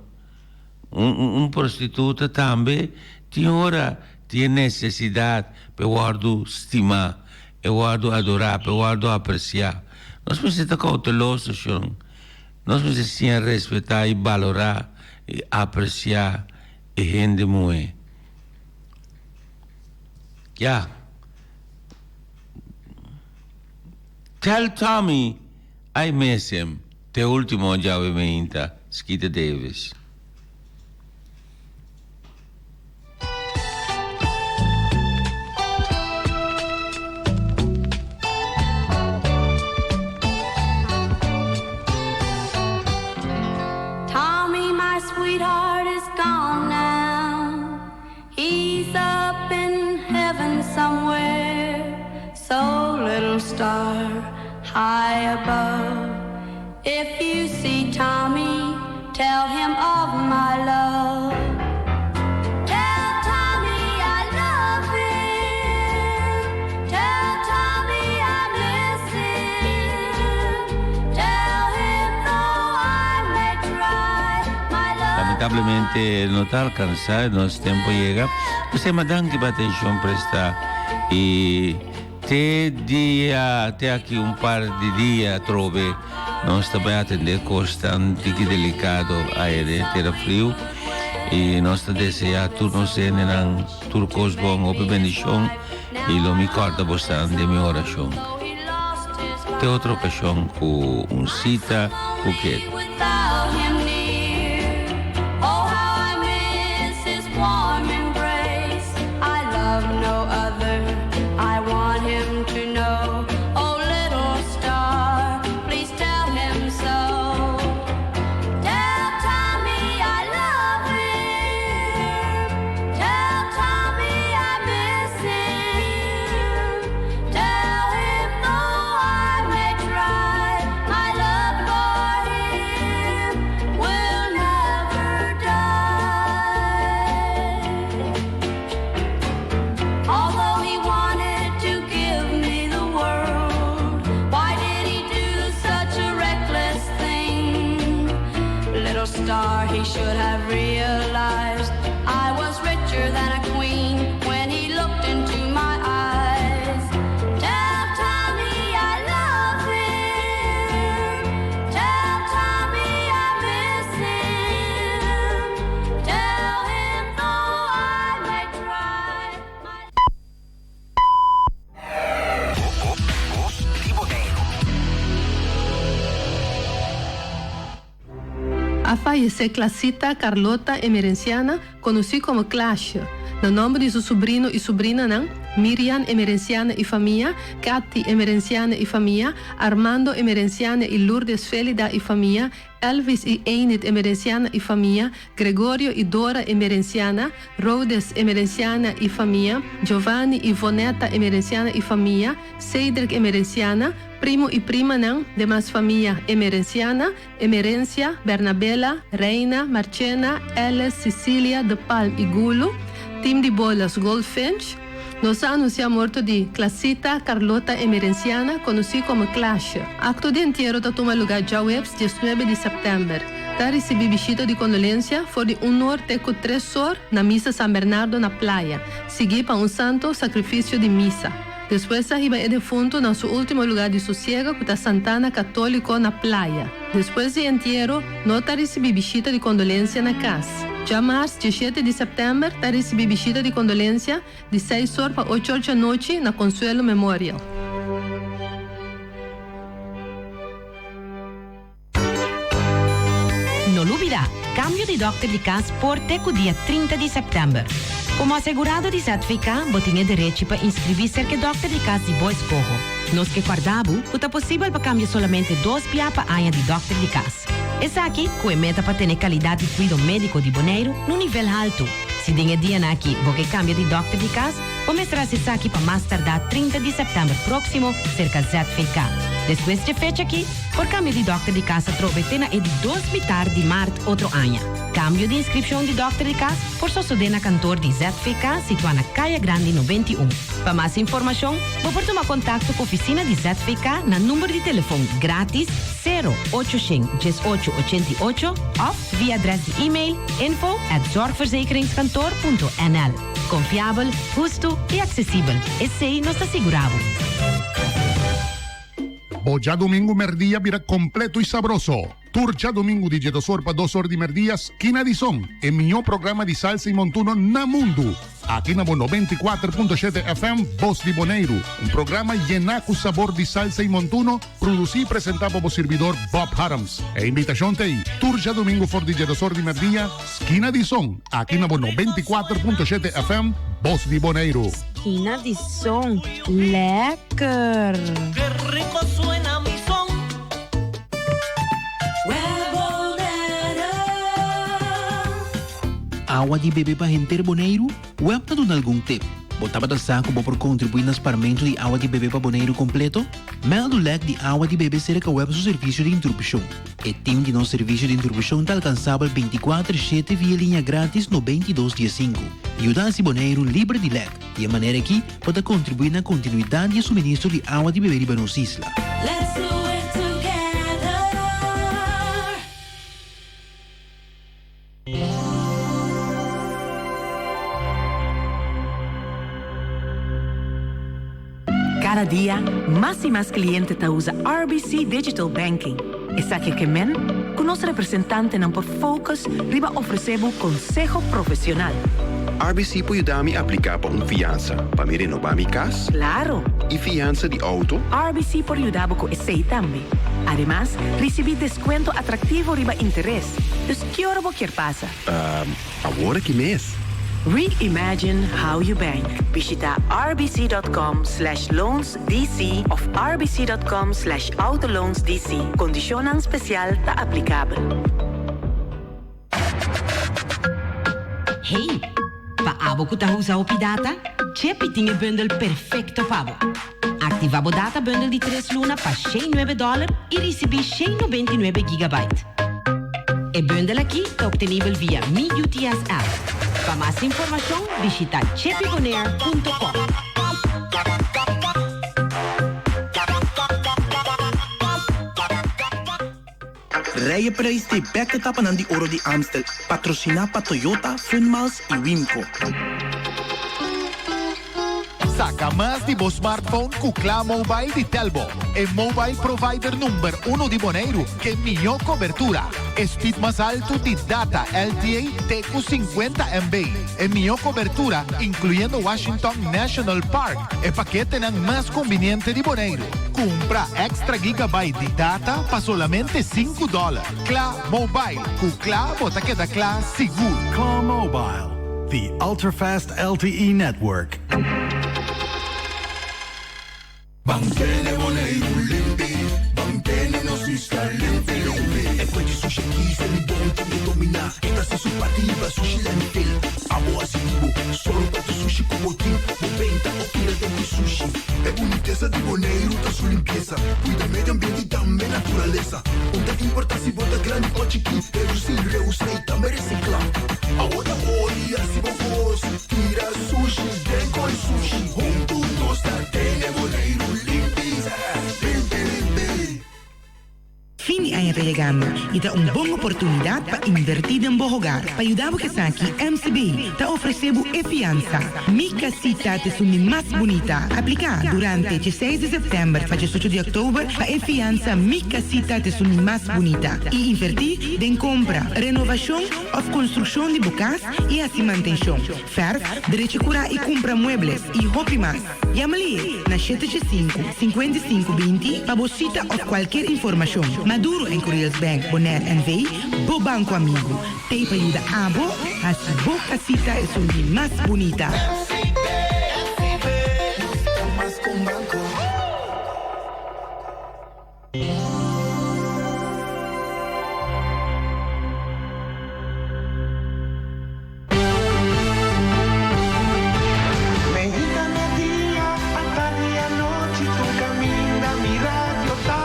un un prostituta tambe tin ora tin e necesidad pa e wordo stima e wordo adora pa e wordo aprecia nos mester ta cauteloso shon. Nos mester siña respetá i balorá i apresiá e hende muhé. Ya. Tell Tommy I miss him, t'e último djawe meinta, Skeeter Davis. He's up in heaven somewhere, so little star high above. If you see Tommy, tell him of my love. Tell Tommy I love him. Tell Tommy I miss him. Tell him though I may cry, my love. Lamentablemente no ta alcansa, nos tempo yega. P'esei ma danki pa atencion presta y te dia, te aki un par di dia atrobe nos ta bai atende cosnan tiki delicado aye den tera friu y nos ta desea tur nos hendenan tur cos bon, hopi bendicion y lo mi corda bosnan den mi oracion. Te otro ocasion cu un cita cu Ked. Without him near, oh how I miss his warm embrace. I love no other, I want him to know. Oh little star, please tell him so. Tell Tommy I love him. Tell Tommy I miss him. Tell him though I may try, my love for him will never die. Although he wanted to give me the world, why did he do such a reckless thing? Little star, he should have realized I was richer than a queen when he looked into my eyes. Tell Tommy I love him. Tell Tommy I miss him. Tell him though I may try. A fayesé Clasita Carlota Emerenciana, konosí komo Klaasje. Na nòmber di su subrino i subrinanan, Mirian Emerenciana i famia, Cathy Emerenciana i famia, Armando Emerenciana i Lourdes Felida i famia, Elvis i Enid Emerenciana i famia, Gregorio i Dora Emerenciana, Rhodes Emerenciana i famia, Giovanni i Vonetta Emerenciana i famia, Cedric Emerenciana, primo i primanan, demas famia Emerenciana, Emerencia, Bernabela, Reina, Marchena, Ellis, Cecilia, De Palm i Gulu, Team di Bolas Goldfinch. Nos a anunsiá morto di Clasita Carlota Emerenciana, konosí komo Klaasje. Akto di entiero ta tuma lugá djaweps diesnuebe di sèptèmber. Ta risibí bishita di kondolensia for di un or te ku tres or na Misa San Bernardo na Playa, siguí pa un santo sakrifisio di misa. Despues a hiba e defuntu na su ultimo lugá di sosiego ku ta Santana Katóliko na Playa. Despues di entiero no ta risibí bishita di kondolensia na kas. Djamars diesshete di sèptèmber ta risibí bishita di kondolensia di seis or pa ocho or djanochi na Consuelo Memorial. No lubida, cambio di dokter di cas por te cu dia 30 di september. Como asegurado di ZVK, bo tin e derechi pa inscribi cerca e dokter di cas di bo escoho. Nos ke corda bo cu ta posibel pa cambia solamente dos bia pa aña di dokter di cas. Esaki cu e meta pa tene calidad di cuido medico di Boneiru n'un nivel halto. Si den e dianan aki bo ke cambia di dokter di cas, Bo mester hasi esaki pa mas tardá 30 di sèptèmber próksimo serka ZVK. Despues dje fecha aki, por kambia di dòkter di kas atrobe te na e di dos mitar di mart otro aña. Kambio di inskripshon di dòkter di kas por sosodé na kantor di ZVK situá na Kaya Grandi 91. Pa mas informashon, bo por tuma kontakto ku ofisina di ZVK na number di telefon grátis sero ocho shen diesocho ochenta i ocho òf via adrès di e-mail info at zorgverzekeringskantoor punto nl. Konfiabel, hustu i aksesibel, esei nos ta sigurá bo. Bo djadumingu merdia bira kompleto i sabroso. Tur djadumingu di djedos or pa dos or di merdia Skina di Son, e mihó programa di salsa i montuno na mundu. Aki na bo 94.7 FM Bos di Boneiru, un programa yená ku sabor di salsa i montuno, produsí i presentá pa bo sirbidor Bob Harms. E invitashon t'ei, tur djadumingu for di djedos or di merdia, Skina di Son, aki na bo 94.7 FM, Bos di Boneiru. Skina di Son, lekker! Ke rico suena mi son. Awa di bebe pa henter Boneiru? Web ta duna algun tip. Bo tabata sa ku bo por kontribuí na sparmentu di awa di bebe pa Boneiru kompleto? Mèldu lèk di awa di bebe serka web su servisio di interupshon. E tim di nos servisio di interupshon ta alkansabel 24 shete via liña grátis 92 diesinku. Yuda hasi Boneiru liber di lèk. Di e manera akí bo ta kontribuí na kontinuidat di e suministro di awa di bebe riba nos isla. Let's do it together. Kada dia, mas i mas kliente ta usa RBC Digital Banking. Esaki ke men ku nos representantenan por focus riba ofresé bo konseho profesional. RBC por yuda mi apliká pa un fiansa pa mi renobá mi kas? Klaro! I fiansa di outo? RBC por yuda bo ku esei tambe. Ademas, risibí deskuento atraktivo riba interes. Dus ki ora bo kier pasa? Ehm, awor aki mes. Reimagine how you bank. Bishita rbc.com slash loansdc of rbc.com slash autoloansdc. Kondishonnan spesial ta aplikabel. Hey, pa abo ku ta usa hopi data, Chepi tin e bundel perfekto pa bo. Aktivá bo data bundel di tres luna pa 109 dòler i risibí 199 gigabyte. E bundel akí ta optenibel via Mi UTS app. Pa mas informashon bishitá chepibonair.com. Rijeprijs di bek etapanan di Oro di Amstel, patrosiná pa Toyota, Funmiles i Wimco. Saka mas di bo smartphone ku Kla Mobile di Telbo, e mobile provider number uno di Boneiru ke mihó kobertura, e speed mas altu di data LTE te ku 50 MB, e mihó kobertura inkluyendo Washington National Park, e paketenan mas kumbiniente di Boneiru. Kumpra extra gigabyte di data pa solamente sinku dòler. Kla Mobile, ku kla bo ta keda kla sigur. Kla Mobile, the ultra-fast LTE network. Ban tene Boneiru limpi, ban tene nos isla limpi limpi. E fuente sushi aki se mi bon tin e dominá. E ta hasi su parti riba sushi landfill. Abo hasi di bo, solo pa tu sushi ku bo tin. Bo benta o tira den di sushi. E bunitesa di Boneiru ta su limpiesa. Kuida medio ambiente i tambe naturalesa. Un ta importá si bo ta grandi o chikí, redusí, reusá i tambe resiklá. Awo ta ori hasi bo kos, tira sushi den koi sushi. Huntu nos ta tene Boneiru limpi, limpi limpi. Fin di aña ta yegando y ta un bon oportunidad pa inverti den bo hogar. Pa yuda bo esaki, MCB ta ofrece bo e fiansa Mi Casita ta esun di mas bunita. Aplica durante dieseis di september pa diesocho di october pa e fiansa Mi Casita ta esun di mas bunita y inverti den compra, renovacion of construccion di bo cas y haci mantencion, verf, drecha cura y cumpra muebles y hopi mas. Yama lié na shete shesinku, 55 binti pa bo sita òf kualkier informashon. Maduro en Curiels Bank Bonaire NV, bo banko amigu, t'ei pa yuda abo hasi bo kasita esun di mas bunita. Meinta, merdia, atardi i anochi tur kaminda mi radio ta.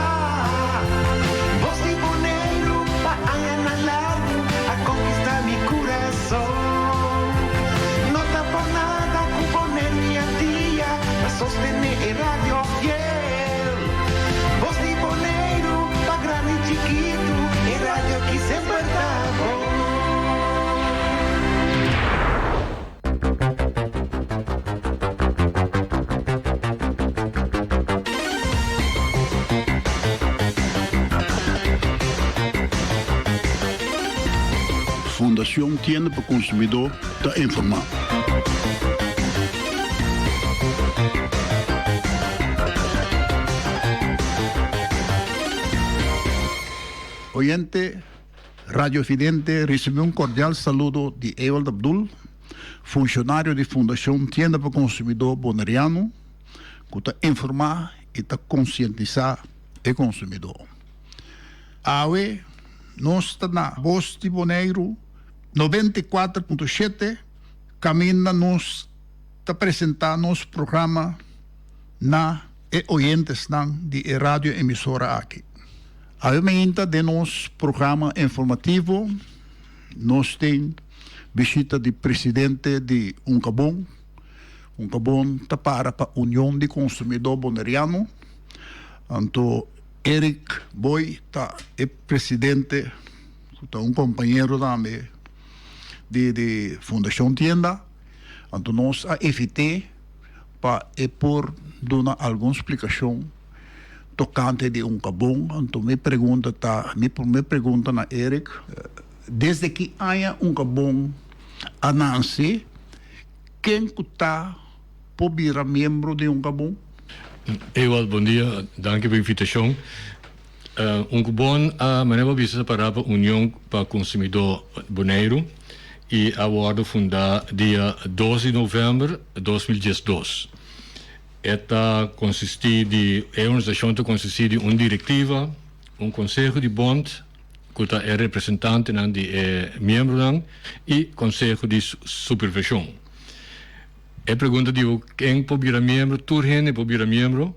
Bos di Boneiru pa añanan largu a konkistá mi kurason. No ta por nada ku Boneiru i Antia ta sostené e radio fiel. Bos di Boneiru pa grandi i chikitu e radio ki semper ta bon. Fundacion Tienda pa Consumidor ta informa. Oyente Radiovidente ricibi un cordial saludo di Ewald Abdul, funcionario di Fundacion Tienda pa Consumidor Boneriano, cu ta informa y ta concientisa e consumidor. Awe nos ta na Bos di Boneiru. 94.7 kaminda nos ta presentá nos programa na e oyentesnan di e radio emisora aki. Awe mainta den nos programa informativo nos tin bishita di presidente di Unkabon. Unkabon ta para pa Union di Konsumidó Boneriano. Anto Eric Boy ta e presidente ku ta un kompañero tambe di di Fundashon Tienda. Anto nos a evit'é pa e por duna algun splikashon tokante di Unkabon. Anto mi pregunta ta, mi promé pregunta na Eric, desde ki aña Unkabon a nanse? Ken ku ta por bira miembro di Unkabon? Ewald, bon dia. Danki pa invitashon. Unkabon a, manera bo a bisa, ta pará pa Union pa Konsumidó Boneiru i a wòrdu fundá dia dos di novèmber 2012. E ta konsistí di, e organisashon ta konsistí di un direktiva, un konseho di bònt, ku ta e representantenan di e miembronan i konseho di supervishon. E pregunta di bo ken por bira miembro, tur hende por bira miembro.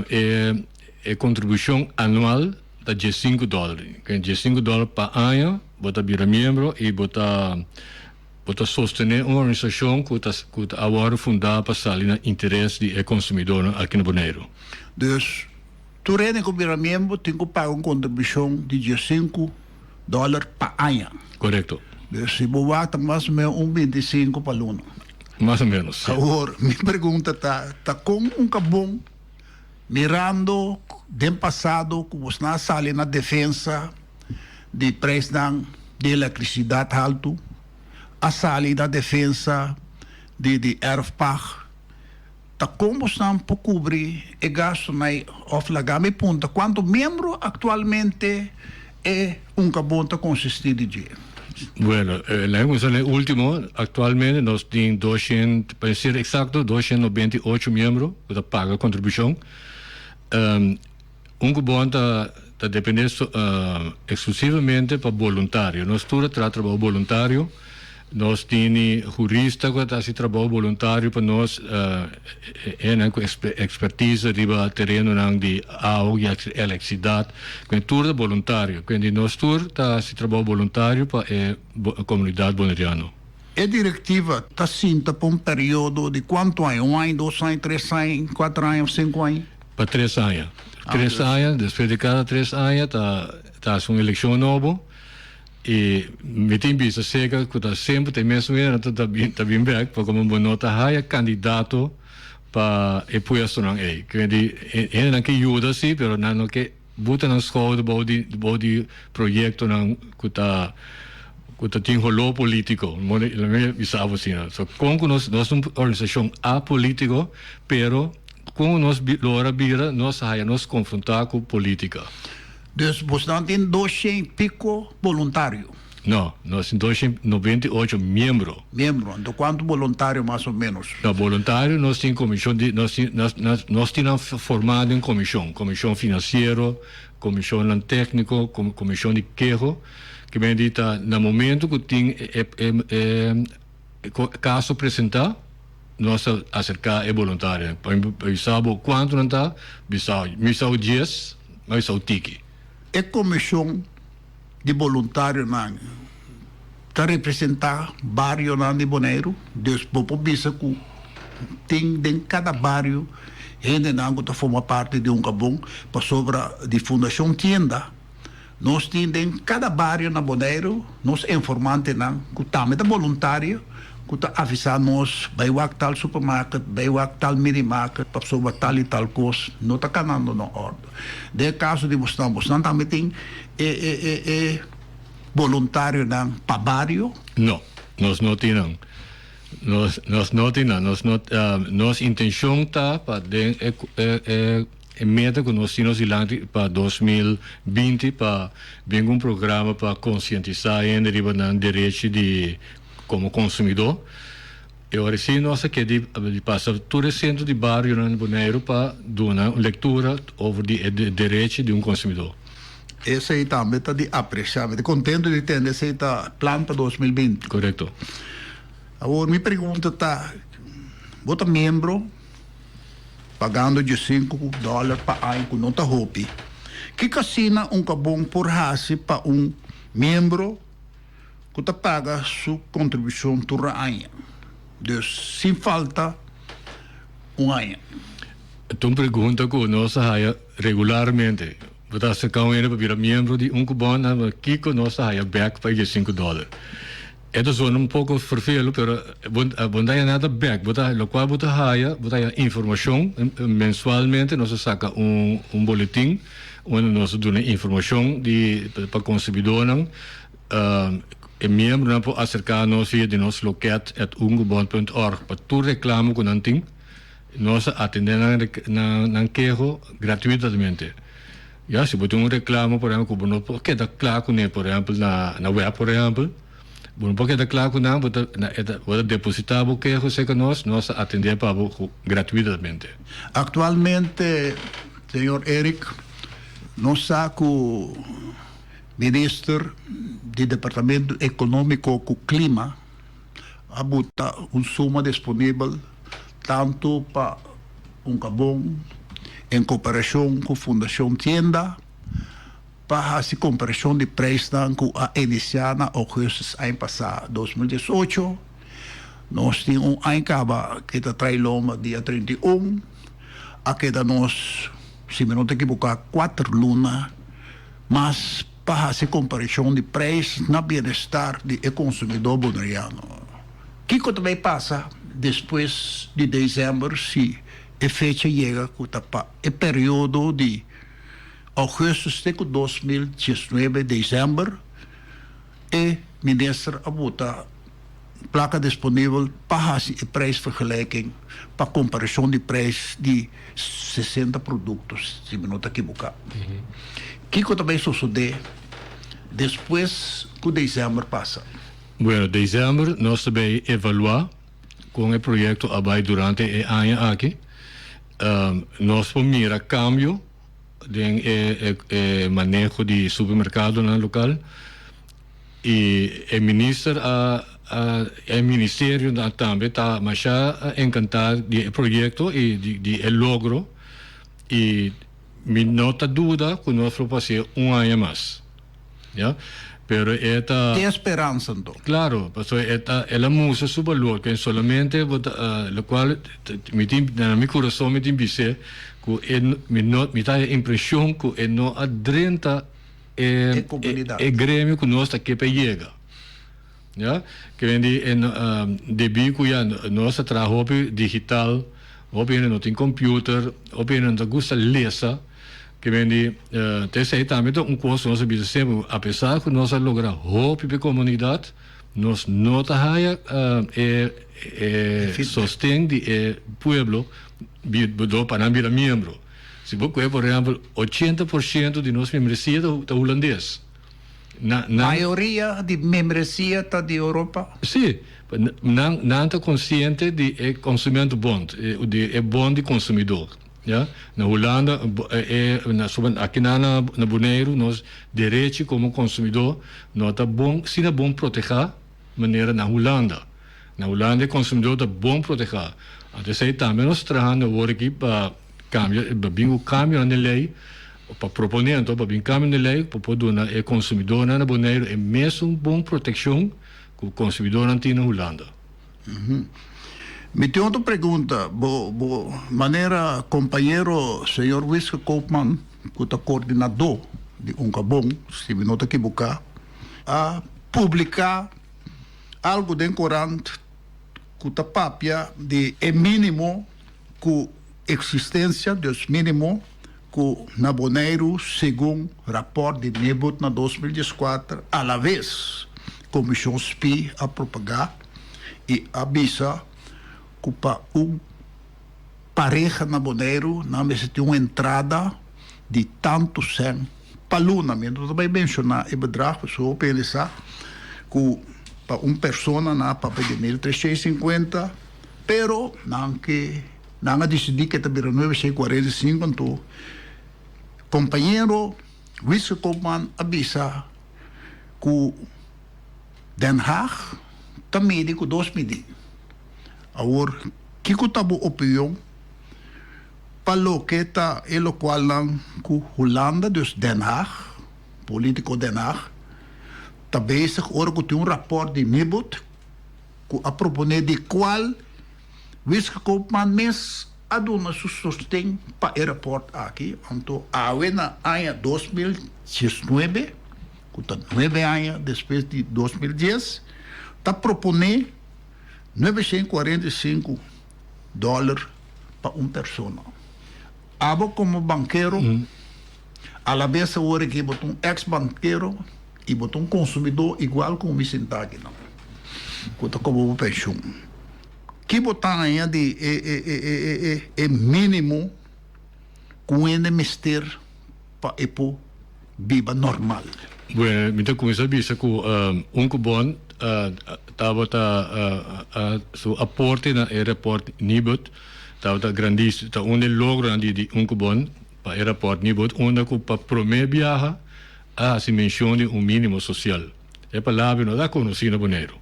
E e kontribushon anual ta diesinku dòler. Diesinku dòler pa aña bo ta bira miembro i bo ta bo ta sostené un organisashon ku ta ku ta a wòrdu fundá pa sali na interes di e konsumidónan aki na Boneiru. Dus Tur hende ku bira miembro tin ku paga un kontribushon di diesinku dòler pa aña. Korekto. Dus si bo wak ta mas o menos un bintisinku pa luna. Mas o menos, si. Awor, mi pregunta ta, ta kon un kabon, mirando den pasado ku bosnan a sali na defensa di preisnan di elektrisidat haltu, a sali na defensa di di erfpacht, Ta kon bosnan por kubri e gastunan ei òf laga mi punta kuantu miembro aktualmente e Unkabon ta konsistí di dje? Bueno, laga mi kuminsá na e último. Aktualmente nos tin doshent, pa ser eksakto, doshent nobenta i ocho miembro ku ta paga kontribushon. Unkabon ta ta dependé eksklusivamente pa boluntario. Nos tur a traha trabou boluntario. Nos tini hurista ku ta hasi trabou boluntario pa nos, hendenan ku ekspertise riba terenonan di awa i elektrisidat, ku tur ta boluntario. Kuendi nos tur ta hasi trabou boluntario pa e komunidat boneriano. E direktiva ta sinta pa un periodo di kuantu aña? Un aña, dos aña, tres aña, kuater aña òf sinku aña? Pa tres aña. Tres aña, despues di kada tres aña ta hasi un elekshon nobo. I mi tin bisa seker ku ta semper ta e mesun hende ta ta bin bek pasobra bo no ta haya kandidato pa e puestonan ei. Ke di hendenan ke yuda si pero nan no ke buta nan skouder bou di bou di proyektonan ku ta ku ta tin holó politiko. Mi bisa bo asina. So kon ku nos nos ta un organisashon apolitiko pero kon nos logra bira nos a haya nos konfrontá ku politika. Dus bosnan tin doshen piko boluntario? No, nos tin doshen noventa i ocho miembro. Miembro, anto kuantu boluntario mas o menos? No, boluntario nos tin komishon di, nos tin, nos, nos, nos tin nan formá den komishon, komishon finansiero, komishonnan tékniko, komishon di keho, ke men di ta na momento ku tin e, e, e, e kaso presentá, Nos ta aserká e boluntarionan pa mi bisa bo kuantu nan ta, bisa mi sa dies, mi sa tiki. E komishon di boluntarionan ta representá barionan di Boneiru, dus bo por bisa ku tin den kada bario hendenan ku ta forma parti di Unkabon pasobra di Fundashon Tienda. Nos tin den kada bario na Boneiru nos informantenan ku tambe ta boluntario ku ta avisá nos bai wak tal supermarket, bai wak tal minimarket pasobra tal i tal kos no ta kanando na òrdu. Den e kaso di bosnan, bosnan tambe tin e e e e boluntarionan pa bario? No, nos no tin nan. Nos nos no tin nan. Nos no nos intenshon ta pa den e e e. E meta ku nos tin nos dilanti pa 2020 pa bin ku un programa pa konsientisá hende riba nan derechi di komo konsumidó. E ora esei nos a ke di pasa tur e sentro di barionan di Boneiru pa duna un lektura over di e derechi di un konsumidó. Esei tambe ta di apresiá. Mi ta kontentu di tende esei ta plan pa 2020. Korekto. Awor mi pregunta ta, bo ta miembro pagando diesinku dòler pa aña ku no ta hopi. Kiko asina Unkabon por hasi pa un miembro ku ta paga su kontribushon tur aña? Dus sin falta un aña. Ta un pregunta ku nos a haya regularmente. Bo ta aserká un hende pa bira miembro di Unkabon, nan ta kiko nos ta haya bèk pa e diesinku dòler? E ta zona un poko fervelo, pero bo bo no ta haya nada bèk. Bo ta lokual bo ta haya, bo ta haya informashon. Mensualmente nos ta saka un un boletin unda nos ta duna informashon di pa konsumidónan. E miembronan por aserká nos via di nos loket at unkobon punt org pa tur reklamo ku nan tin. Nos ta atendé nan nan keho gratuitamente. Ya, si bo tin un reklamo, por ehèmpel, ku bo no por keda kla kuné, por ehèmpel, na na wèp, por ehèmpel, bo no por keda kla ku nan, bo ta na e ta bo ta depositá bo keho serka nos, nos ta atendé pa bo gratuitamente. Aktualmente, señor Eric, nos sa ku Minister di Departamento Ekonómiko ku Klima a buta un suma disponibel tantu pa Unkabon en koperashon ku Fundashon Tienda pa hasi komparashon di preisnan ku a inisiá na ougùstus aña pasá, 2018. Nos tin un aña kaba ke ta trai lomba dia 31. A keda nos, si mi no ta ekiboká, kuater luna mas pa hasi komparashon di preis na bienestar di e konsumidó boneriano. Kiko ta bay pasa despues di december si e fecha yega cu ta pa e periodo di augustus te cu 2019 december e minister a buta placa disponibel pa haci e prijsvergelijking pa comparacion di prijs di 60 producto si mi no ta ekiboca. Kiko ta bay sosode despues cu december pasa? Bueno, december nos ta bay evalua con e proyecto a bay durante e aña aki. Nos por mira cambio den e e maneho di supermercadonan local y e minister a a e ministerio tambe ta masha encanta di e proyecto y di e logro y mi no ta duda cu nos lo por haci'e un aña mas. Ya, pero e ta. Tin speransa anto. Claro, pasobra e ta, el a mustra su balor, ken solamente bo ta, locual mi tin, na mi curason mi tin bis'é cu e, mi no, mi ta haya impresion cu e no a drenta e, E comunidad. e gremio cu nos ta ke pa e yega. Ya, ke men di e no, debí cu ya nos ta traha hopi digital, hopi hende no tin computer, hopi hende no ta gusta lesa. Ke men di, ta esei tambe ta un kos ku nos a bisa semper, apesar ku nos a logra hopi pa e komunidat, nos no ta haya e e sosten di e pueblo dor pa nan bira miembro. Si bo kohe por ehèmpel, 80% di nos membresia ta hulandes. Na nan. Mayoria di membresia ta di Europa? Sí. Nan nan ta konsiente di e Consumentenbond, di e bond di konsumidó. Ya, na Hulanda e na aki na na Boneiru nos derechi komo konsumidó no ta bon asina bon protehá manera na Hulanda. Na Hulanda e konsumidó ta bon protehá. Anto esei tambe nos ta trahando awor aki pa kambia pa bin ku kambionan den lei pa proponé anto pa bin kambio den lei pa por duna e konsumidónan na Boneiru e mesun bon protekshon ku konsumidónan tin na Hulanda. Mi tin otro pregunta, bo bo manera kompañero señor Wiske Koopman ku ta koordinadó di Unkabon, si mi no ta kibuká, a publiká algu den korant ku ta papia di e mínimo ku eksistensia, dus mínimo ku na Boneiru segun rapòrt di Nibud na 2014, alaves Komishon Spie a propagá i a bisa ku pa un pareha na Boneiru nan mester tin un entrada di tantu sèn pa luna. Mi no ta bai menshoná e bedrag pasobra hopi hende sa ku pa un persona nan a papia di mil treshen sinkuenta pero nan ke Nan a disidí ke ta bira 9:45 anto kompañero Wietske Koopman a bisa ku Den Haag ta midi ku dos midi. Awor kiko ta bo opinion pa loke ta e lokualnan ku Hulanda, dus Den Haag, politiko Den Haag, ta bezig ora ku tin un rapòrt di Nibud ku a proponé di kual Wietske Koopman mes a duna su sosten pa e rapòrt aki, anto awe na aña 2019, ku ta nuebe aña despues di 2010, ta proponé 945 dòler pa un persona. Abo komo bankero, alabes awor aki bo ta un eks bankero i bo ta un konsumidó igual ku mi sintá akinan, ku ta koba bo penshun. Ki bo ta haña di e e e e e e e mínimo ku un hende mester pa e por biba normal? Bueno, mi ta kuminsá bisa ku Unkobon tabata su aporte na e rapòrt Nibud tabata grandísimo. Ta un di e logronan di di Unkobon pa e rapòrt Nibud unda ku pa promé biaha a hasi menshon di un mínimo sosial. E palabra no ta konosí na Boneiru.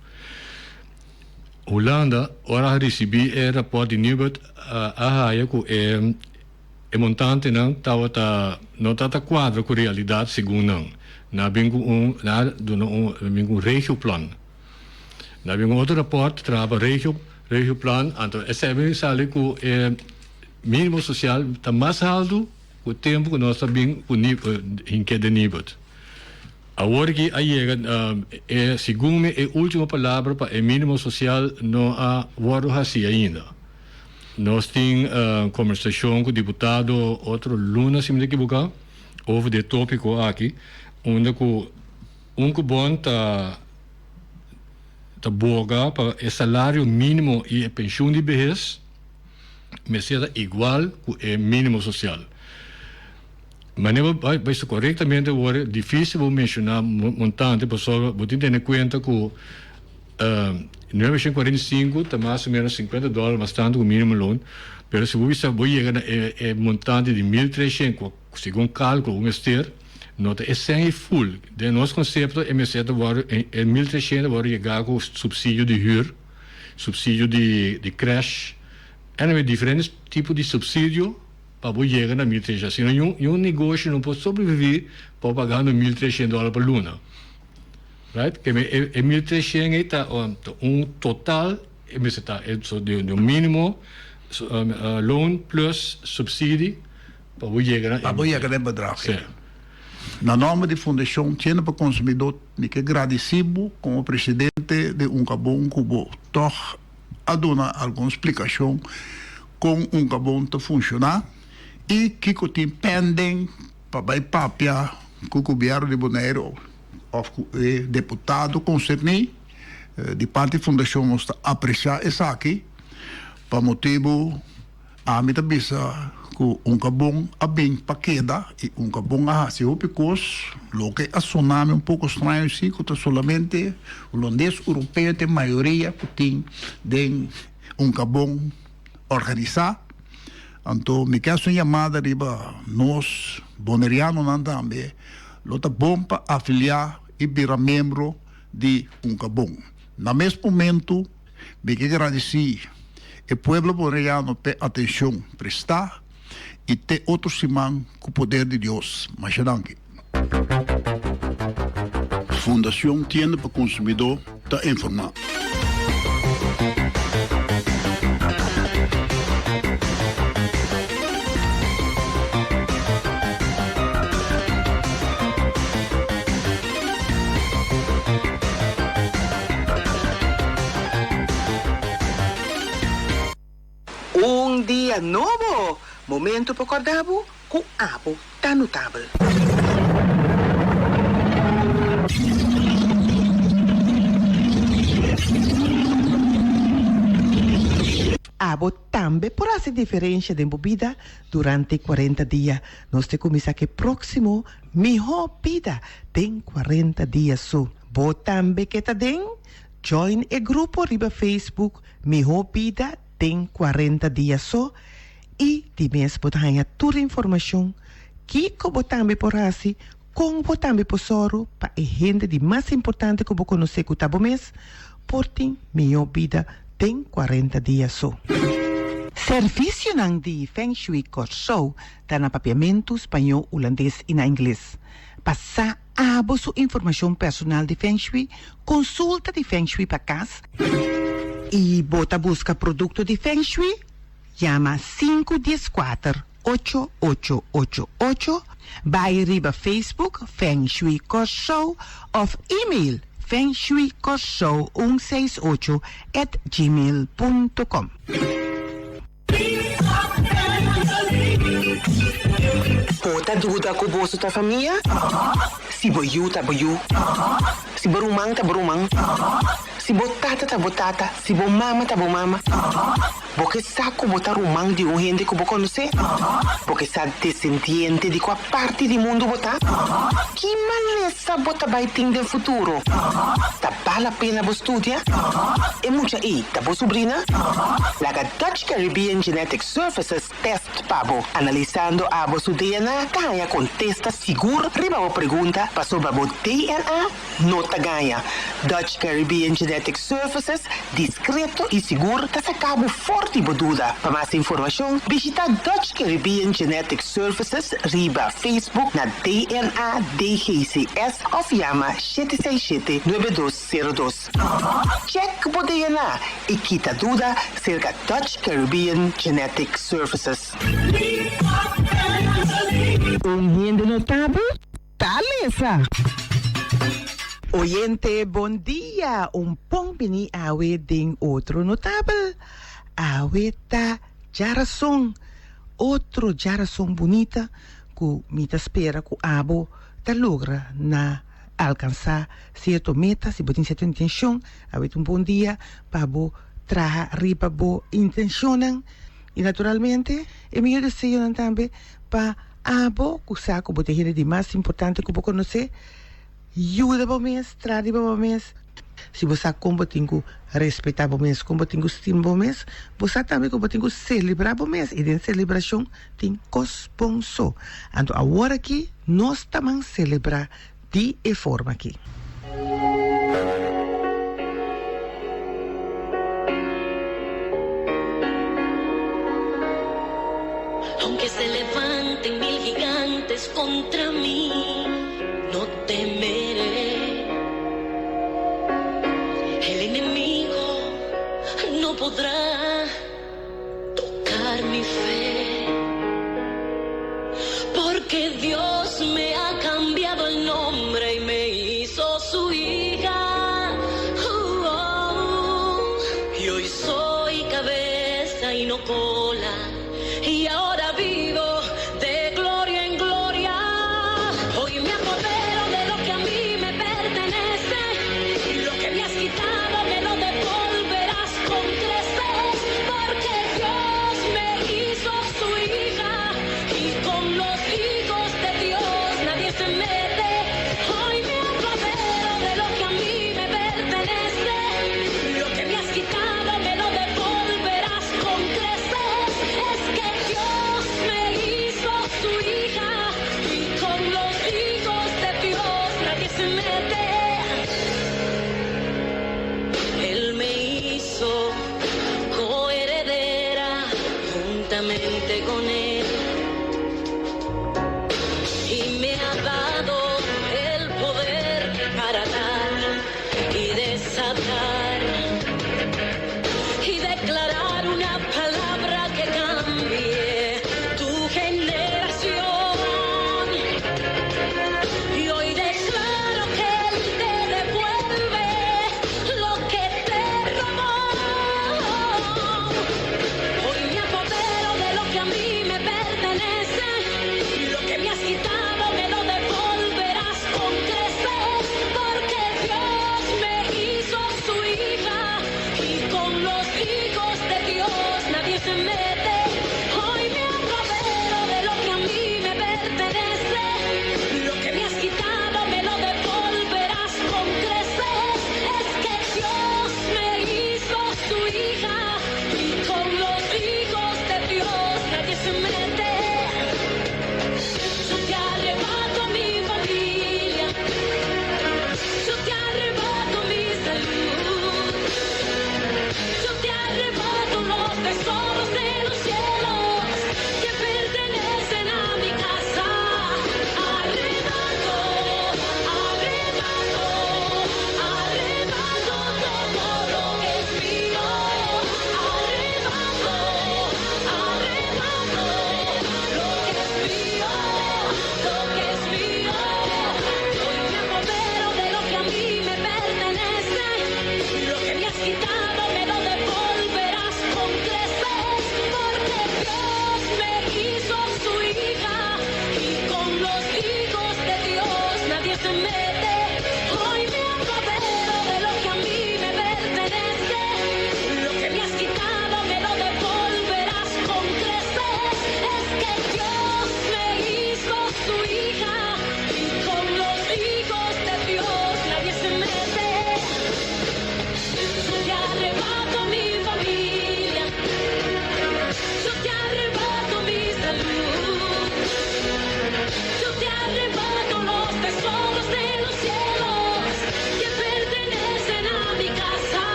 Hulanda, ora a risibí e rapòrt di Nibud a haya ku e e montantenan tabata no tabata kuadra ku realidat segun nan. Nan a bin ku un nan a duna un nan a bin ku un regioplan. Nan a bin ku un otro rapòrt traha pa regio regioplan anto esei a bin sali ku e mínimo sosial ta mas haltu ku tempu ku nos a bin ku hink'é den Nibud. Awor ki a yega e segun mi e ultimo palabra pa e minimo social no a wordo haci ainda. Nos tin conversacion cu diputado otro luna si mi ta ekiboca over di e topico aki unda cu un cu bon ta ta boga pa e salario minimo y e pensioen di behes mester ta igual cu e minimo social. Manera bo bai bisa korektamente awor, difisil bo menshoná montante pasobra bo tin tene kuenta ku 945 ta mas o menos 50 dòler mas tantu ku minimum loan, pero si bo bisa bo yega na e montante di 1300 ku segun kalkulo bo mester, no ta e sèn ei ful. Den nos konsepto e mester ta wòrdu e 1300 ta wòrdu yegá ku supsidio di hür, supsidio di krèsh, anyway diferente tipo di supsidio. Pa bo yega na 1300. Asina un negoshi no por sobrevivi pa bo pagando 1300 dòler pa luna. Right? Ke men e 1300 ei ta un total e mester ta e so di un minimo loan plus subsidi pa bo yega na e. Pa bo yega na e bedrag ei. Si. Na nòmber di Fundashon Tienda pa Konsumidó mi ke gradisí bo komo presidente di Unkabon ku bo tòg a duna algun splikashon kon Unkabon ta funshoná i kiko tin pending pa bai papia ku gobièrnu di Boneiru òf ku e deputado konserní. Di parti fundashon nos ta apresiá esaki pa motibu ami ta bisa ku Unkabon a bin pa keda i Unkabon a hasi hopi kos. Loke a sona mi un poko straño si ku ta solamente hulandes europeo ta e mayoria ku tin den Unkabon organisá. Anto mi ke hasi un yamada riba nos bonerianonan tambe, lo ta bon pa afiliá i bira miembro di Unkabon. Na mes momentu mi ke gradisí e pueblo boneriano p'e atenshon prestá i te otro siman ku poder di Dios. Masha danki. Fundacion Tienda pa Consumidor ta informa. Un dia nobo! Momento pa corda bo cu abo ta notabel. Abo tambe por haci diferencia den bo bida durante cuarenta dia. Nos te cuminsa cu e proximo Miho Bida den cuarenta dia so. Bo tambe ke ta den? Join e grupo riba Facebook Miho Bida den cuarenta dia so y di mes bo ta haña tur informacion kico bo tambe por haci. Kon bo tambe por sòru pa e hende di mas importante ku bo konosé ku ta bo mes, por tin mihó bida den kuarenta dia so? Servisionan di Feng Shui Kòrsou ta na papiamentu, spañó, hulandes i na ingles. Pa sa abo su informashon personal di Feng Shui, konsulta di Feng Shui pa kas. I bo ta buska produkto di Feng Shui? Yama sinku dieskuater ocho ocho ocho ocho, bai riba Facebook Feng Shui Kòrsou òf email fengshuikòrsou un seis ocho at gmail punto com. Bo ta duda ku boso ta famia? Si bo yu ta bo yu, si bo ruman ta bo ruman, si bo tata ta bo tata, si bo mama ta bo mama. Bo ke sa ku bo ta ruman di un hende ku bo konosé? Bo ke sa desendiente di kua parti di mundu bo ta? Ki malesa bo ta bai tin den futuro? Ta bal a pena bo studia? E mucha ei ta bo subrina? Laga Dutch Caribbean Genetic Services tèst pa bo. Analisando abo su DNA ta haña kontesta sigur riba bo pregunta pasobra bo DNA No ta gaña. Dutch Caribbean Genetic Services, diskreto i sigur, ta saka bo for di bo duda. Pa mas informashon, bishita Dutch Caribbean Genetic Services riba Facebook na DNA DGCS òf yama shete seis shete nuebe dos sero dos. Chèk bo DNA i kita duda serka Dutch Caribbean Genetic Services. Un hende notabel? Ta lesa! Oyente bon dia, un pon bini awe den otro notabel. Awe ta djarason, otro djarason bunita ku mi ta spera ku abo ta logra na alkansa sierto meta, si bo tin sierto intenshon, awe ta un bon dia pa bo traha riba bo intenshonnan i naturalmente e mihó deseonan tambe pa Abo ku sa ku bo ta e hende di mas importante ku bo konosé, yuda bo mes, traha riba bo mes. Si bo sa kon bo tin ku respetá bo mes, kon bo tin ku stima bo mes, bo sa tambe ku bo tin ku selebrá bo mes, i den selebrashon tin kos bon so. Anto awor aki nos ta man selebrá di e forma aki. Aunque se levanten mil gigantes contra mí, no temeré. El enemigo no podrá tocar mi fe, porque Dios me ha cambiado el nombre y me hizo su hija. Uh, oh, y hoy soy cabeza y no cola, y ahora vivo de gloria en gloria. Hoy me apodero de lo que a mí me pertenece, lo que me has quitado me lo devolverás con creces, porque Dios me hizo su hija y con los hijos de Dios nadie se mete. Hoy me apodero de lo que a mí me pertenece, lo que me has quitado me lo devolverás con creces. Es que Dios me hizo su hija y con los hijos de Dios nadie se mete. Él me hizo coheredera juntamente con él y me ha dado el poder para dar y desatar y declarar una palabra que cambie tu generación. Y hoy declaro que Él te devuelve lo que te robó. Hoy me apodero de lo que a mí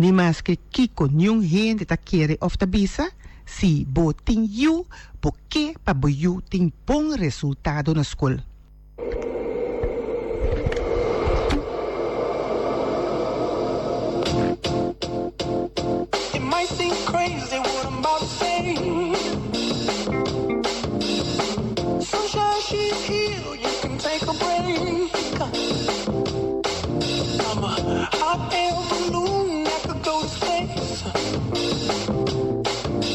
Ni maske kiko niun hende ta kere òf ta bisa, si bo tin yu, bo ke pa bo yu tin bon resultado na skol. It might seem crazy what I'm about to say. Sunshine, she's here, you can take a break. I'm a hot air balloon that could go to space.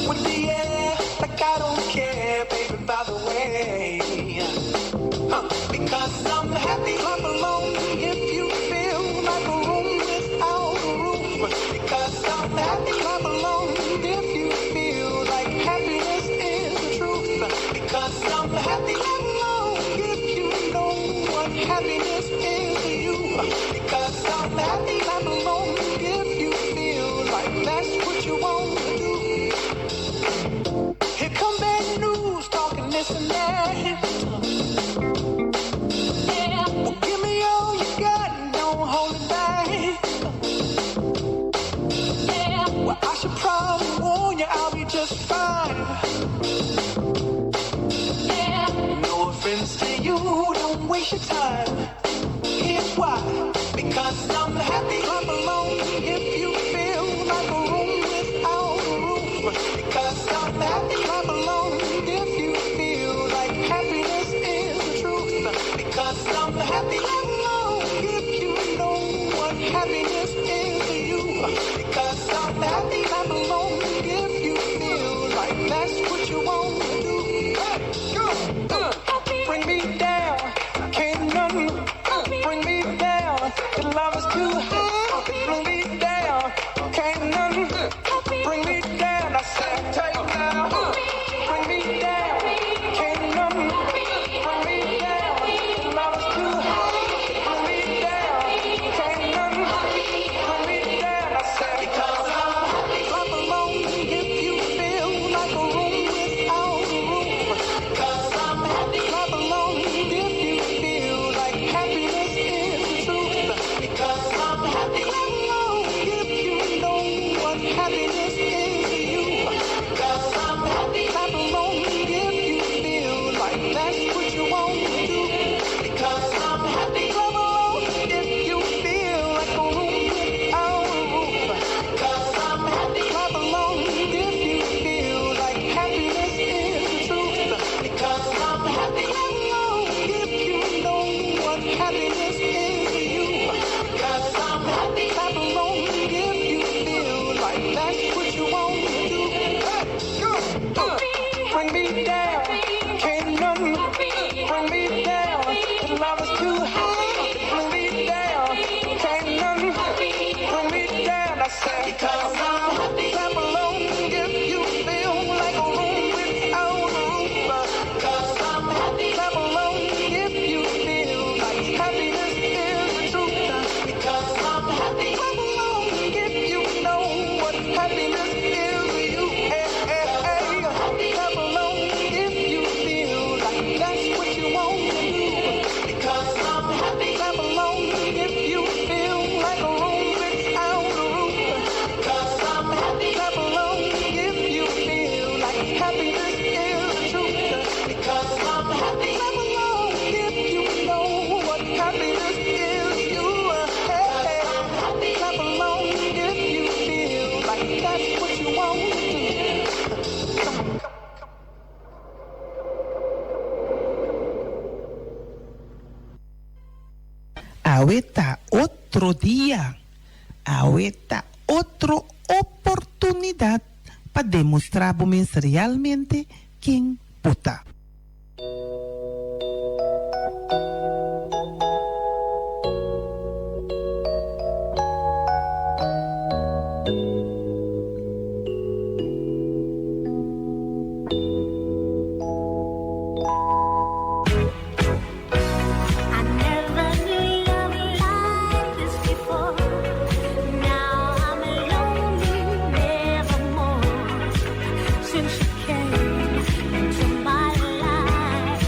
With the air, like I don't care, baby, by the way. Huh, Because I'm happy, clap along if you feel like a room without a roof. Because I'm happy, clap along if you feel like happiness is the truth. Because I'm happy, clap along if you know what happiness is to you. Because I'm happy, clap along if you feel like that's what you want to do. Here come bad news, talking this and that. Well, give me all you got and don't hold it back. Well, I should probably warn you, I'll be just fine. No offense to you, don't waste your time. Here's why. Because I'm happy. Clap along if you feel like a room without a roof. Because I'm happy. Clap along if you feel like happiness is the truth. Because I'm happy. Clap along if you know what happiness is to you. Because I'm happy. Clap along if you feel like that's what you want to do. Hey, go, Bring me down, can't nothing bring me down. The love is too high, bring me down. Can't nothing bring me down. I said, take down, bring me down. Can't nothing bring me down. The love is too high, bring me down. Can't nothing bring me down. I said, because I'm happy. Clap along if you feel like a room without a roof. Because I'm happy. Clap along if you feel like happiness is the truth. Because I'm happy. Clap along if you know what happiness is to you. Because I'm happy. Clap along if you feel like that's what you want to do. Because I'm happy. Clap along if you feel like a room without a roof. Because I'm happy. Clap along if you feel like happiness is the truth. Because I'm happy. Clap along if you know what happiness is to you. Because I'm happy. Clap along if you feel like that's what you want to do. Hey, go, Bring me down, can't nothing bring me down. The love is too high, bring me down. Can't nothing bring me down. I said because I'm happy. Clap along if you feel like a room without a roof. Because I'm happy. Clap along if you feel like happiness is the truth. Because I'm happy. Clap along if you know what happiness is to you. Hey, hey, hey. Clap along if you feel like that's what you want to do. Because I'm happy. Clap along if you feel like a room without a roof. Because I'm happy. Clap along if you feel like happiness is the truth. Because I'm happy. Clap along if you know what happiness is to you. Hey, hey. Clap along if you feel like that's what you want to do. Come on. Awe ta otro dia. Awe ta otro oportunidat pa demostrá bo mes realmente ken bo ta. I never knew love like this before. Now I'm lonely nevermore. Since you came into my life,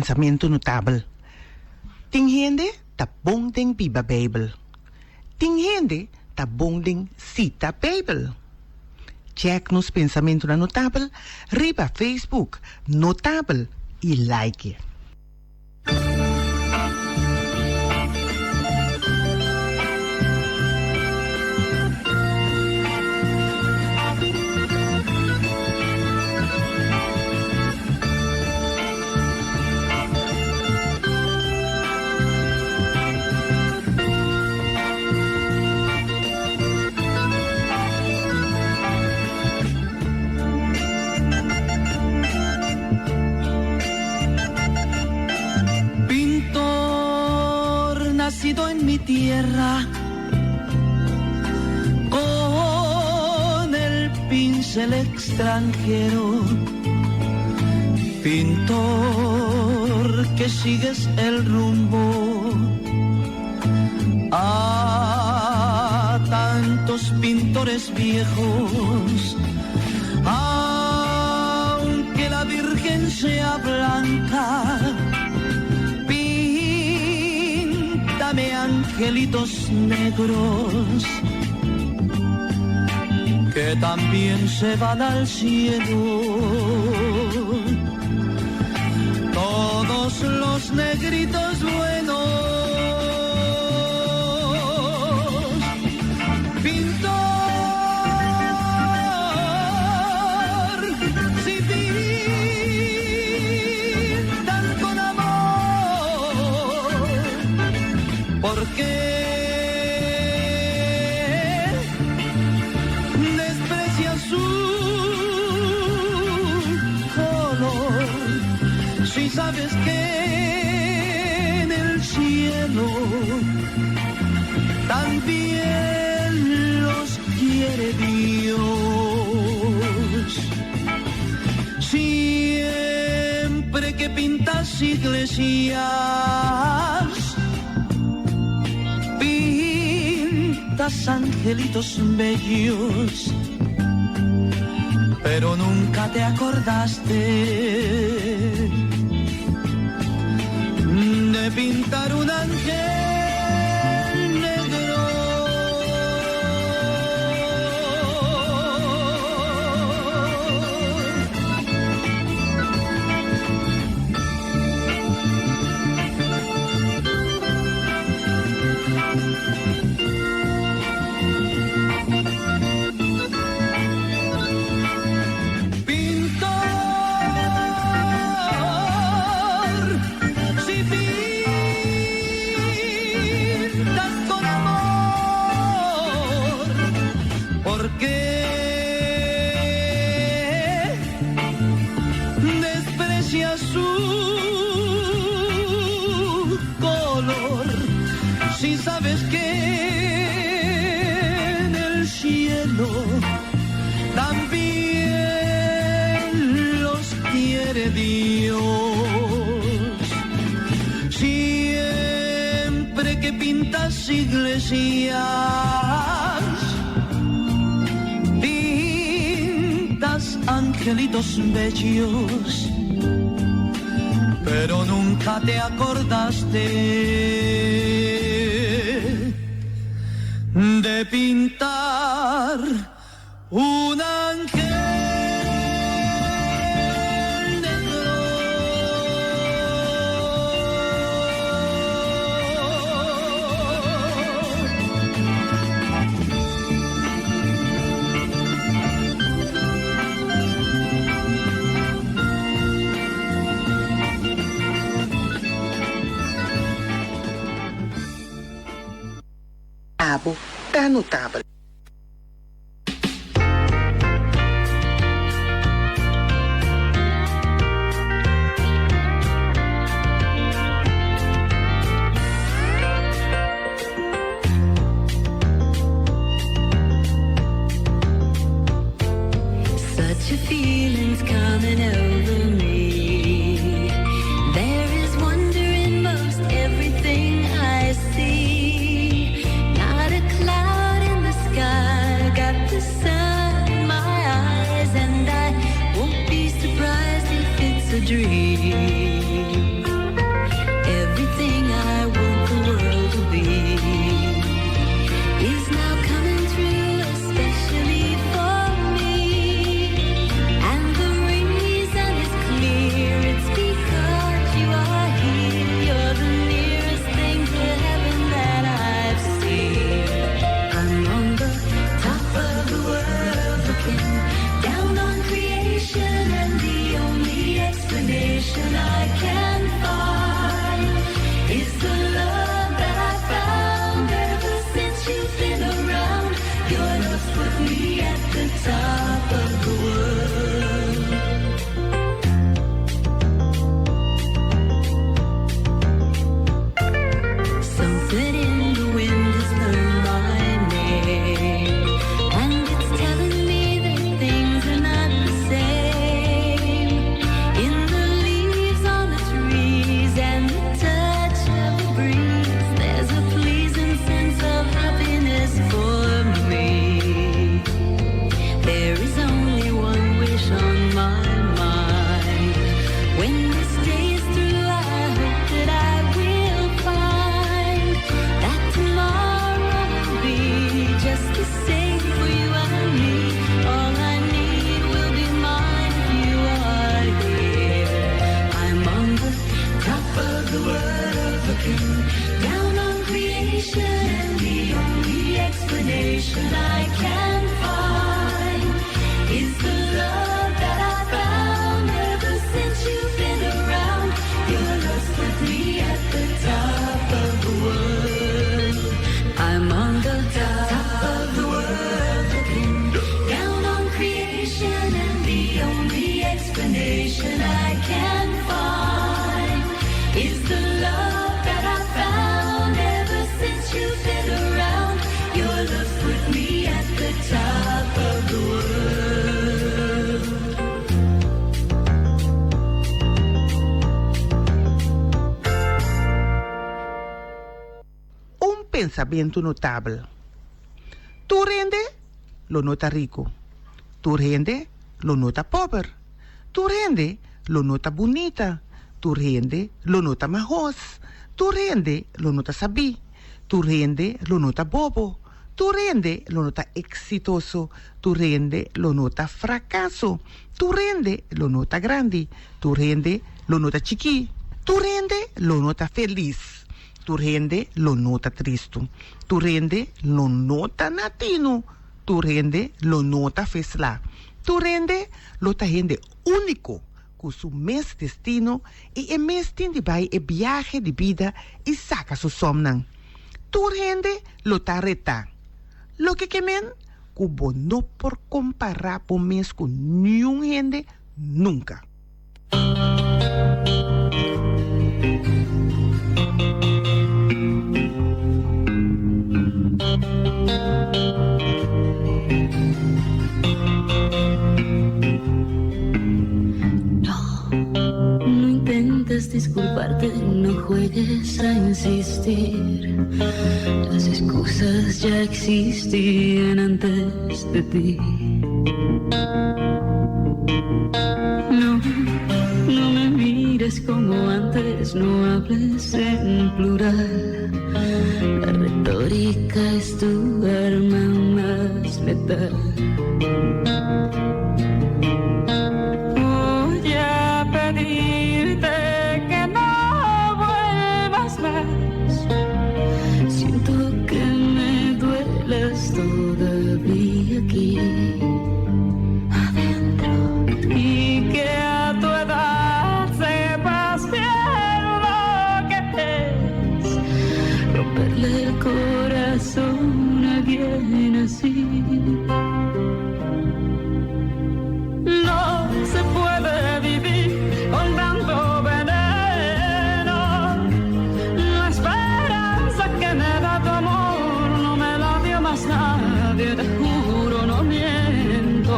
Pensamentu notabel. Tin hende ta bon den biba Beibel. Tin hende ta bon den sita Beibel. Check nos Pensamentunan Notabel riba Facebook Notabel i like. Pintor nacido en mi tierra con el pincel extranjero. Pintor que sigues el rumbo a tantos pintores viejos. Aunque la Virgen sea blanca, píntame angelitos negros que también se van al cielo. Todos los negritos buenos, pintor, si pintan con amor, ¿por qué desprecia su color? Si sabes que en el cielo también los quiere Dios. Siempre que pintas iglesias, pintas angelitos bellos, pero nunca te acordaste de pintar un ángel negro. Pintor, si pintas con amor, ¿por qué desprecias su color? Si sabes que en el cielo también los quiere Dios. Siempre que pintas iglesias, pintas angelitos bellos, pero nunca te acordaste de pintar un ángel negro. Abo ta notabel. Such a feeling's coming over me. There is wonder in most everything I see. Not a cloud in the world looking down on creation, and the only explanation I can find is the love that I found ever since you've been around. Your love's put me at the top of the world. I'm on the top of the world looking down on creation, and the only explanation I can find is the love that I found ever since you've been around. Your love's put me at the top of the world. Un pensamentu notabel. Tur hende lo no ta riku. Tur hende lo no ta pober. Tur hende lo no ta bunita. Tur hende lo no ta mahos. Tur hende lo no ta sabí. Tur hende lo no ta bobo. Tur hende lo no ta eksitoso. Tur hende lo no ta frakaso. Tur hende lo no ta grandi. Tur hende lo no ta chikí. Tur hende lo no ta felis. Tur hende lo no ta tristu. Tur hende lo no ta na tinu. Tur hende lo no ta feslá. Tur hende lo ta hende úniko ku su mes destino i e mes tin di bai e biahe di bida i saka su sòmnan. Tur hende lo ta retá. Loke ke men ku bo no por kompará bo mes ku niun hende nunka. No, no intentes disculparte, no juegues a insistir. Las excusas ya existían antes de ti. No, no me mires como antes, no hables en plural. La retórica es tu arma más letal. Voy a pedirte que no vuelvas más. Siento que me duelas todavía aquí adentro y que a tu edad sepas bien lo que es romperle el corazón a alguien así. No se puede vivir con tanto veneno. La esperanza que me da tu amor no me la dio más nadie, te juro, no miento.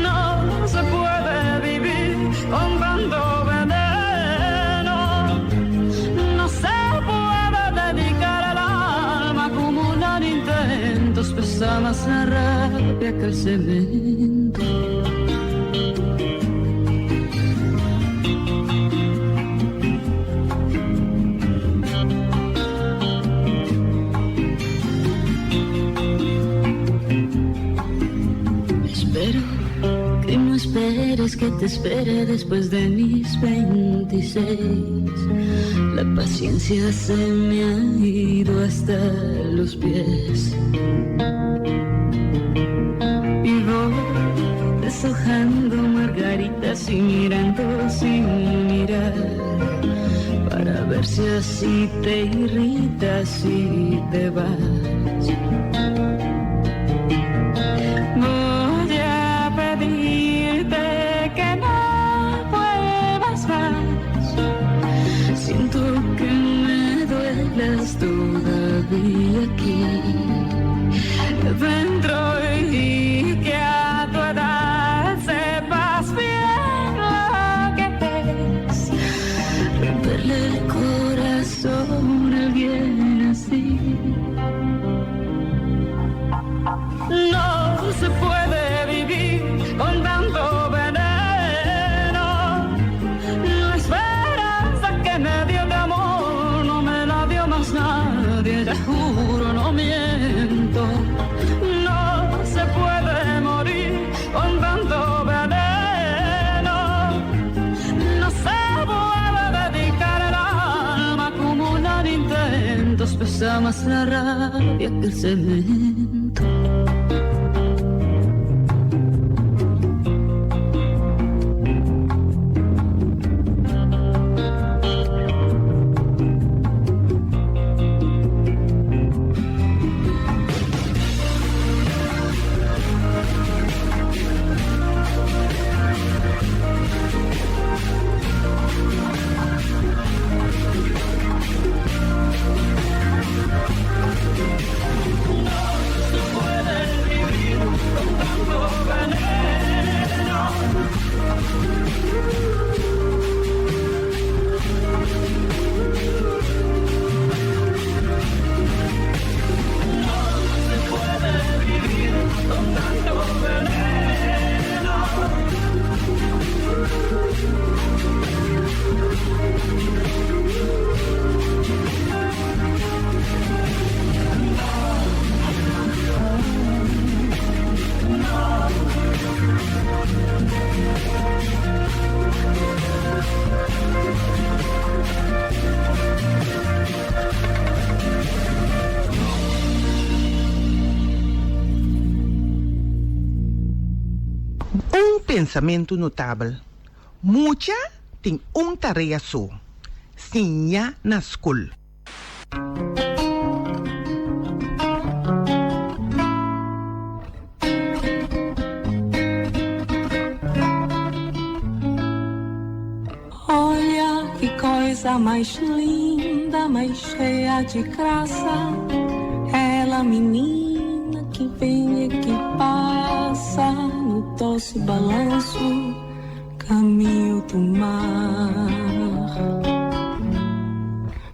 No se puede vivir con tanto veneno. No se puede dedicar el alma a acumular intentos. Pesa más la rabia que el cemento. Espero que no esperes que te espere después de mis 26. La paciencia se me ha ido hasta los pies. Y voy deshojando margaritas y mirando sin mirar para ver si así te irritas y te vas. Voy a pedirte que no vuelvas más. Siento que me duelas todavía aquí dentro y que a tu edad sepas bien lo que es romperle el corazón a alguien así. No se puede vivir con tanto veneno. La esperanza que me dio de amor no me la dio más nadie, te juro, no miento. No se puede morir con tanto veneno. No se puede dedicar el pesa más la rabia que el cemento. Se puede vivir con tanto veneno. No se puede vivir con tanto veneno. Un pensamentu notabel, Mucha tin un tarea so, siña na skol. Olha que coisa mais linda, mais cheia de graça. Ela, menina que vem e que passa no doce balanço, caminho do mar.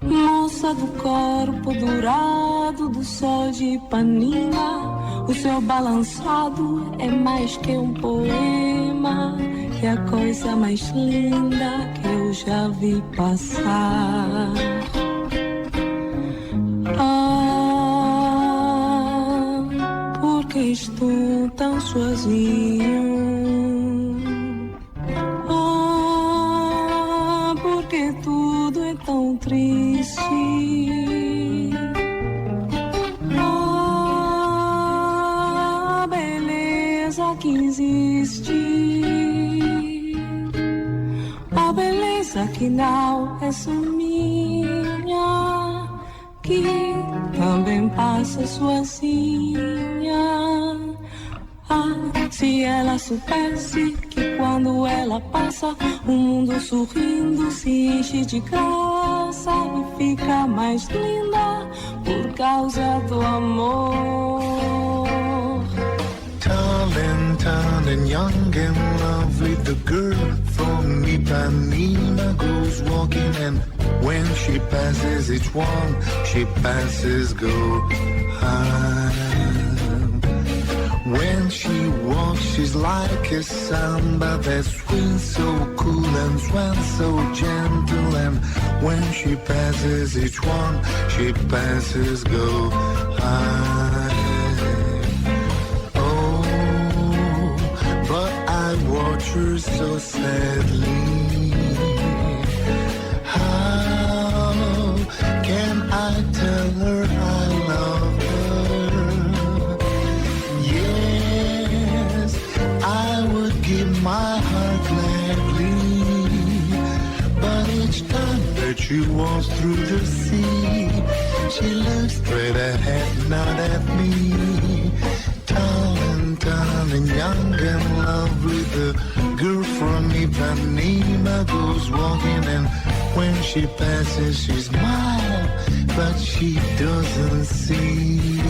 Moça do corpo dourado do sol de Ipanema, o seu balançado é mais que um poema, é a coisa mais linda que eu já vi passar. Ah, porque estou tão sozinho? Ah, porque tudo é tão triste. Ah, a beleza que existe. A beleza que não é só minha, que também passa sozinha. Ah, se ela soubesse que quando ela passa, o mundo sorrindo se enche de graça e fica mais linda por causa do amor. Tall and tan and young and lovely, the girl from Ipanema goes walking, and when she passes each one, she passes go high. When she walks, she's like a samba that swings so cool and swans so gentle. And when she passes each one, she passes go high. Oh, but I watch her so sadly. How can I tell her I love her? Yes, I would give my heart gladly. But each time that she walks through the sea, she looks straight ahead, not at me. Tall and tan and young and lovely, the girl from Ipanema goes walking, and when she passes, she smiles, but she doesn't see.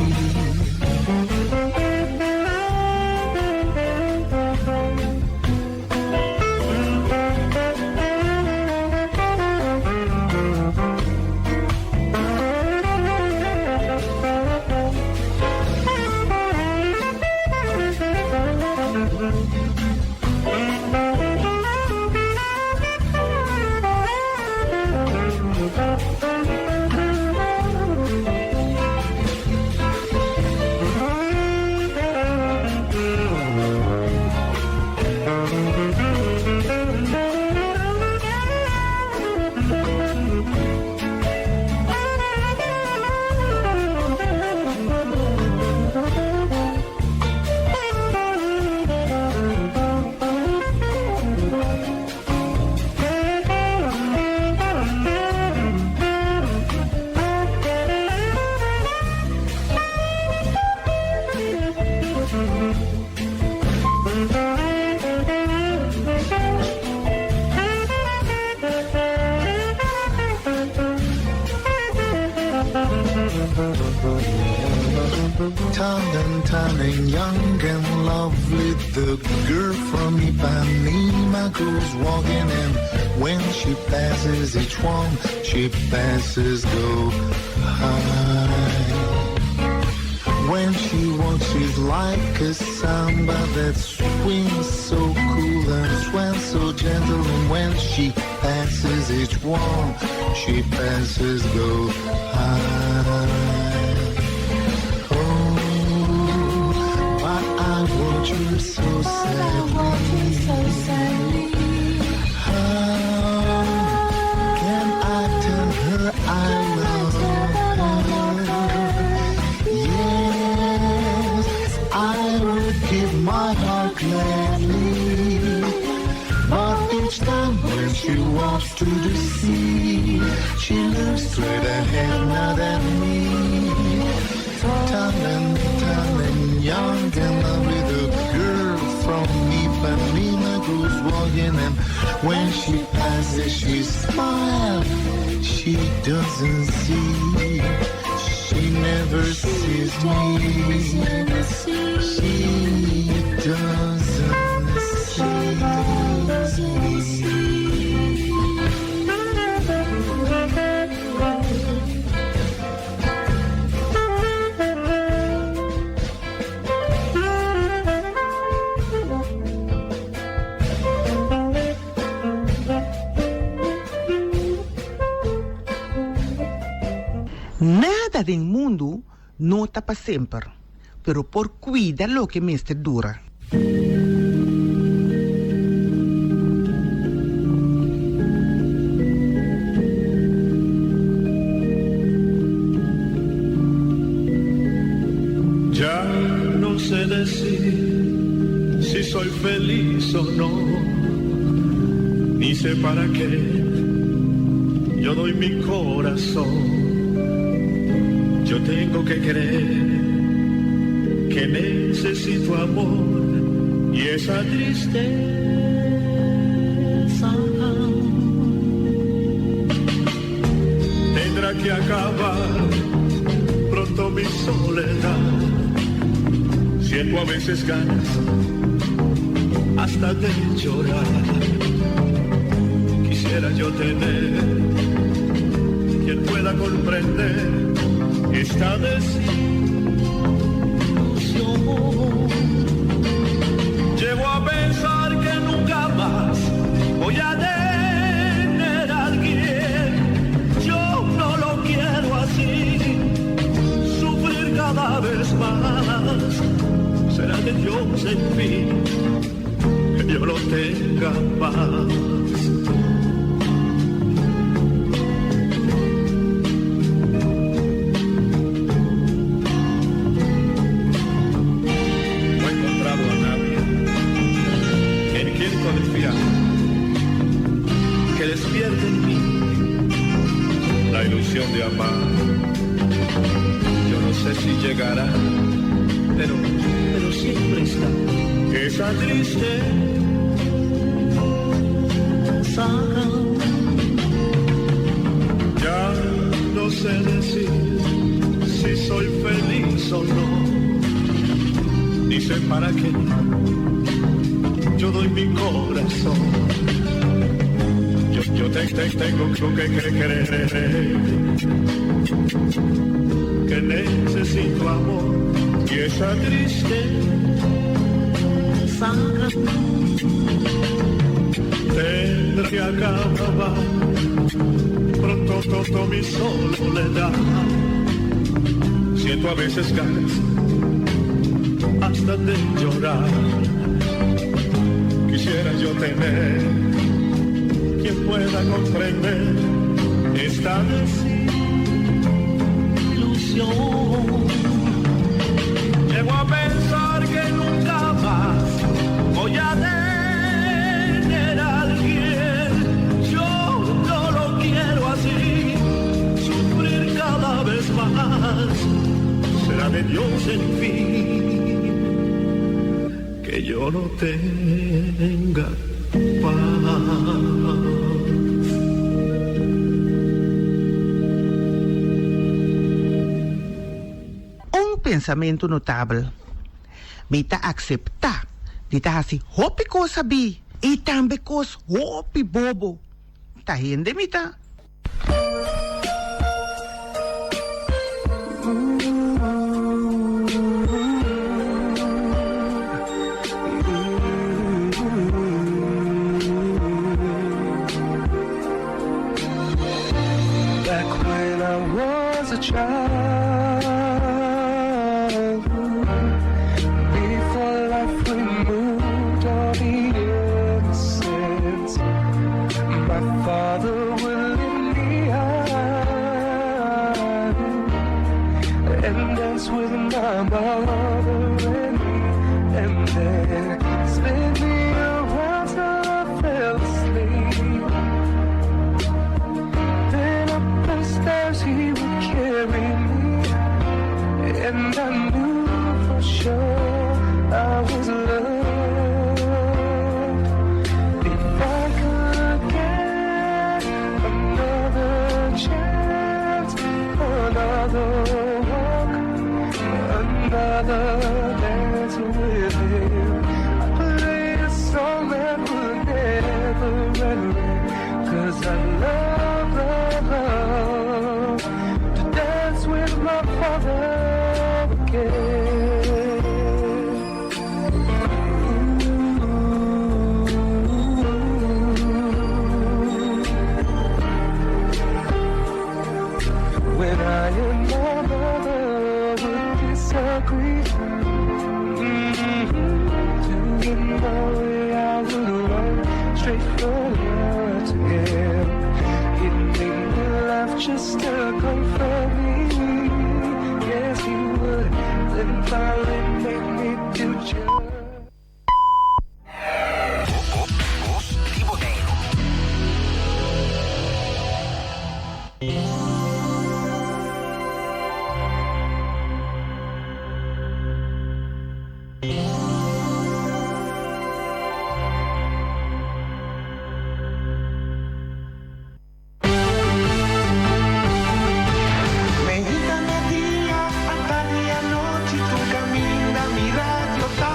Tall and tan and young and lovely, the girl from Ipanema goes walking, and when she passes each one, she passes go high. When she walks, she's like a samba that swings so cool and swells so gentle. And when she passes each one, she passes go high. Oh, why I watch her so sadly. How can I tell her I love her? Yes, I would give my heart gladly. But each time when she walks to the sea, she looks straight ahead, not at me. Tall and tan and young and lovely, the girl from Ipanema goes walking, and when she passes, she smiles. She doesn't see, she never sees me. She doesn't see Nada den mundu no ta pa semper, pero por cuida loke mester dura. Ya no sé decir si soy feliz o no, ni sé para qué yo doy mi corazón. Yo tengo que creer que necesito amor y esa tristeza tendrá que acabar pronto mi soledad. Siento a veces ganas hasta de llorar. Quisiera yo tener quien pueda comprender esta desilusión. Llego a pensar que nunca más voy a tener a alguien. Yo no lo quiero así, sufrir cada vez más. Será de Dios en fin que yo no tenga paz. No he encontrado a nadie en quien confiar, que despierte en mí la ilusión de amar. Yo no sé si llegará, pero, pero siempre está esa tristeza. Ya no sé decir si soy feliz o no, ni sé para qué yo doy mi corazón. Yo, yo te, te- tengo que creer que necesito amor y esa tristeza tendrá que acabar pronto todo mi soledad. Siento a veces ganas hasta de llorar. Quisiera yo tener quien pueda comprender esta desilusión. Llego a pensar que nunca más voy a tener a alguien. Yo no lo quiero así, sufrir cada vez más. Será de Dios en fin que yo no tenga paz. Un. pensamentu notabel. Mi ta akseptá di ta hasi hopi kos sabí i tambe kos hopi bobo. Ta hende mi ta. Back when I was a child Before life removed all the innocence My father would lift me up And dance with my mother and me And then spin me around till I fell asleep Then up the stairs he would carry me And I knew for sure I was loved If I could get another chance Another walk, another dance with him I'd play a song that would never end Cause I love, love, love To dance with my father again When I and my mother would disagree mm-hmm, To get my way I would run straight from her to him He'd make me laugh just to comfort me Yes, he would Then finally make me do just Meinta, merdia, atardi i anochi tur kaminda mi radio ta.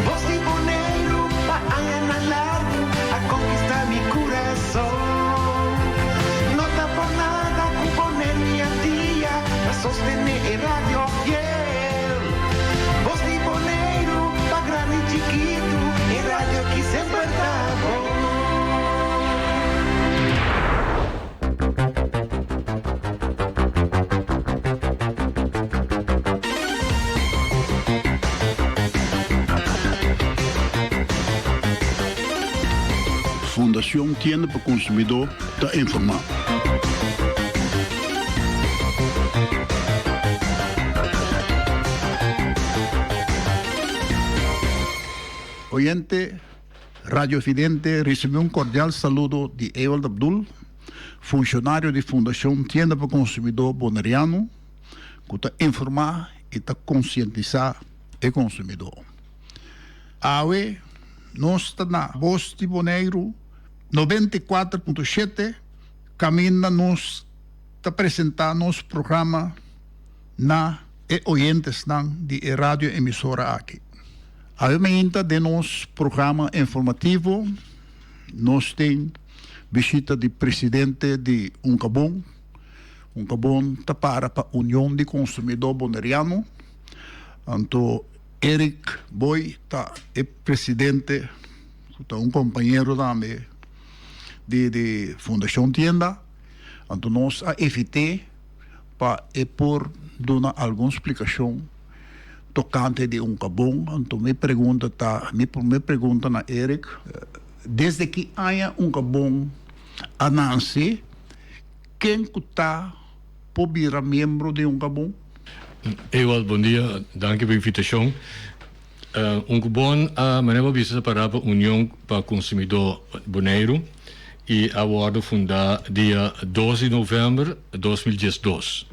Bos di Boneiru pa añanan largu a konkistá mi kurason. No ta por nada ku Boneiru i Antia ta sostené e radio fiel. Bos di Boneiru pa grandi i chikitu e radio aki semper ta bon. Fundacion Tienda pa Consumidor ta informa. Oyente Radiovidente ricibi un cordial saludo di Ewald Abdul, funcionario di Fundacion Tienda pa Consumidor Boneriano, cu ta informa y ta concientisa e consumidor. Awe nos ta na Bos di Boneiru 94.7 caminda nos ta presenta nos programa na e oyentesnan di e radio emisora aki. Awe mainta den nos programa informativo nos tin bishita di presidente di Unkabon. Unkabon ta para pa Union di Konsumidó Boneriano. Anto Eric Boy ta e presidente ku ta un kompañero tambe di di Fundashon Tienda. Anto nos a evit'é pa e por duna algun splikashon tokante di Unkabon. Anto mi pregunta ta, mi prome pregunta na Eric, desde ki aña Unkabon a nanse? Ken ku ta por bira miembro di Unkabon? Ewald, bon dia. Danki pa invitashon. Unkabon a, manera bo a bisa, ta pará pa Union pa Konsumidó Boneiru i a wòrdu fundá dia dos di novèmber 2012.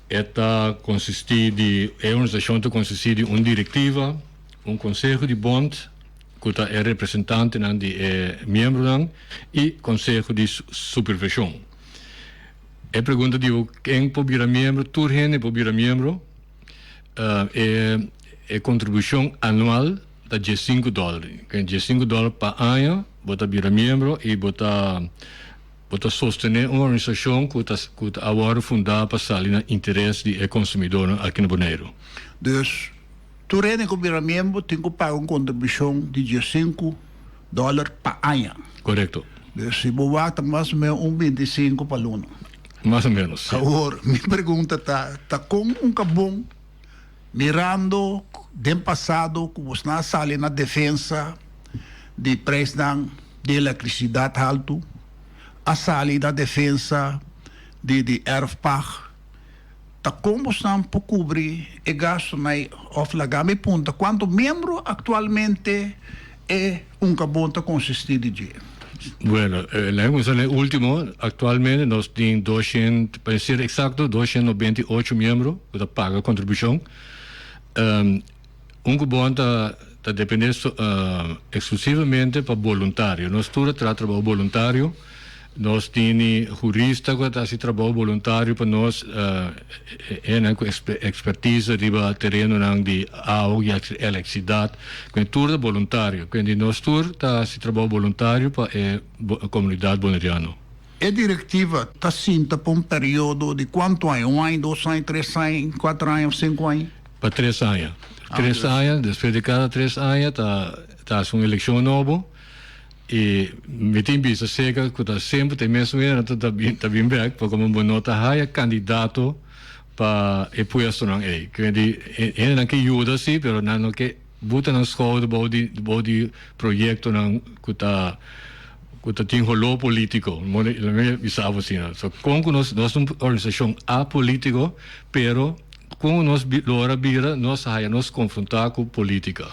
E ta konsistí di, e organisashon ta konsistí di un direktiva, un konseho di bond ku ta e representantenan di e miembronan i konseho di supervishon. E pregunta di bo ken por bira miembro, tur hende por bira miembro. E e kontribushon anual ta diesinku dòler. Diesinku dòler pa aña bo ta bira miembro i bo ta bo ta sostené un organisashon ku ta ku ta a wòrdu fundá pa sali na interes di e konsumidónan aki na Boneiru. Dus tur hende ku bira miembro tin ku paga un kontribushon di diesinku dòler pa aña. Korekto. Dus si bo wak ta mas o menos un bintisinku pa luna. Mas o menos, si. Awor, mi pregunta ta, ta kon un kabon, mirando den pasado ku bosnan a sali na defensa di preisnan di elektrisidat haltu, a sali na defensa di di erfpacht, ta kon bosnan por kubri e gastunan ei? Òf laga mi punta, kuantu miembro aktualmente e Unkabon ta konsistí di dje? Bueno, laga kuminsá na e último. Aktualmente nos tin doshent, pa ser eksakto, doshent nobenta i ocho miembro ku ta paga kontribushon. Unkabon ta ta dependé eksklusivamente pa boluntario. Nos tur a traha trabou boluntario. Nos tini hurista ku ta hasi trabou boluntario pa nos, hendenan ku ekspertise riba terenonan di awa i elektrisidat, ku tur ta boluntario. Kuende nos tur ta hasi trabou boluntario pa e komunidat boneriano. E direktiva ta sinta pa un periodo di kuantu aña? Un aña, dos aña, tres aña, kuater aña òf sinku aña? Pa tres aña. Tres aña, despues di kada tres aña ta hasi un elekshon nobo. I mi tin bisa seker ku ta semper ta e mesun hende ta ta bin bek pasobra bo no ta haya kandidato pa e puestonan ei. Kende di hendenan ke yuda si pero nan no ke buta nan skouder bou di bou di proyektonan ku ta ku ta tin holó politiko. Lo mi bisa bo asina. So kon ku nos nos ta un organisashon apolitiko pero kon ku nos logra bira nos a haya nos konfrontá ku politika.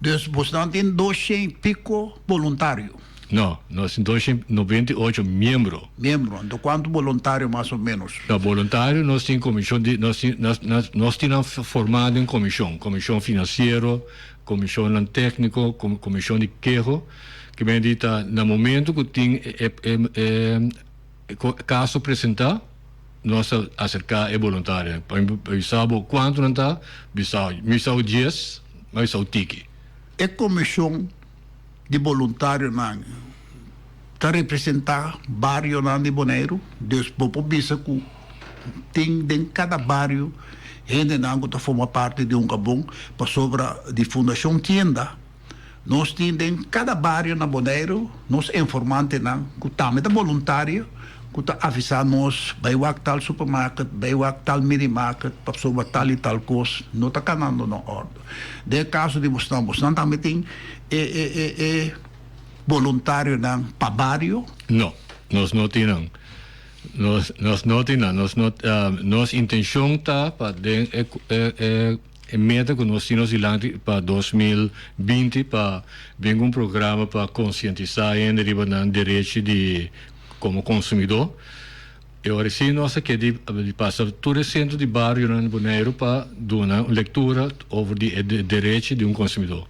Dus bosnan tin doshen piko boluntario? No, nos tin doshen noventa i ocho miembro. Miembro, anto kuantu boluntario mas o menos? No, boluntario nos tin komishon di, nos tin, nos, nos, nos tin nan formá den komishon, komishon finansiero, komishonnan tékniko, komishon di keho, ke men di ta na momento ku tin e, e, e, e kaso presentá, Nos ta aserká e boluntarionan pa mi bisa bo kuantu nan ta, bisa mi bisa bo dies, mi bisa bo tiki. E komishon di boluntarionan ta representá barionan di Boneiru, dus bo por bisa ku tin den kada bario hendenan ku ta forma parti di Unkabon pasobra di Fundashon Tienda. Nos tin den kada bario na Boneiru nos informantenan ku tambe ta boluntario ku ta avisá nos bai wak tal supermarket, bai wak tal minimarket pasobra tal i tal kos no ta kanando na òrdu. Den e kaso di bosnan, bosnan tambe tin e e e e boluntarionan pa bario? No, nos no tin nan. Nos nos no tin nan. Nos no nos intenshon ta pa den e e e. E meta ku nos tin nos dilanti pa 2020 pa bin ku un programa pa konsientisá hende riba nan derechi di komo konsumidó. E ora esei nos a ke di pasa tur e sentro di barionan di Boneiru pa duna un lektura over di e derechi di un konsumidó.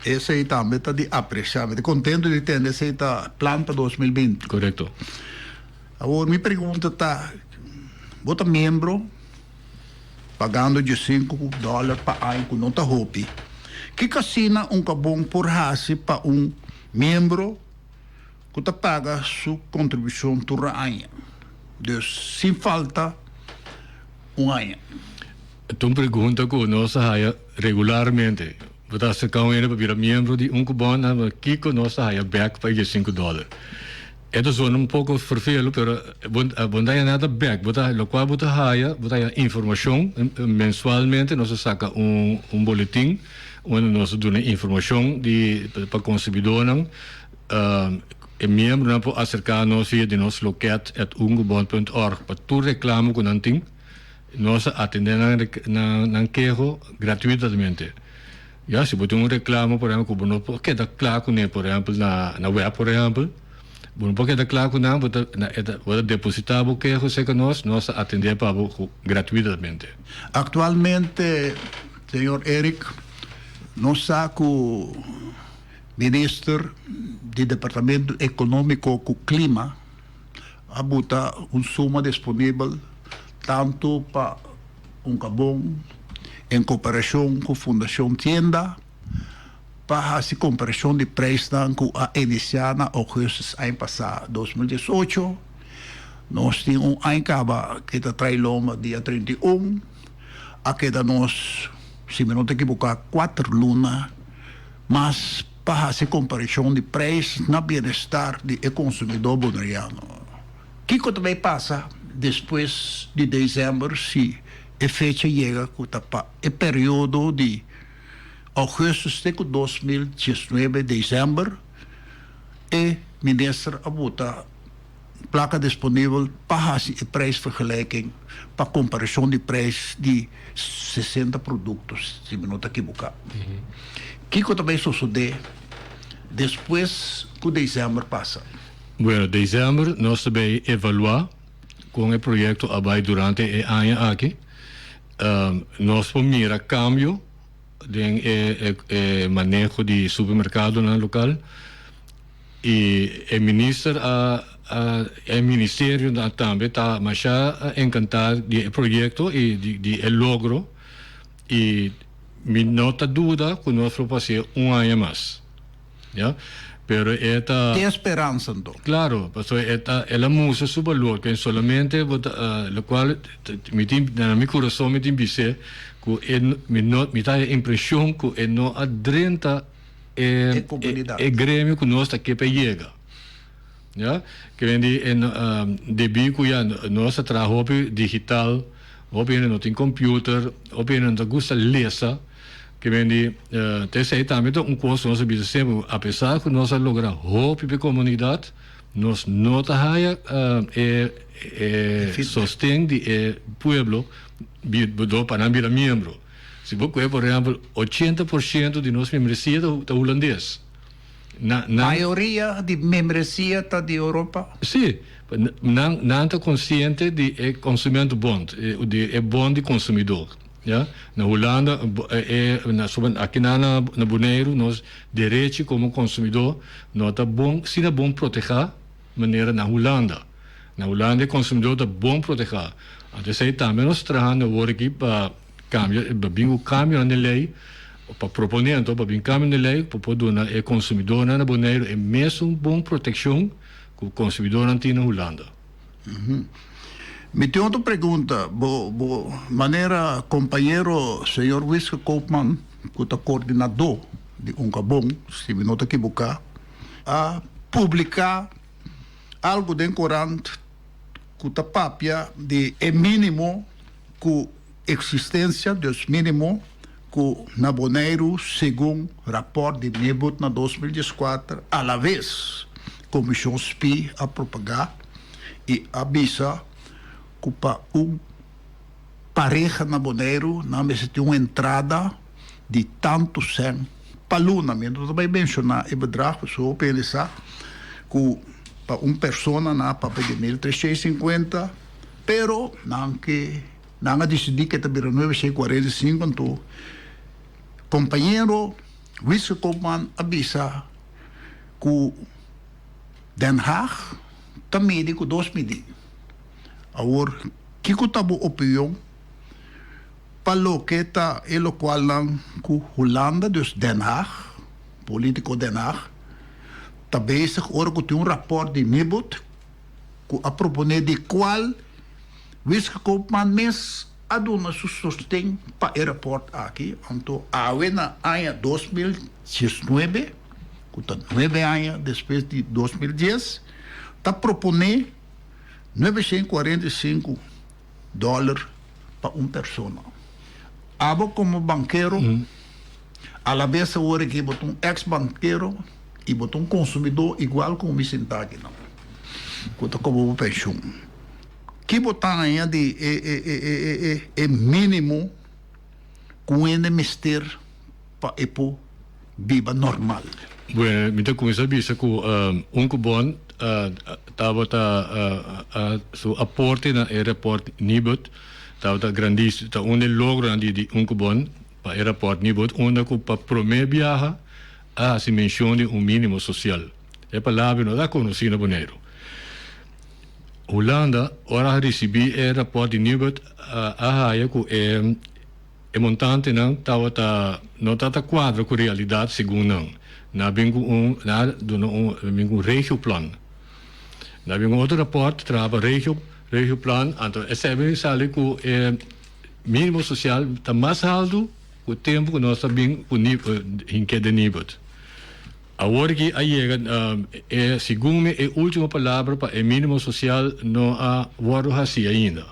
Esei tambe ta di apresiá. Mi ta kontentu di tende esei ta plan pa 2020. Korekto. Awor mi pregunta ta, bo ta miembro? Pagando diesinku dòler pa aña ku no ta hopi. Kiko asina un kabon por hasi pa un miembro ku ta paga su kontribushon tur aña, dus sin falta un aña? Ta un pregunta ku nos ta haya regularmente. Bo ta aserká un hende pa bira miembro di un kubon, nan ta kiko nos ta haya bèk pa e diesinku dòler? E ta zona un poko fervelo, pero bo bo no ta haya nada bèk. Bo ta lokual bo ta haya, bo ta haya informashon. Mensualmente nos ta saka un un boletin unda nos ta duna informashon di pa konsumidónan. E miembronan por aserká nos via di nos loket at unkubon punt org pa tur reklamo ku nan tin. Nos ta atendé nan nan keho gratuitamente. Ya, si bo tin un reklamo, por ehèmpel, ku bo no por keda kla kuné, por ehèmpel, na na wèp, por ehèmpel, bo no por keda kla ku nan, bo ta bo ta depositá bo keho serka nos, nos ta atendé pa bo gratuitamente. Aktualmente, señor Eric, nos sa ku Minister di Departamento Ekonómiko ku Klima. A buta un suma disponibel tantu pa Unkabon en koperashon ku Fundashon Tienda pa hasi komparashon di preisnan ku a inisiá na ougùstus aña pasá, 2018. Nos tin un aña kaba ke ta trai lomba dia 31. A keda nos, si mi no ta ekiboká, kuater luna mas pa hasi komparashon di preis na bienestar di e konsumidó boneriano. Kiko ta bai pasa despues di desèmber si e fecha yega ku ta pa e periodo di ougùstus te ku 2019 desèmber e minister a buta plaka disponibel pa hasi e prijsvergelijking pa komparashon di prijs di 60 produkto, si mi no ta kiboká. Kiko ta bai sosodé despues ku desèmber pasa? Bueno, desèmber nos ta bai evaluá kon e proyekto a bai durante e aña aki. Nos por mira kambio den e maneho di supermerkadonan lokal. I e minister a e ministerio tambe ta masha encanta di e proyecto i di e logro i mi no ta duda cu nos por pasia un aña mas ya pero e ta Tin speransa anto. Claro pasobra e ta el a mustra su balor ken solamente bo ta locual mi tin na mi curason mi tin bis'e cu e mi no mi ta haya impresion cu e no a drenta e e gremio ku nos ta ke pa yega ya ke ven di e debí ku ya nos ta traha hopi digital hopi hende no tin computer hopi hende no ta gusta lesa ke ven di ta esei tambe ta un kos ku nos a bisa semper apesar ku nos a logra hopi pa e komunidat nos no ta haya e e sosten di e pueblo pa nan bira miembro. Si bo kohe por ehempel 80% di nos membresia ta hulandes. Na nan. Mayoria di membresia ta di Europa? Si. Nan nan ta konsiente di e consumentenbond, di e bond di konsumidó. Ya. Na Hulanda e na aki nan na Boneiru nos derechi komo konsumidó no ta bon asina bon protehá manera na Hulanda. Na Hulanda e konsumidó ta bon protehá. Anto esei tambe nos trahando awor aki pa Cambio, pa bin cu cambionan den ley, pa propone anto pa bin cambio den ley pa por duna e consumidornan na Boneiru e mesun bon proteccion cu consumidornan tin na Hulanda. Mi tin otro pregunta, bo bo manera compañero señor Wiske Koopman cu ta coordinador di Unkabon, si mi no ta ekiboca, a publica algo den corant cu ta papia di e minimo cu Eksistensia dus mínimo ku na Boneiru segun rapòrt di Nibud na 2014 alaves Komishon Spie a propagá i a bisa ku pa un pareha na Boneiru nan mester tin un entrada di tantu sèn pa luna. Mi no ta bai menshoná e bedrag pasobra hopi hende sa ku pa un persona nan a papia di 1350 pero nan ke Nan a disidí ku e ta bira nuebe shei 45 anto kompañero Wietske Koopman a bisa ku Den Haag ta midi ku dos midí. Awor kiko ta bo opinion pa loke ta e lokualnan ku Hulanda, dus Den Haag, politiko Den Haag, ta bezig ora ku tin un rapòrt di Nibud ku a proponé di kual Wietske Koopman mes a duna su sosten pa e rapòrt aki, anto awe na aña 2019, ku ta nuebe aña despues di 2010, ta proponé 945 dòler pa un persona. Abo komo bankero, alabes awor aki bo ta un eks bankero i bo ta un konsumidó igual ku mi sintá akinan, ku ta koba bo penshun. Ki bo ta haña di e e e e e e e mínimo ku un hende mester pa e por biba normal? Bueno, mi ta kuminsá bisa ku Unkobon tabata su aporte na e rapòrt Nibud tabata grandísimo, ta un di e logronan di di Unkobon pa e rapòrt Nibud unda ku pa promé biaha a hasi menshon di un mínimo sosial. E palabra no ta konosí na Boneiru. Hulanda ora a risibí e rapòrt di Nibud a haya ku e e montantenan tabata no tabata kuadra ku realidat segun nan. Nan a bin ku un nan a duna un a bin ku un regioplan. Nan a bin ku un otro rapòrt traha pa regio regioplan anto esei a bin sali ku e minimo sosial ta mas haltu ku tempu ku nos a bin ku hink'é den Nibud. Awor ki a yega e segun mi e ultimo palabra pa e minimo sosial no a wordo haci ainda.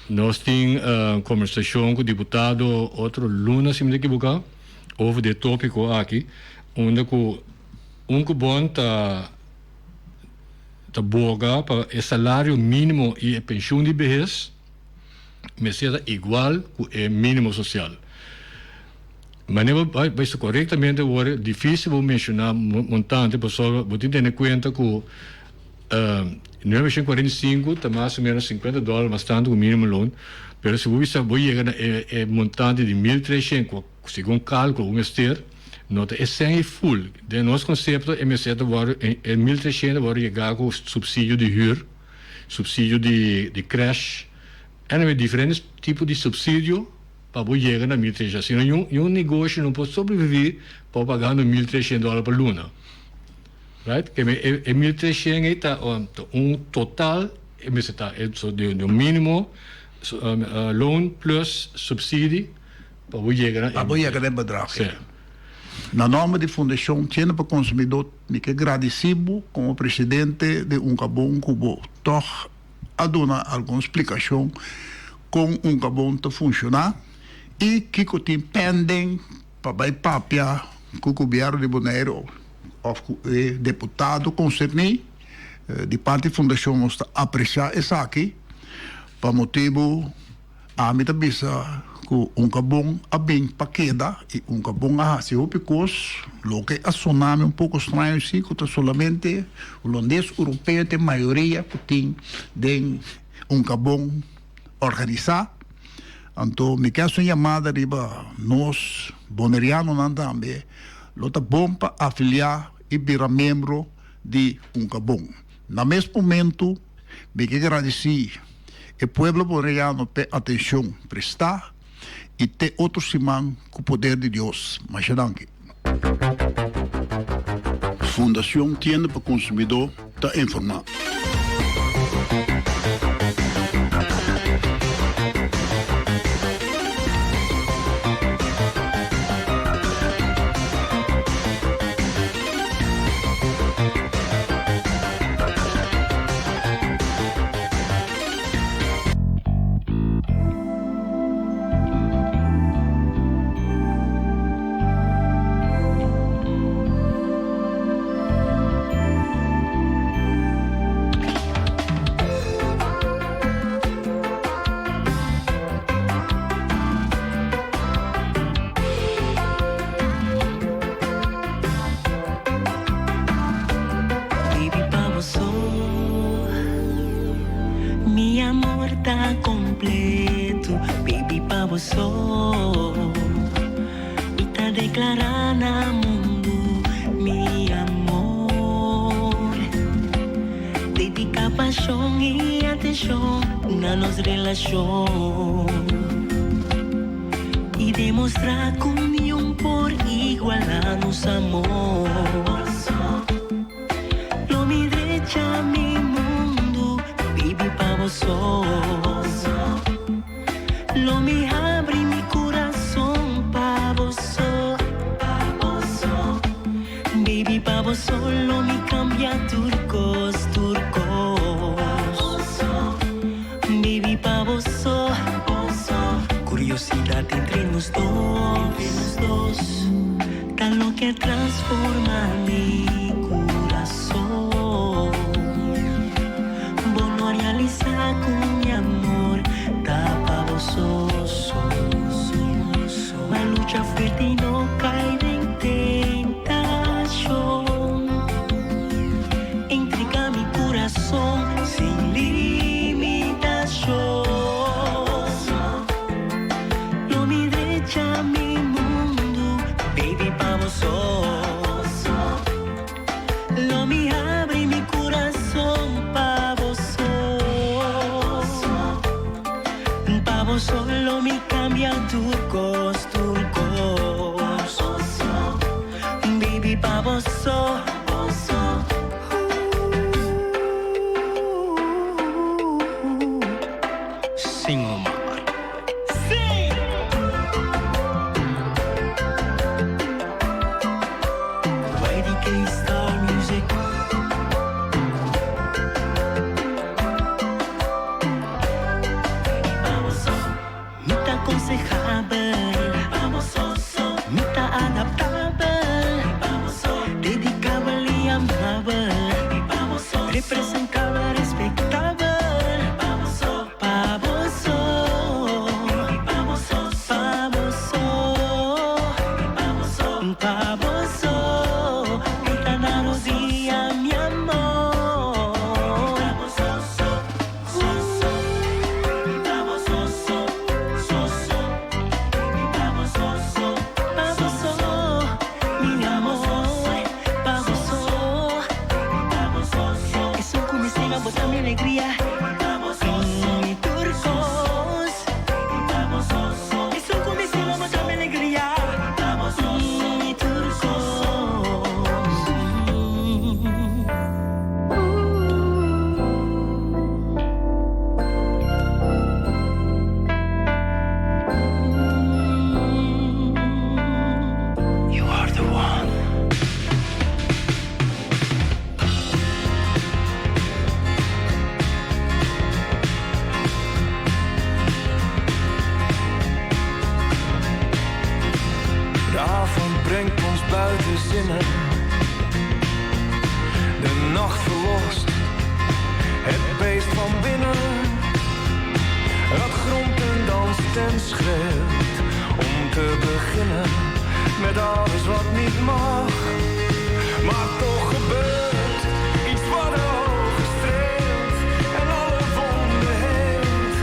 Nos tin conversacion cu diputado otro luna si mi ta ekiboca over di e topico aki unda cu un cu bon ta ta boga pa e salario minimo y e pensioen di behes mester ta igual cu e minimo sosial. Manera bo bai bisa korektamente awor, difisil bo menshoná montante pasobra bo tin tene kuenta ku 945 ta mas o menos 50 dòler mas tantu ku minimum loan, pero si bo bisa bo yega na e montante di 1300 ku segun kalkulo bo mester, no ta e sèn ei ful. Den nos konsepto e mester ta wòrdu e 1300 ta wòrdu yegá ku supsidio di hür, supsidio di krèsh, anyway diferente tipo di supsidio. Pa bo yega na 1300. Asina un negoshi no por sobrevivi pa bo pagando 1300 dòler pa luna. Right? Ke men e 1300 ei ta un total e mester ta e so di un minimo loan plus subsidi pa bo yega na Pa bo yega na e bedrag ei. Na nòmber di Fundashon Tienda pa Konsumidó mi ke gradisí bo komo presidente di Unkabon ku bo tòg a duna algun splikashon kon Unkabon ta funshoná i kiko tin pending pa bai papia ku gobièrnu di Boneiru òf ku e deputado konserní. Di parti fundashon nos ta apresiá esaki pa motibu Ami ta bisa ku Unkabon a bin pa keda i Unkabon a hasi hopi kos. Loke a sona mi un poko straño si ku ta solamente hulandes europeo ta e mayoria ku tin den Unkabon organisá. Anto mi ke hasi un yamada riba nos bonerianonan tambe, lo ta bon pa afiliá i bira miembro di Unkabon. Na mes momentu Mi ke gradisí e pueblo boneriano p'e atenshon prestá i te otro siman ku poder di Dios. Masha danki. Fundacion Tienda pa Consumidó ta informá. Baby pa bo so Mi amor ta completo Baby pa bo so Mi ta declara na mundo Mi amor Dedica pasion y atencion Na nos relacion Y demostra cu niun por iguala nos amor. Lo mi drecha mi mundu, baby pa bo so. Lo mi habri mi curason pa bo so. Baby pa bo so lo mi cambia tur cos, tur cos. Baby pa bo so. Curiosidad entre nos dos Ta loke a transforma mi curason. Bo no a realisa cu mi amor ta pa bo so so. Ma lucha fuerte y no cay den tentacion. Entrega mi curason sin limitacion. Lo mi drecha mi mundo, baby pa bo so. Lo mi habri mi curason pa bo so. bo solo mi cambia tur cos, tur cos. Baby, pa bo so. Sing Omar. Sing! YDK Star Music. Mi ta consehabel, mi ta adaptabel, dedicabel y amabel, representabel, respectabel. Pa bo so, pa bo so, pa bo so, mi ta na rodia, mi amor. Pa bo so, mi amor, pa bo so. Esun cu mi stima, bo ta mi alegria. Mi tur cos. Esun cu mi stima, bo ta mi alegria. Mi tur cos. You are the one. De avond brengt ons buiten zinnen. De nacht verlost het beest van binnen. Dat gromt en danst en schreeuwt. Om te beginnen met alles wat niet mag. Maar toch gebeurt iets wat de ogen streelt. En alle wonden heelt.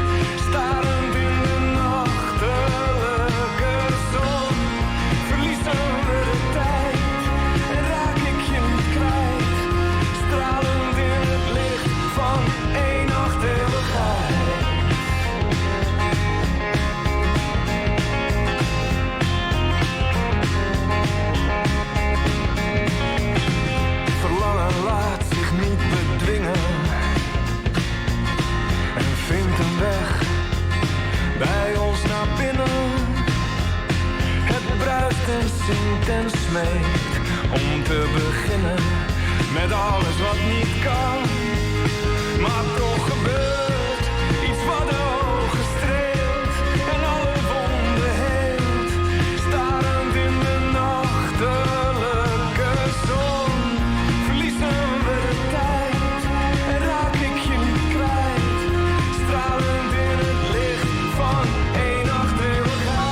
Starend in de nachtelijke zon. Verliezen we de tijd en raak ik je niet kwijt. Stralend in het licht van één nacht eeuwigheid. Verlangen laat zich niet bedwingen en vindt een weg bij ons naar binnen. Het bruist en zingt en smeekt om te beginnen met alles wat niet kan. Maar toch gebeurt iets wat de ogen streelt en alle wonden heelt. Starend in de nachtelijke zon verliezen we de tijd en raak ik je niet kwijt. Stralend in het licht van één nacht eeuwigheid.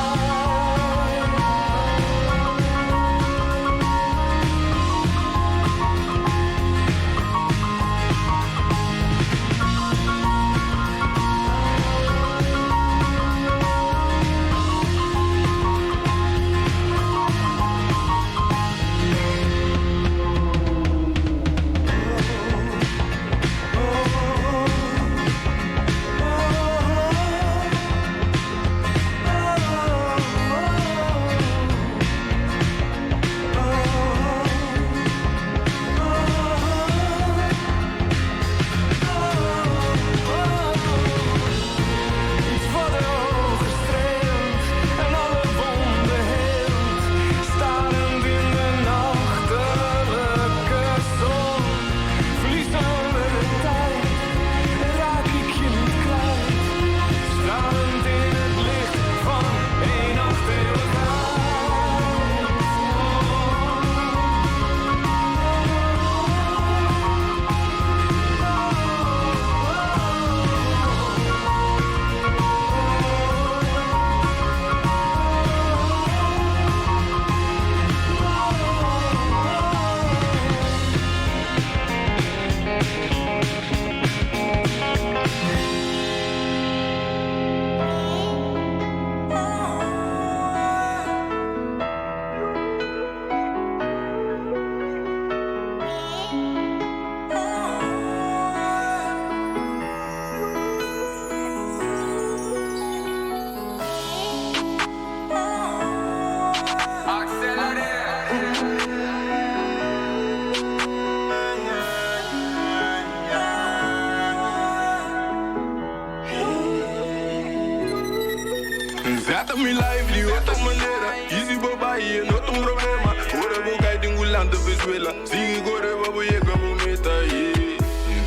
Zet mi life di otro manera. I si bo bai e no ta un problema. Ora bo kai den ku lanta Venezuela. Sigui kore pa bo yega bo meta, yeah.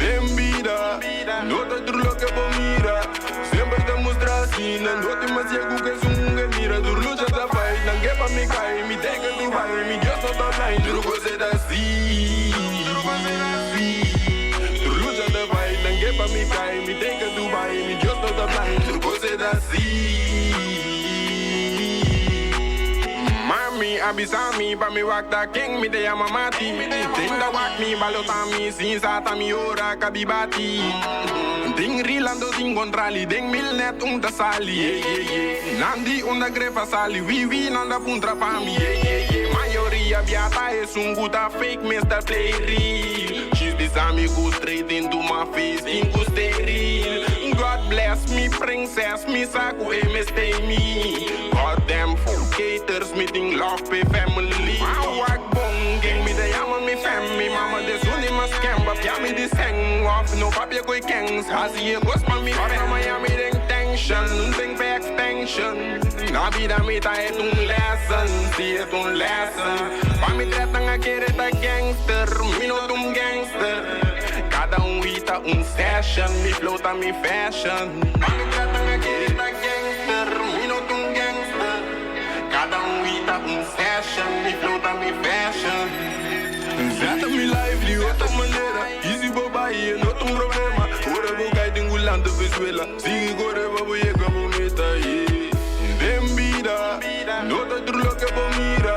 Den bida, no ta tur loke bo mira. Semper ta mustra asina, no tin mas ciegu ku esun ke mira. Tur lucha ta fight, nan ke pa mi kai. Mi ten ke Dubai, mi Dios no ta blind. Tur kos e ta si. Tur lucha ta fight, nan ke pa mi kai. Mi ten ke Dubai, mi Dios no ta blind. Tur kos e ta si. Mami a bisa mi pa mi wak ta ken mi ta yama mati. Tin ta wak mi balota mi sin sa ta mi ora ka bi bati. Tin rilando sin kontrali den mil net un ta sali. Nan di un ta kre pa sali wi wi nan ta puntra pa mi. Mayoria bia ta esun ku ta fake mester play real. She's bisa mi ku straight into my face tin ku stay real. God bless me princess mi sa ku e mester mi. God damn fuck haters mi tin love p'e family. Ma wak bon ken mi ta yama mi fam mi mama de suni ma scam papia mi di seng of no papia ku e kens hasi e kos pa mi fam. Miami den tension un ten p'e extension na bida mi ta et un lesson si et un lesson pa mi tratan a kere ta gangster mi no ta un gangster kada un hita un session mi flow ta mi fashion pa mi tratan a kere ta gangster mi no ta un gangster kada un hita un session mi flow ta mi fashion. Zet mi life di otro manera I si bo bai e no ta un problema Ora bo kai den ku lanta Venezuela Sigui kore pa bo yega bo meta, yeah. Den bida no ta tur loke bo mira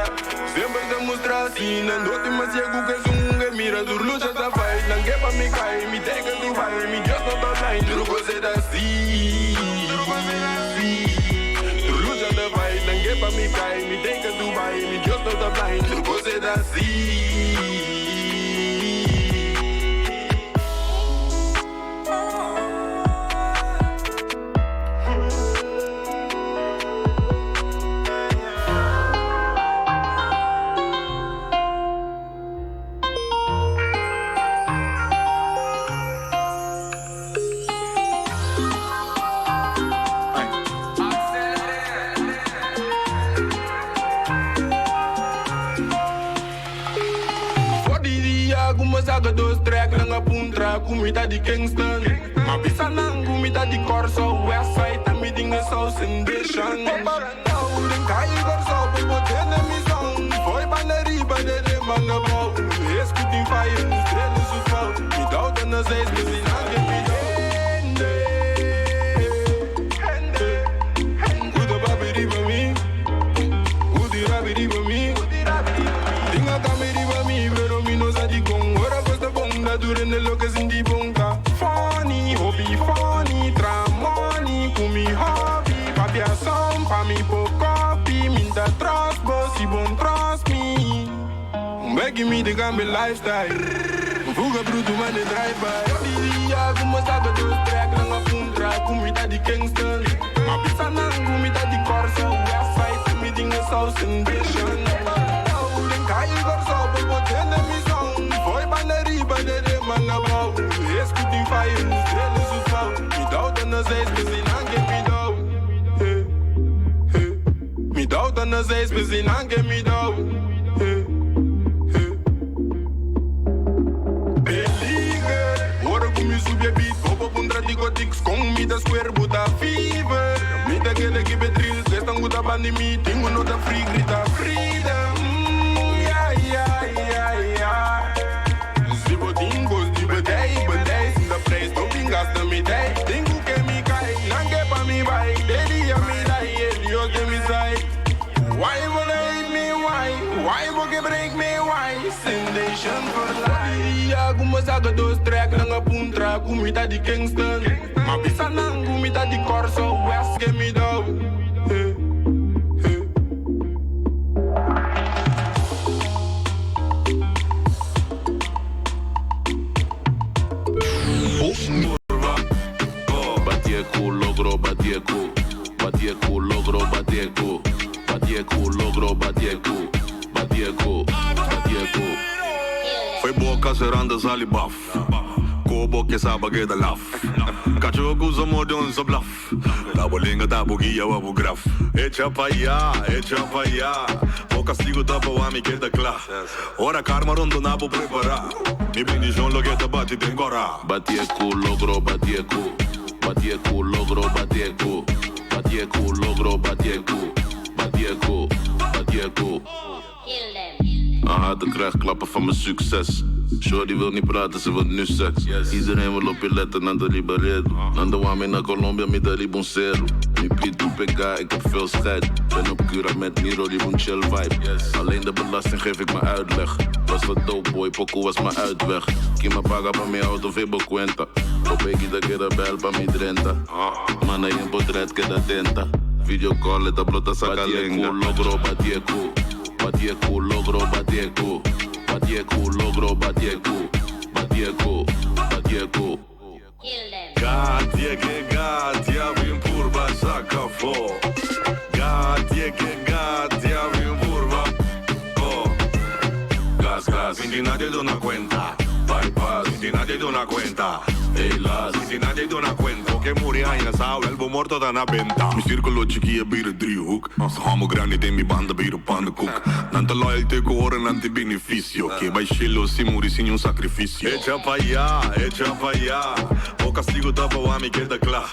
Semper ta mustra asina No tin mas ciegu ku esun ke mira Tur lucha ta fight nan ke pa mi kai Mi ten ke Dubai mi Dios no ta blind Tur kos e ta si Tur lucha ta fight nan ke pa mi kai Mi ten ke Dubai mi Dios no ta blind Tur kos e ta si. For di dia ku mi saka dos trek nan a puntra ku mi ta di Kingston. M'a bisa nan ku mi ta di Kòrsou, Westside ta mi tin e South Sendation. Den kai Kòrsou bo por tende mi sound. Fo'i banda riba te den banda bou. Es ku tin fire mustr'é su fout. Mi dou ta na seis mi si nan ke mi dou. Hende, hende, ku ta papia riba mi, ku tin rabia riba mi. Tin a kambia riba mi, pero mi no sa dikon. Ora kos ta bon, ta tur hende loke sinti bon. Ta funny, hopi funny, tra money ku mi hobby. Papia son pa mi por copy, mi ta trust bo si bon trust me. Begi mi de cambia lifestyle. Fuga bruto man de drive by. Di dia ku mi saka dos trek nan a puntra ku mi ta di Kingston. M'a bisa nan ku mi ta di Kòrsou, Westside mi tin e South Sendation. Den kai Kòrsou bo por tende mi sound. Fo'i banda riba te den banda bou. Es ku tin fire mustr'é su fout. Mi dou ta na seis mi si nan ke mi dou. Hey, hey. Mi dou ta na seis mi si nan ke mi dou. Hey, hey. Peliger, ora ku mi subi e beat, bo por puntra di kos kon mi ta square bo ta fever. Mi ta keda keep it real, esnan ku ta bandi mi, tin ku no ta free, grita freedom. Mm, yeah, yeah, yeah, yeah. Si bo tin kos di bedei, bedei, sin ta prijs, no bin gasta mi tei. Tin ku ke mi kai, nan ke pa mi bai, de dia mi dai, e Dios den mi side. Why bo ta hate me, why? Why bo ke break me, why? Sendation for life. Dia ku mi saka dos trek, nan a puntra ku mi ta di Kingston. M'a bisa nan ku mi ta di Kòrsou, West ke mi dou. Hey, hey. Batieku logro batieku batieku logro batieku batieku logro batieku batieku batieku. Foi boca zeranda zali baf. Awo bo ke sa keda laf. Cacho acusa mordon sa bluff. Tabo linga tabo guia wabu graf. Echa pa allá, echa pa allá. O castigo tapa wa mi keda kla. Ora karma rondo na bo prepara. Mi bendición lo que te bati den gora. Batieku, logro, batieku. Batieku, logro, batieku. Batieku, logro, batieku. Batieku, batieku. Een hater krijgt klappen van mijn succes. Shorty wil niet praten, ze wil nu seks. Iedereen wil op je letten, naar de Liberedo. Nando wami naar Colombia, mi de Riboncero. Mi Piet PK, ik heb veel scheid. Ben op Cura met Miro, die een chill vibe. Alleen de belasting geef ik mijn uitleg. Was wat dope boy, pokoe was mijn uitweg. Kima paga pa mi auto, vebo cuenta. Popeki da queda bel pa mi 30. Mana in portret queda tenta. Video call, het blota saca lenga. Logro, batieku. Batieku, logro, batieku. Batieku, logro, batieku. Batieku, batieku. Gatie ke gatia vim purba sakafo. Gatie ke gatia vim purba. Oh. Gas, gas, sin nadie dona cuenta. Bypass, sin nadie dona cuenta. Helaas, sin nadie dona cuenta. Que muri aina sao, elbo morto dan a venta. Mi círculo chiquilla bij de driehoek. Ze gaan me grande in mi banda bij de pannenkoek. Nanta loyalty ko horen nanti beneficio. Que bij chilo si muri sin un sacrificio. Echa pa allá, echa pa allá. O castigo tapa wa mi keda kla.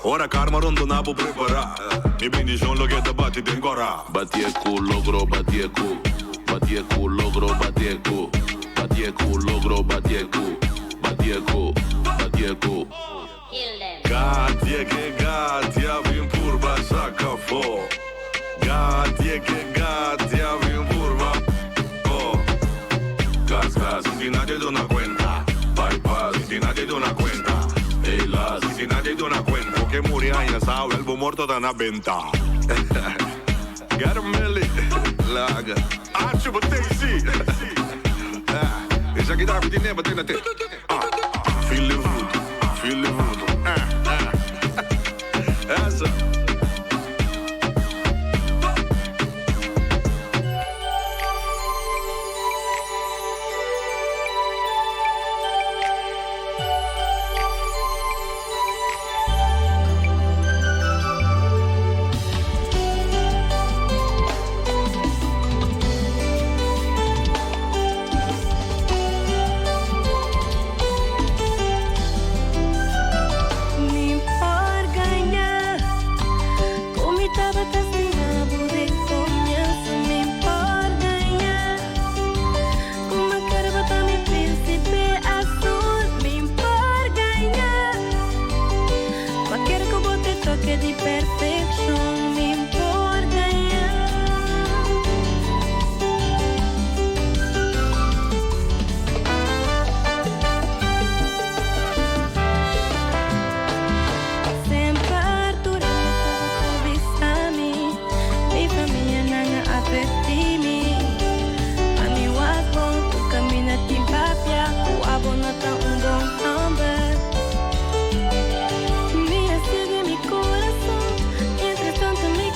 Ora karma rondo na bo prepara. Mi bendición lo que te bati den gora. Batieku, logro, batieku. Batieku, logro, batieku. Batieku, logro, batieku. Batieku, batieku. Gatie ke gatia vim purba sakafo. Gatie ke gatia vim purba. Oh. Gas, gas, sin nadie dona cuenta. Bypass, sin nadie dona cuenta. Helaas, sin nadie dona cuenta. Que muri aina sao, elbo morto dan a venta. Get a milli. Laga. Acho batezi. Is aqui daar die neer, meteen naar Feel the voet, feel the voet. Essa. Mi por ganhar, como estava destinado de começo. Mi por ganhar, como quero botar mi príncipe azul. Mi por ganhar, mas quero que bote toque de perfeição. Mi por ganhar. Sempre durante mi, mi famia não adverti-me. A mi was bom, tu caminha te papia, o abono tá um bom number. Me sigue mi coração, entretanto mi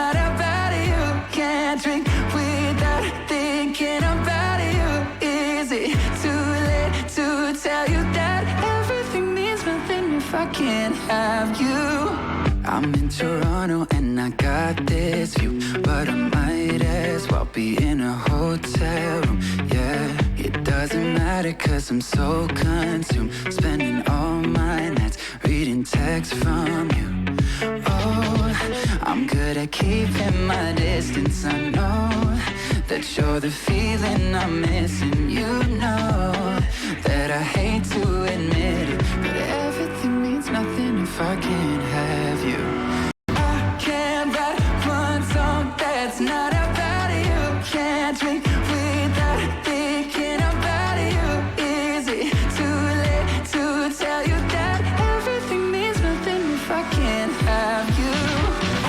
not about you. Can't drink without thinking about you. Is it too late to tell you that everything means nothing if I can't have you? I'm in Toronto and I got this view, but I might as well be in a hotel room. Yeah, it doesn't matter cause I'm so consumed, spending all my nights reading texts from you. Oh, I'm good at keeping my distance. I know that you're the feeling I'm missing. You know that I hate to admit it, but everything means nothing if I can't have you. I can't write one song that's not about you. Can't drink without thinking about you. Is it too late to tell you that everything means nothing if I can't have you?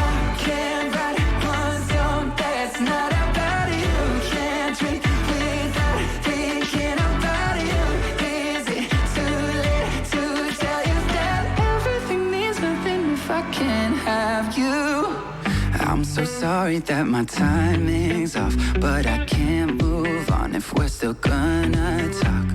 I can't write one song that's not about you. Can't drink without thinking about you. Is it too late to tell you that everything means nothing if I can't have you? I'm so sorry that my timing's off, but I can't move on if we're still gonna talk.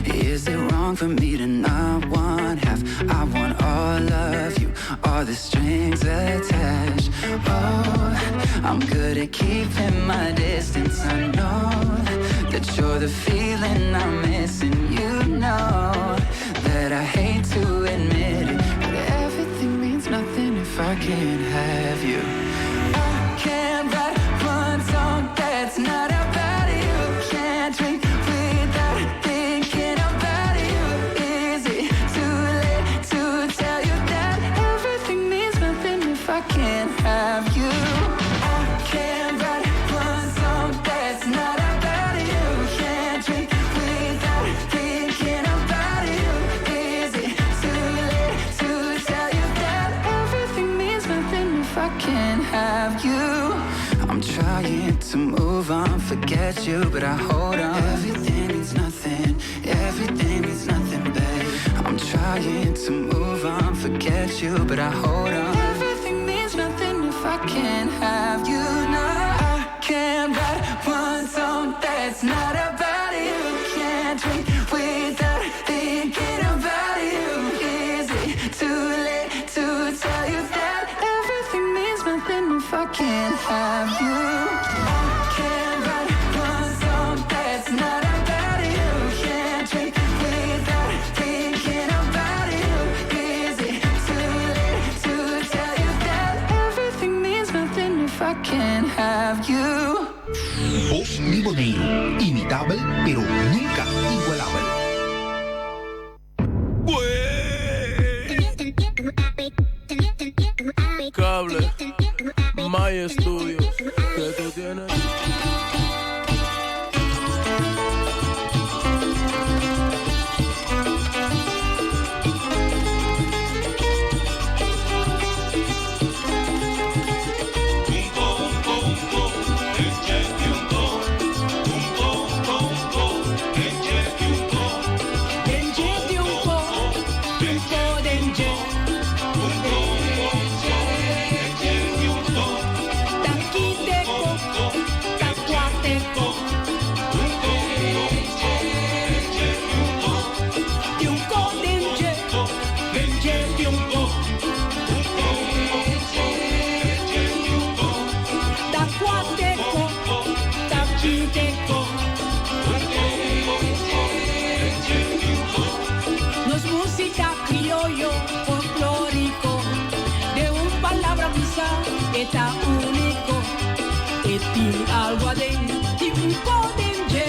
Is it wrong for me to not want half? I want all of you, all the strings attached. Oh, I'm good at keeping my distance. I know that you're the feeling I'm missing. You know that I hate to admit it, but everything means nothing if I can't have you. I can't write one song that's not about you. Can't drink without thinking about you. Is it too late to tell you that everything means nothing if I can't have you? I can't write one song that's not about you. Can't drink without thinking about you. Is it too late to tell you that everything means nothing if I can't have you? I'm trying to move on, forget you, but I hold on. Everything means nothing, everything means nothing, babe. I'm trying to move on, forget you, but I hold on. Everything means nothing if I can't have you now. I can't write one song that's not about you. Can't drink without thinking about you. Is it too late to tell you that everything means nothing if I can't have you? I can't write one song that's not about you. Can't drink without thinking about you. Is it too late to tell you that everything means nothing if I can't have you? Bos di Boneiru, imitabel pero nunka igualabel. Cable, My Studio, que tú tienes. Nos músika krioyo folklóriko Den un palabra bisá e ta úniko E tin algu aden, tin un ko den dje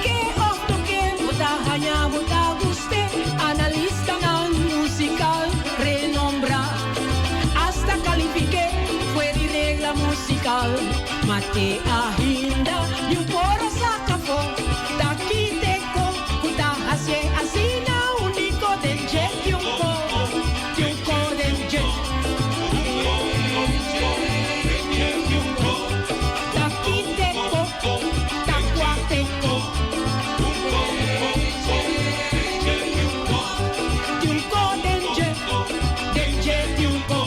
Ke òf no ke bo ta haña bo ta gust'é Analistanan musikal renombrá Asta kalifik'é fuer di regla musikal Ma te ahinda di un por a saka afó Ta kite ko ku ta hasié asina úniko den dje Tin un ko, tin un ko den dje Ta kite ko, ta kuate ko Tin un ko den dje, den dje tin un ko.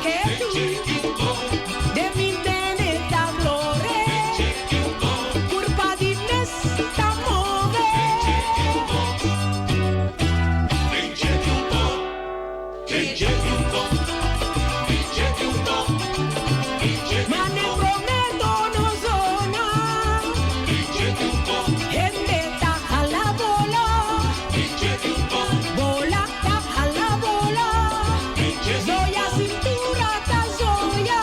ketu. Den mi bene ta blore. Kurpa di mes ta move. Mane prome tono zona. Hende ta hala bola. Bola ta hala bola. Zoya cintura ta zoya.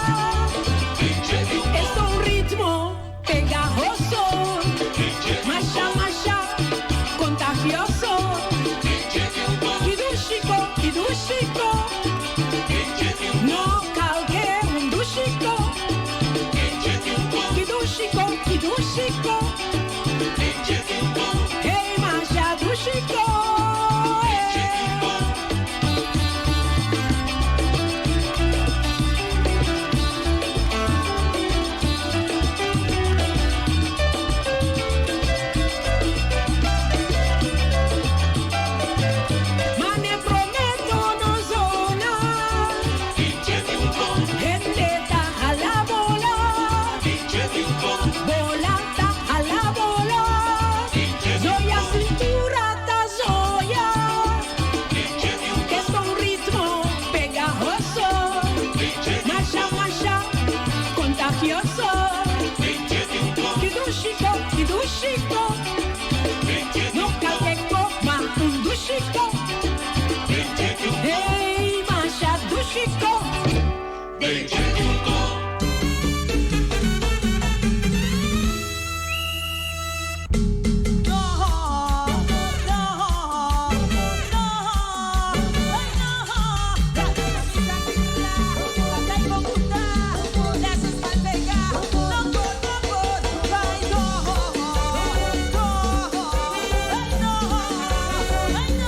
Es un ritmo pegajoso. Masha masha contagioso. Kidushiko, kidushiko. No kalke un dushiko. Kidushiko, kidushiko. Hey masha dushiko. Mane prometo no zona. Hende ta hala bola. Bola ta hala bola. Zoya cintura ta zoya. Es un ritmo pegajoso. Masha masha contagioso. Kidushiko, kidushiko. No kalke ma un dushiko. Hey, masha dushiko. Ay, no.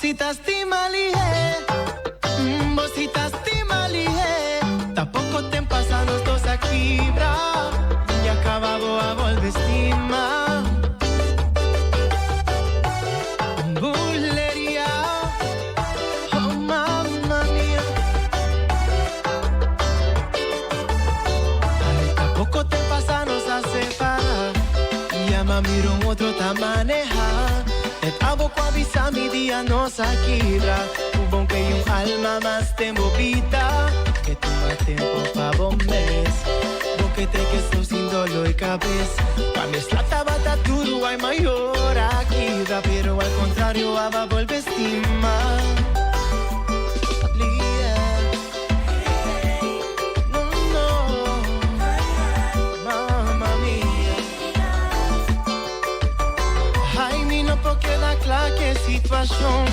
Bo si ta stima lihé, bo si ta stima lihé. Ta poko tempu pasá nos dos a kibra, ya kaba bo a bolbe stima. Buleria, oh mamma mia. Ay, ta poko tempu pasá nos a separá, ya m'a mira un otro ta manehá. Net abo ku a bisa mi dia nos a kibra. Ku bon ke un alma mas den bo bida. Ke tuma tempu pa bo mes. Bo ke te ke so sin doló di kabes. Pa mi sla tabata duru ay mayor a kibra. Pero al kontrario abo a bolbe stima. Lia. No, no. Mamma mia. Ay, mi no por keda kla ku e situashon.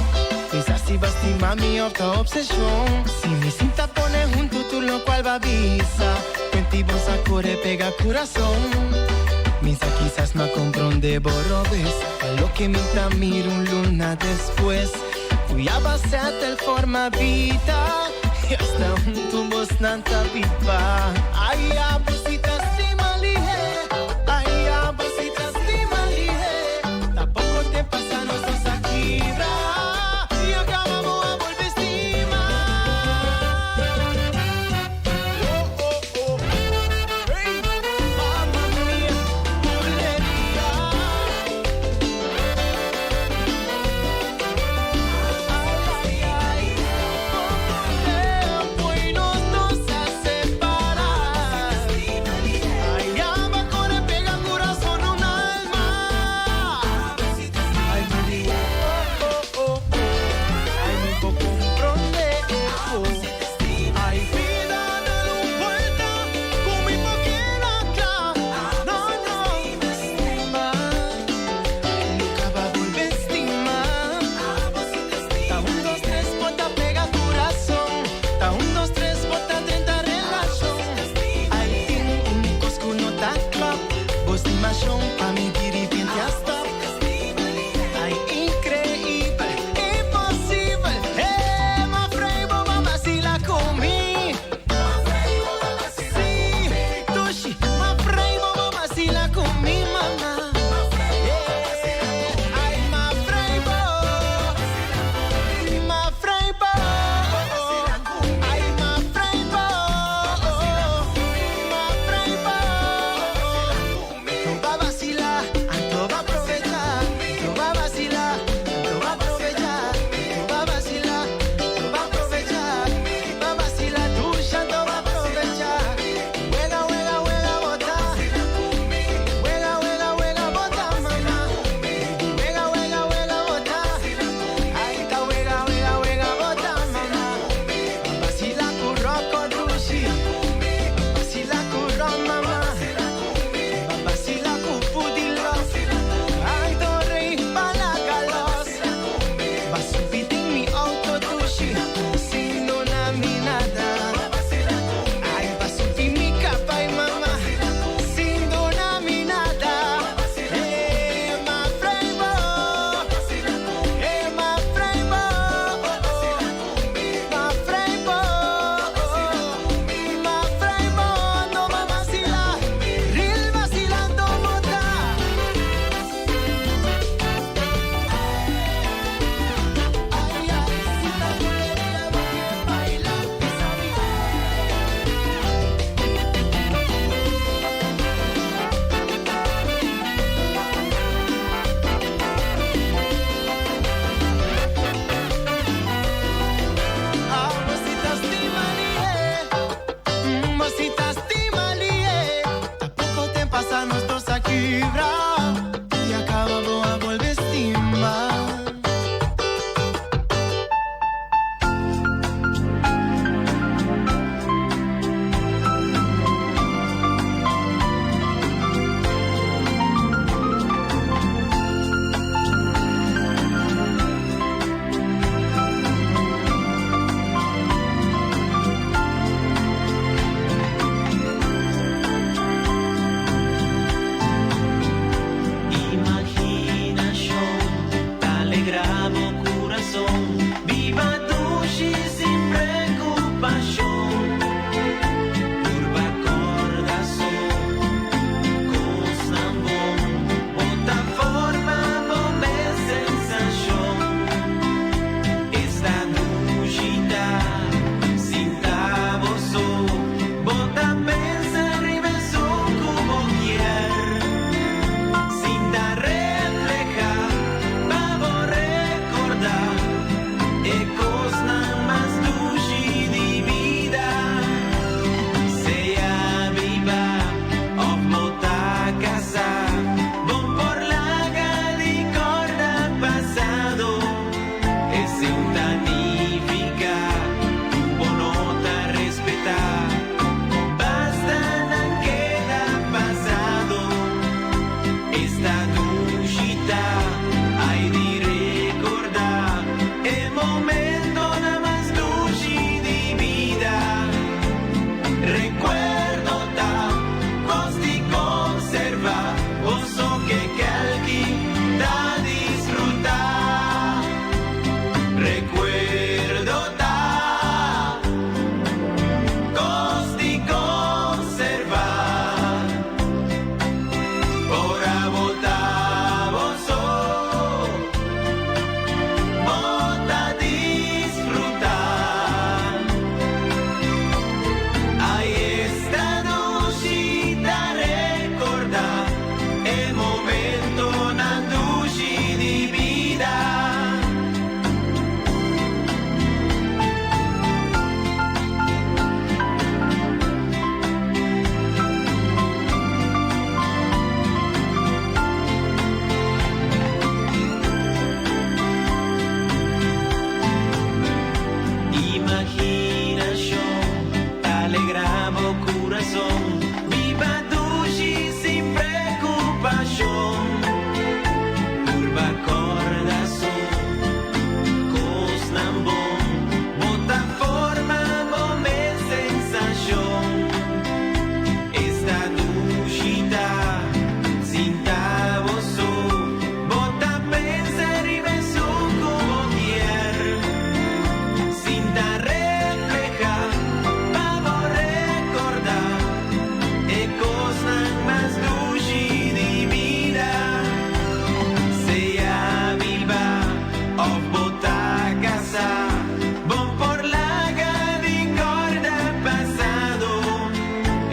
Pensa si bo a stima mi òf ta obseshon. Si mi sinta pone huntu tur lokual b'a bisa. Kuent'i bo sa kore pega kurason. Mi sa kisas m'a komprondé bo robes. Pa loke mi ta mira un luna despues. Ku ya b'a settle forma bida. I asta huntu bosnan ta biba. Ay, abo si ta stima lihé. Ay, abo si ta stima lihé. Ta poko tempu pasá nos dos a kibra. Ya kaba bo a bolbe stima. Oh, oh, oh. Hey, mamma mia, buleria. Ay, ay, ay. Poco tiempo y nos dos a separar.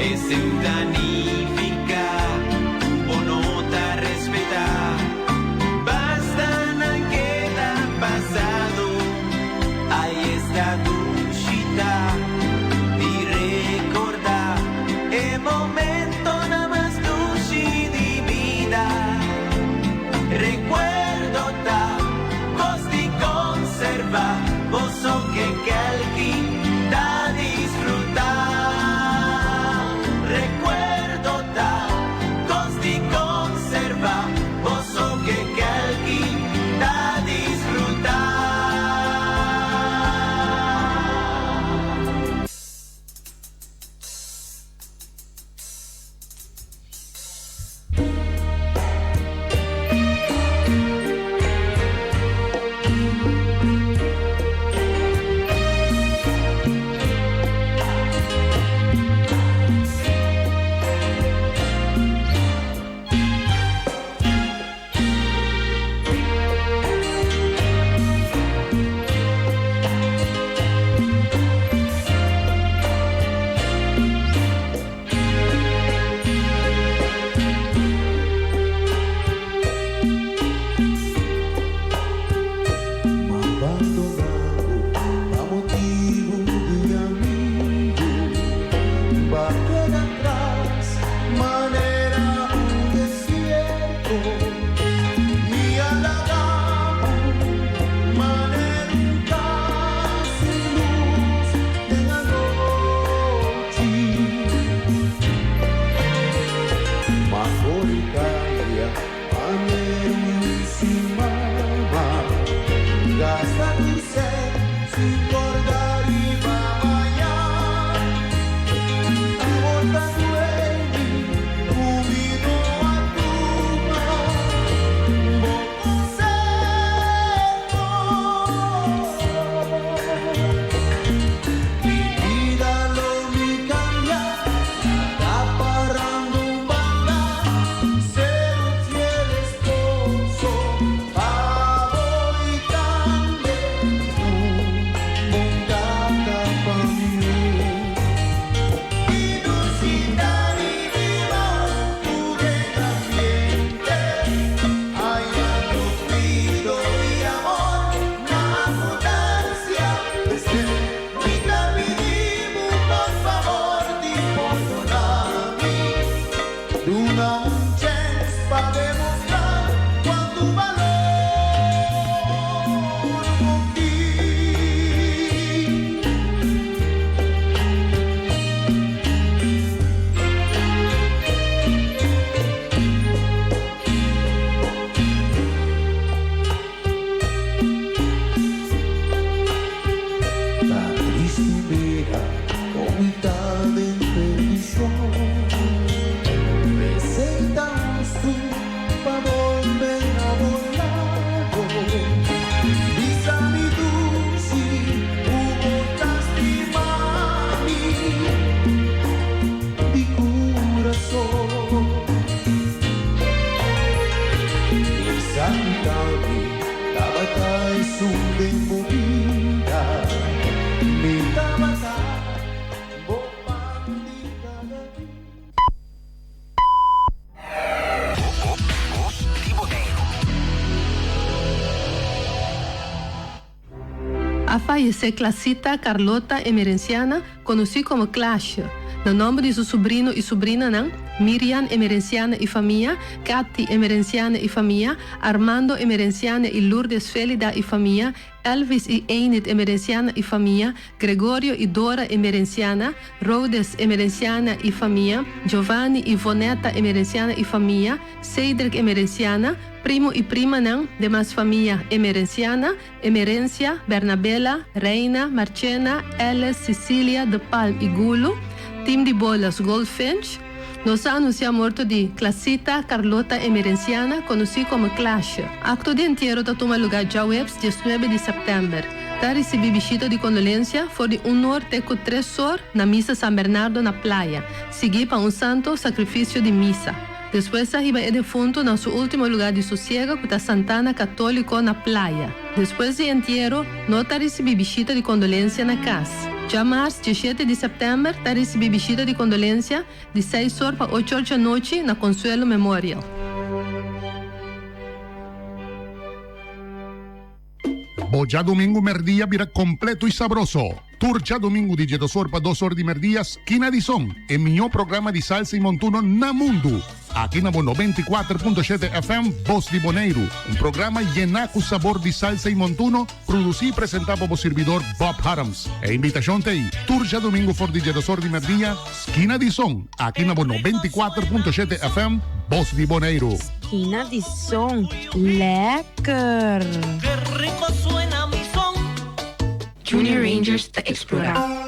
Eseu ta nifiká ku bo no ta respetá. Basta nan keda pasado, ai esta dushi ta di rekordá e momentonan mas dushi di bida. Rekuerdo ta kos di konservá, boso ke kelki ta disfrutá. Rekuerdo ta kos di konservá, boso ke kelki ta disfrutá. A fayesé Clasita Carlota Emerenciana, konosí komo Klaasje, na nòmber di su subrino i subrinanan, Mirian Emerenciana i famia, Cathy Emerenciana i famia, Armando Emerenciana i Lourdes Felida i famia, Elvis i Enid Emerenciana i famia, Gregorio i Dora Emerenciana, Rhodes Emerenciana i famia, Giovanni i Vonetta Emerenciana i famia, Cedric Emerenciana, primo i primanan, demas famia Emerenciana, Emerencia, Bernabela, Reina, Marchena, Ellis, Cecilia, De Palm i Gulu, Team di Bolas Goldfinch. Nos a anuncia morto di Clasita Carlota Emerenciana, conoci como Klaasje. Acto di entiero ta tuma lugar djaweps diesnuebe di september. Ta ricibi bishita di condolencia for di un or te cu tres or na Misa San Bernardo na Playa, sigui pa un Santo Sacrificio di Misa. Despues a hiba e defuntu na su ultimo lugá di sosiego ku ta Santana Katóliko na Playa. Despues di entiero no ta risibí bishita di kondolensia na kas. Djamars diesshete di sèptèmber ta risibí bishita di kondolensia di seis or pa ocho or djanochi na Consuelo Memorial. Bo djadumingu merdia bira kompleto i sabroso. Tur djadumingu di djedos or pa dos or di merdia Skina di Son, e mihó programa di salsa i montuno na mundu. Aki na bo 94.7 FM Bos di Boneiru, un programa yená ku sabor di salsa i montuno, produsí i presentá pa bo sirbidor Bob Harms. E invitashon ta ei, tur djadumingu for di djedos or di merdia, Skina di Son, aki na bo 94.7 FM, Bos di Boneiru. Skina di Son, lekker! Ke rico suena mi son. Junior Rangers ta explora.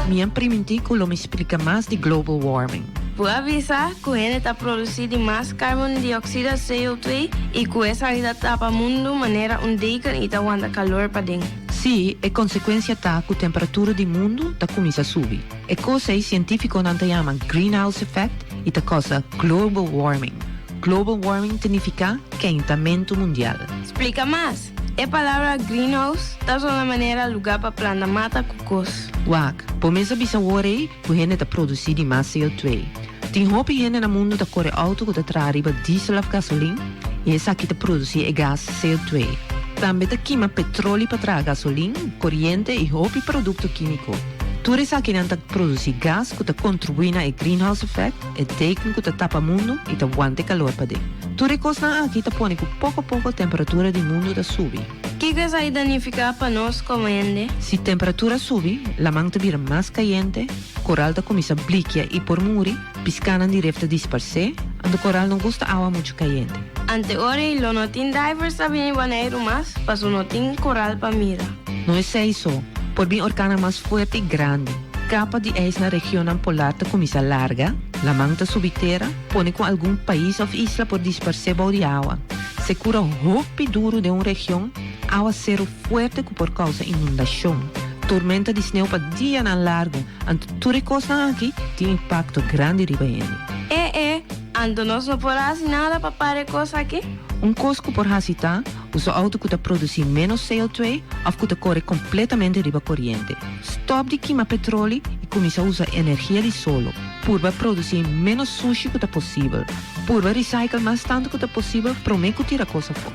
Mi a priminti cu lo mi splica mas di global warming. Bo a bisa cu hende ta produci di mas carbon dioxide, CO2, y cu esaki ta tapa mundu manera un deken y ta wanta calor paden. Sí, e consecuencia ta cu temperatura di mundu ta cuminsa subi. E cos ey cientificonan ta yama greenhouse effect y ta causa global warming. Global warming ta nifica keintamento mundial. Splica mas. E palabra greenhouse ta sona manera lugar pa planta mata cu cos. Wak, bo mes a bisa wor ey cu hende ta produci di mas CO2. Tin hopi hende na mundu ta core auto cu ta traha riba diesel of gasolin y esaki ta produci e gas CO2. Tambe ta kima petroli pa traha gasolin, coriente y hopi producto kimico. Tur esakinan ta produci gas cu ta contribui na e greenhouse effect, e deken cu ta tapa mundu y ta wanta e calor paden. Tur e cosnan aki ta pone cu poco poco temperatura di mundu ta subi. Kiko esaki ta nifica pa nos como hende? Si temperatura subi, laman ta bira mas cayente, Koral ta kuminsá blikia i por muri, piskanan di ref ta disparsé, anto koral no gusta awa muchu kayente. Ante ora ei lo no tin divers ta bini Boneiru mas, paso no tin koral pa mira. No esei so, por bin orkannan mas fuerte i grandi. Kapa di ijs na regionnan polar ta kuminsá larga, laman ta subi tera, pone ku algun pais òf isla por disparsé bou di awa. Sekura hopi duru den un region, awaseru fuerte ku por kousa inundashon, tormenta di sneu pa dianan largu, anto tur e kosnan aki tin impakto grandi riba hende. E e, anto nos no por hasi nada pa para e kos aki? Un kos ku por hasi ta usa outo ku ta produsí ménos CO2 òf ku ta kore kompletamente riba koriente. Stòp di kima petroli i kuminsá usa energia di solo. Purba produsí ménos sushi ku ta posibel. Purba recycle mas tantu ku ta posibel promé ku tira kos afó.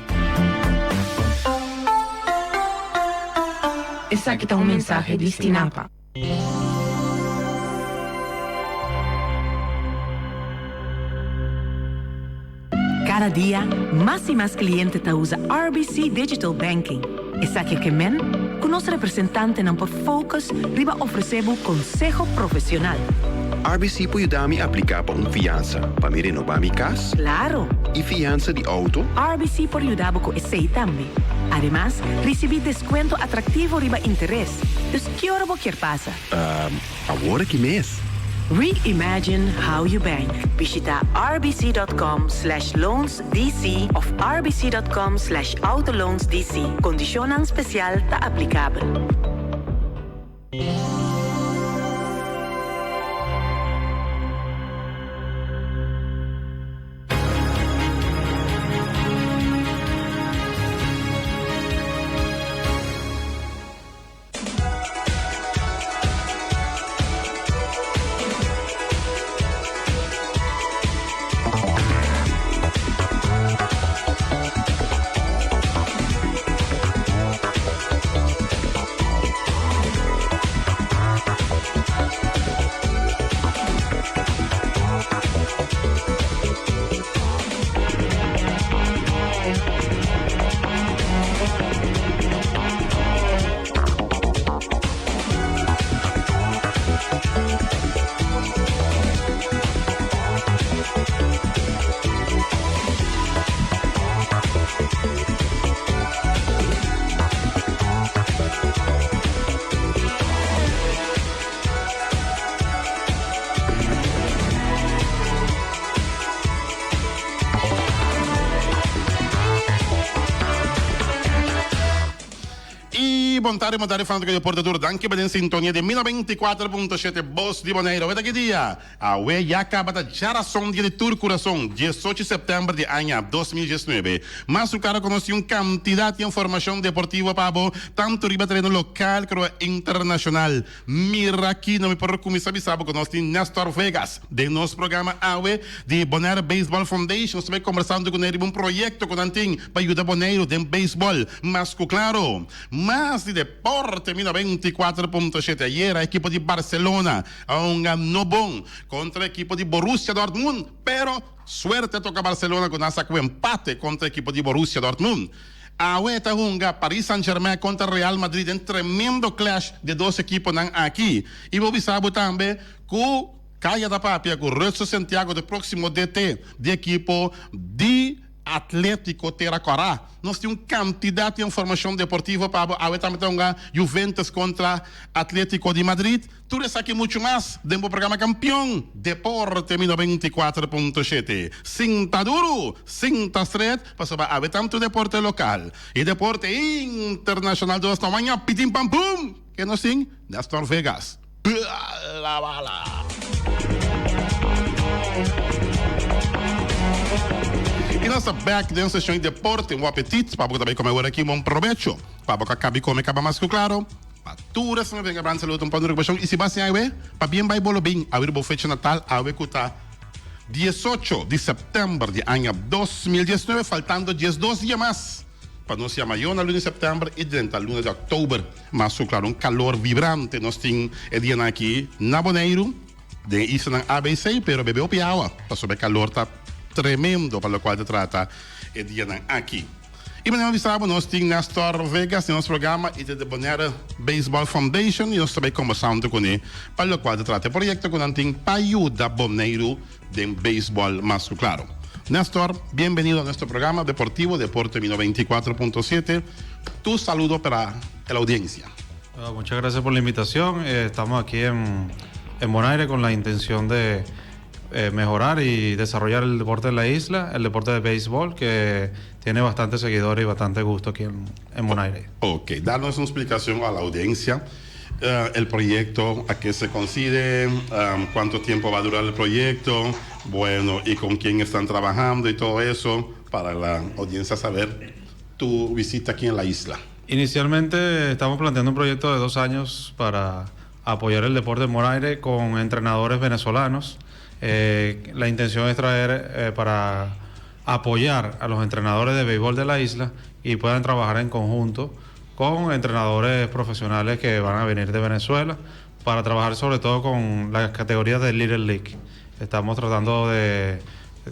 Esaki ta un mensahe di Stinapa. Kada dia, mas i mas kliente ta usa RBC Digital Banking. Esaki ke men ku nos representantenan por focus riba ofresé bo konseho profesional. RBC por yuda mi apliká pa un fiansa pa mi renobá mi kas? Klaro! I fiansa di outo? RBC por yuda bo ku esei tambe. Ademas, risibí deskuento atraktivo riba interes. Dus ki ora bo kier pasa? Ehm, awor aki mes. Reimagine how you bank. Bishita rbc.com/loansdc of rbc.com/autoloansdc. Kondishonnan spesial ta aplikabel. Bon tardi, bon tardi fanático di deporte tur. Danki pa den sintonia di mi 94.7 Bos di Boneiro. Aweta ki dia? Awe ya caba ta djarason dia di tur curason, 18 september di aña 2019. Mas su cara conoci un cantidad di informacion deportivo pa bo, tanto riba tereno local como internacional. Mira aki no mi por cuminsa bisa bo cu nos tin Nestor Vegas den nos programa awe di Bonaire Baseball Foundation. Nos ta bay combersando cu ne riba un proyecto cu nan tin pa yuda Boneiru den baseball. Mas cu claro, mas di deporte mi 94.7 ayera ekipo di Barcelona a hunga no bon contra ekipo di Borussia Dortmund, pero suerte a toca Barcelona cu nan a saca un empate contra ekipo di Borussia Dortmund. Awe ta hunga Paris Saint Germain kontra Real Madrid den tremendo clash di e dos ekiponan aki. I bo bisa bo tambe ku Kaya ta papia ku Rutser Santiago ta e proksimo DT di ekipo di Atletico Tera Kòrá. Nos tin un kantidat di informashon deportivo pa bo. Awe tambe ta hunga Juventus kontra Atletico di Madrid. Tur esaki muchu mas den bo programa Kampion Deporte mi 94.7. Sinta duru, sinta stret, pasobra awe tantu deporte lokal i deporte internashonal dos ta waña pitin pam pum! Ke nos tin? Nestor Vegas. Bala bala! I nos ta bek den seshon di deporte. Un apetit pa bo ku ta bai kome awor aki. Bon probecho pa bo ku a kabi kome kaba mas ku klaro. Pa tur esnan venga brand saludo un pon di recuperacion y si bo haci awe pa bien bay bo lo bin awe riba bo fecha natal awe cu ta 18 di september di aña 2019 faltando 12 dia mas pa nos yama yo na luna di september y drenta luna di october mas cu claro un calor vibrante nos tin e dianan aki na Boneiru den e islanan ABC pero bebe hopi awa pasobra e calor ta tremendo pa locual ta trata e dianan aki. I manera mi bisa bo nos tin Nestor Vegas den nos programa i ta di Bonaire Baseball Foundation i nos ta bai kombersá huntu kuné pa lokual ta trata e proyekto ku nan tin pa yuda Boneiru den beisbòl mas ku klaro. Nestor, bienbenido a nuestro programa deportivo Deporte Mi 94.7. Tu saludo para el audiencia. Muchas gracias por la invitación. Estamos aquí en, en Bonaire con la intención de eh, mejorar y desarrollar el deporte en la isla, el deporte de béisbol, que tiene bastante seguidores y bastante gusto aquí en, en Bonaire. Ok, danos una explicación a la audiencia. Eh, el proyecto, a qué se consigue, um, cuánto tiempo va a durar el proyecto, bueno, y con quién están trabajando y todo eso, para la audiencia saber tu visita aquí en la isla. Inicialmente estamos planteando un proyecto de dos años para apoyar el deporte en Bonaire con entrenadores venezolanos. Eh, la intención es traer eh, para apoyar a los entrenadores de béisbol de la isla y puedan trabajar en conjunto con entrenadores profesionales que van a venir de Venezuela para trabajar sobre todo con las categorías de Little League. Estamos tratando de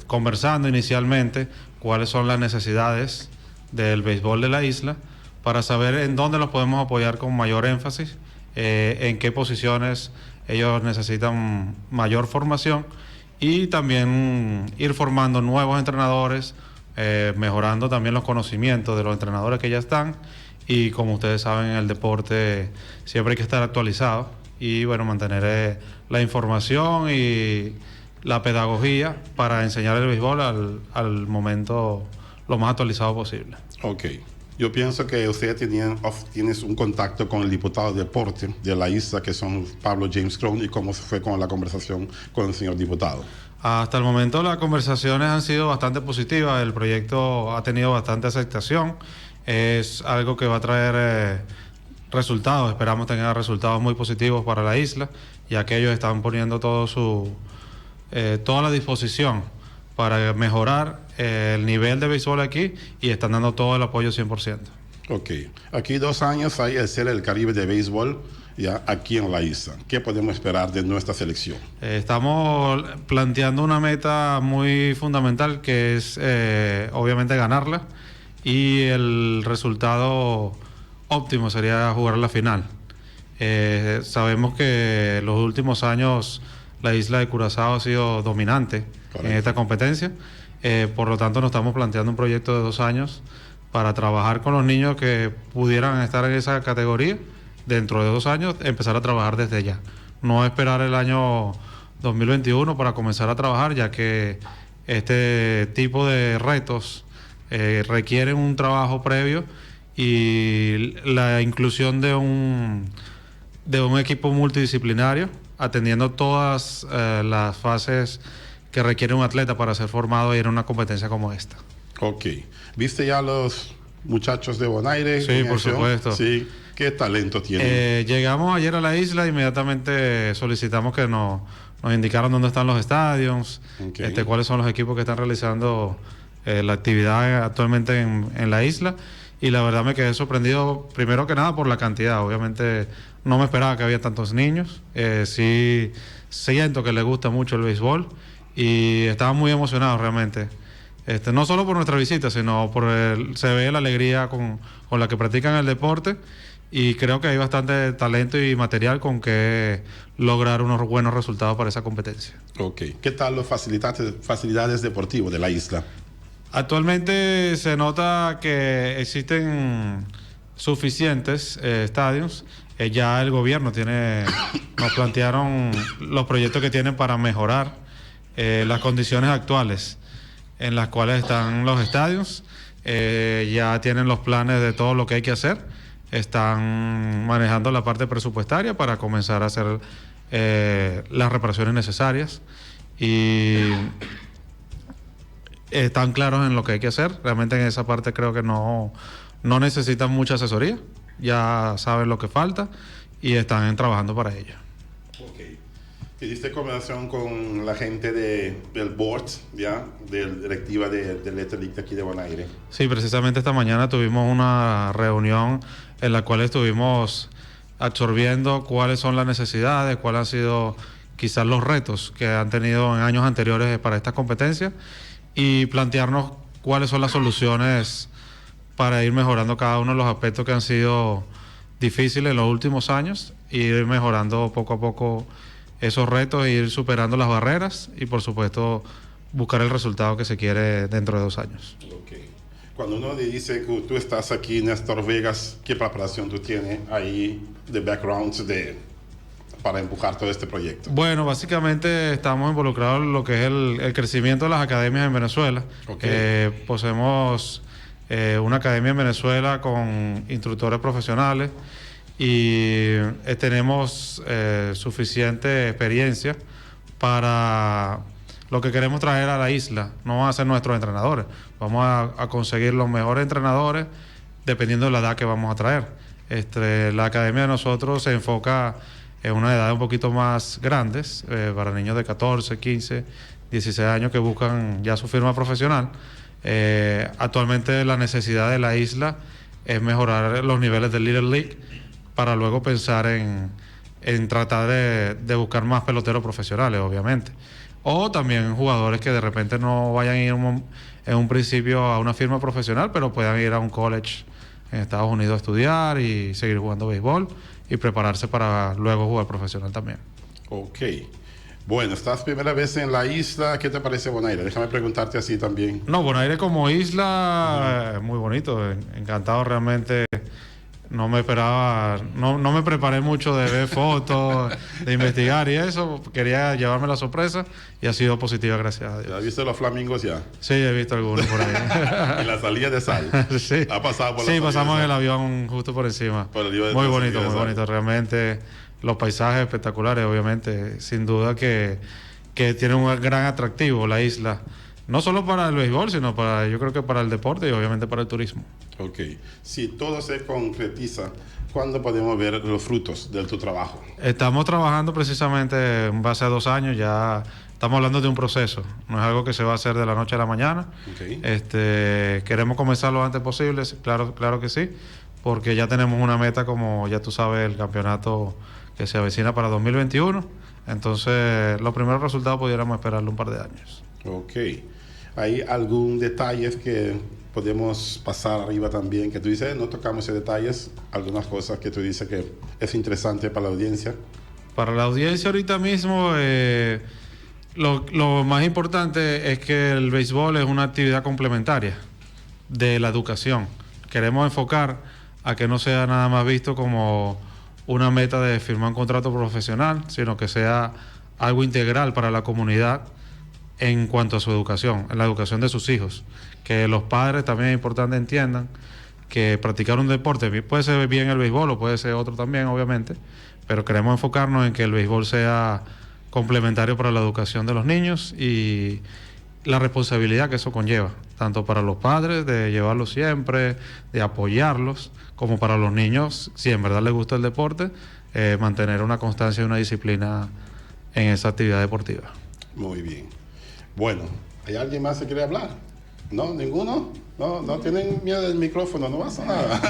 conversando inicialmente cuáles son las necesidades del béisbol de la isla para saber en dónde los podemos apoyar con mayor énfasis, eh, en qué posiciones ellos necesitan mayor formación y también ir formando nuevos entrenadores, eh, mejorando también los conocimientos de los entrenadores que ya están y como ustedes saben en el deporte siempre hay que estar actualizado y bueno, mantener eh, la información y la pedagogía para enseñar el béisbol al, al momento lo más actualizado posible. Ok. Yo pienso que usted tenía, tienes un contacto con el diputado de deporte de la isla, que son Pablo James Kroon, y cómo se fue con la conversación con el señor diputado. Hasta el momento las conversaciones han sido bastante positivas, el proyecto ha tenido bastante aceptación, es algo que va a traer eh, resultados, esperamos tener resultados muy positivos para la isla, ya que ellos están poniendo todo su, eh, toda la disposición para mejorar eh, el nivel de béisbol aquí y están dando todo el apoyo 100%. Ok, aquí dos años hay el ser el Caribe de béisbol ya aquí en la isla. ¿Qué podemos esperar de nuestra selección? Eh, estamos planteando una meta muy fundamental que es eh, obviamente ganarla y el resultado óptimo sería jugar la final. Eh, sabemos que los últimos años la isla de Curazao ha sido dominante en esta competencia. Eh, por lo tanto, nos estamos planteando un proyecto de dos años para trabajar con los niños que pudieran estar en esa categoría dentro de dos años, empezar a trabajar desde ya. No esperar el año 2021 para comenzar a trabajar, ya que este tipo de retos eh, requieren un trabajo previo Y la inclusión de un, de un equipo multidisciplinario, atendiendo todas eh, las fases que requiere un atleta para ser formado y ir a una competencia como esta. Ok. ¿Viste ya los muchachos de Bonaire? Sí, en por acción? supuesto. Sí. ¿Qué talento tienen? Eh, llegamos ayer a la isla, inmediatamente solicitamos que nos, nos indicaran dónde están los estadios, este, cuáles son los equipos que están realizando eh, la actividad actualmente en, en la isla. Y la verdad me quedé sorprendido, primero que nada, por la cantidad. Obviamente no me esperaba que había tantos niños. Eh, sí siento que les gusta mucho el béisbol y estaban muy emocionados realmente. Este, no solo por nuestra visita, sino por el- se ve la alegría con, con la que practican el deporte y creo que hay bastante talento y material con que lograr unos buenos resultados para esa competencia. Ok. ¿Qué tal las facilidades, facilidades deportivas de la isla? Actualmente se nota que existen suficientes eh, estadios. Eh, ya el gobierno tiene, nos plantearon los proyectos que tienen para mejorar eh, las condiciones actuales en las cuales están los estadios. Eh, ya tienen los planes de todo lo que hay que hacer. Están manejando la parte presupuestaria para comenzar a hacer eh, las reparaciones necesarias. Y están claros en lo que hay que hacer. Realmente en esa parte creo que no, no necesitan mucha asesoría. Ya saben lo que falta y están trabajando para ello. Ok. ¿Hiciste conversación con la gente de, del board, ya? De la directiva de, de Letter League de aquí de Bonaire. Sí, precisamente esta mañana tuvimos una reunión en la cual estuvimos absorbiendo cuáles son las necesidades, cuáles han sido quizás los retos que han tenido en años anteriores para esta competencia y plantearnos cuáles son las soluciones para ir mejorando cada uno de los aspectos que han sido difíciles en los últimos años e ir mejorando poco a poco esos retos e ir superando las barreras y por supuesto buscar el resultado que se quiere dentro de dos años. Ok. Cuando uno le dice que tú estás aquí, Néstor Vegas, ¿qué preparación tú tienes ahí de background de, para empujar todo este proyecto? Bueno, básicamente estamos involucrados en lo que es el, el crecimiento de las academias en Venezuela. Ok. Eh, poseemos eh, una academia en Venezuela con instructores profesionales y eh, tenemos eh, suficiente experiencia para lo que queremos traer a la isla. No van a ser nuestros entrenadores, vamos a, a conseguir los mejores entrenadores dependiendo de la edad que vamos a traer. Este, la academia de nosotros se enfoca en una edad un poquito más grandes, eh, para niños de 14, 15, 16 años que buscan ya su firma profesional. Eh, actualmente la necesidad de la isla es mejorar los niveles del Little League para luego pensar en, en tratar de, de buscar más peloteros profesionales, obviamente. O también jugadores que de repente no vayan a ir un- en un principio a una firma profesional, pero puedan ir a un college en Estados Unidos a estudiar y seguir jugando béisbol y prepararse para luego jugar profesional también. Ok. Bueno, estás primera vez en la isla. ¿Qué te parece Bonaire? Déjame preguntarte así también. No, Bonaire como isla, eh, muy bonito, en- encantado realmente. No me esperaba, no, no me preparé mucho de ver fotos, de investigar y eso. Quería llevarme la sorpresa y ha sido positiva, gracias a Dios. ¿Has visto los flamingos ya? Sí, he visto algunos por ahí. En la salida de sal. sí. Ha pasado por la Sí, salida pasamos de en sal. el avión justo por encima. Por el avión de muy la bonito, salida de muy sal. bonito. Realmente los paisajes espectaculares, obviamente. Sin duda que, que tiene un gran atractivo la isla. No solo para el béisbol, sino para, yo creo que para el deporte y obviamente para el turismo. Ok. Si todo se concretiza, ¿cuándo podemos ver los frutos de tu trabajo? Estamos trabajando precisamente en base a dos años, ya estamos hablando de un proceso, no es algo que se va a hacer de la noche a la mañana. Ok. Este, queremos comenzar lo antes posible, sí, claro, claro que sí, porque ya tenemos una meta, como ya tú sabes, el campeonato que se avecina para 2021. Entonces, los primeros resultados pudiéramos esperarlo un par de años. Ok. ¿Hay algún detalle que podemos pasar arriba también que tú dices, no tocamos esos detalles? Algunas cosas que tú dices que es interesante para la audiencia. Para la audiencia ahorita mismo, eh, lo, lo más importante es que el béisbol es una actividad complementaria de la educación. Queremos enfocar a que no sea nada más visto como una meta de firmar un contrato profesional, sino que sea algo integral para la comunidad en cuanto a su educación, en la educación de sus hijos. Que los padres también es importante entiendan que practicar un deporte, puede ser bien el béisbol o puede ser otro también, obviamente, pero queremos enfocarnos en que el béisbol sea complementario para la educación de los niños y la responsabilidad que eso conlleva, tanto para los padres de llevarlos siempre, de apoyarlos, como para los niños, si en verdad les gusta el deporte, eh, mantener una constancia y una disciplina en esa actividad deportiva. Muy bien. Bueno, ¿hay alguien más que quiere hablar? No, ninguno. No, no tienen miedo del micrófono, no pasa nada.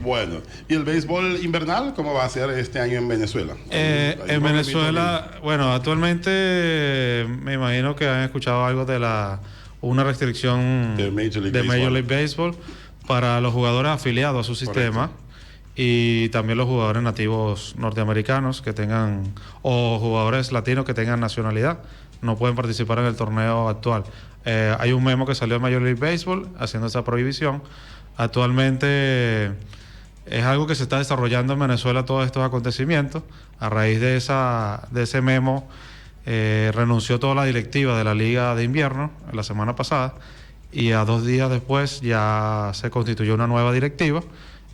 bueno, ¿y el béisbol invernal cómo va a ser este año en Venezuela? Eh, en Venezuela, bueno, actualmente me imagino que han escuchado algo de la una restricción de Major League, de Major League Baseball para los jugadores afiliados a su sistema y también los jugadores nativos norteamericanos que tengan o jugadores latinos que tengan nacionalidad no pueden participar en el torneo actual. Eh, hay un memo que salió de Major League Baseball haciendo esa prohibición. Actualmente es algo que se está desarrollando en Venezuela todos estos acontecimientos. A raíz de, esa, de ese memo eh, renunció toda la directiva de la Liga de Invierno la semana pasada y a dos días después ya se constituyó una nueva directiva,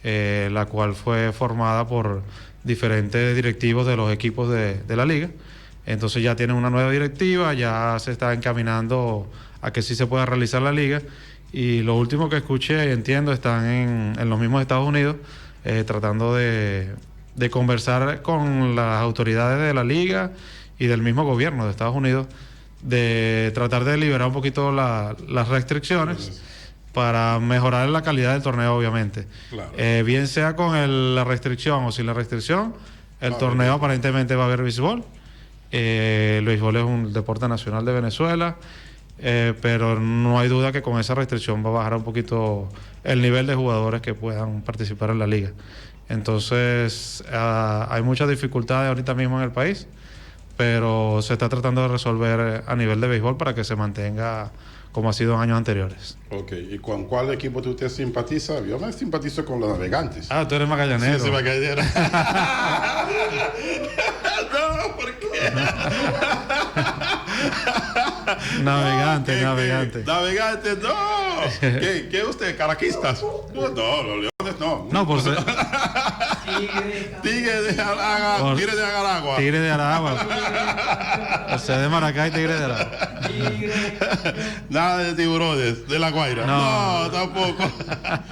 eh, la cual fue formada por diferentes directivos de los equipos de, de la liga. Entonces ya tienen una nueva directiva, ya se está encaminando a que sí se pueda realizar la liga. Y lo último que escuché y entiendo, están en, en los mismos Estados Unidos eh, tratando de, de conversar con las autoridades de la liga y del mismo gobierno de Estados Unidos de tratar de liberar un poquito la- las restricciones para mejorar la calidad del torneo, obviamente. Eh, bien sea con el- la restricción o sin la restricción, el torneo aparentemente va a haber béisbol. Eh, el béisbol es un deporte nacional de Venezuela, eh, pero no hay duda que con esa restricción va a bajar un poquito el nivel de jugadores que puedan participar en la liga. Entonces, ah, hay muchas dificultades ahorita mismo en el país, pero se está tratando de resolver eh, a nivel de béisbol para que se mantenga como ha sido en años anteriores. Ok, ¿y con cuál equipo tú te simpatizas? Yo me simpatizo con los navegantes. Ah, tú eres magallanero. Sí, soy magallanero. no, ¿por qué? Navegante, navegante. Navegante, no. ¿Qué, qué usted? ¿Caraquistas? No, los leones no. No, por ser. Tigre de Aragua. Por- Tigre de Aragua. Tigre de Aragua. O sea, de Maracay, Tigre de Aragua. Nada de tiburones, de La Guaira. No, No. tampoco.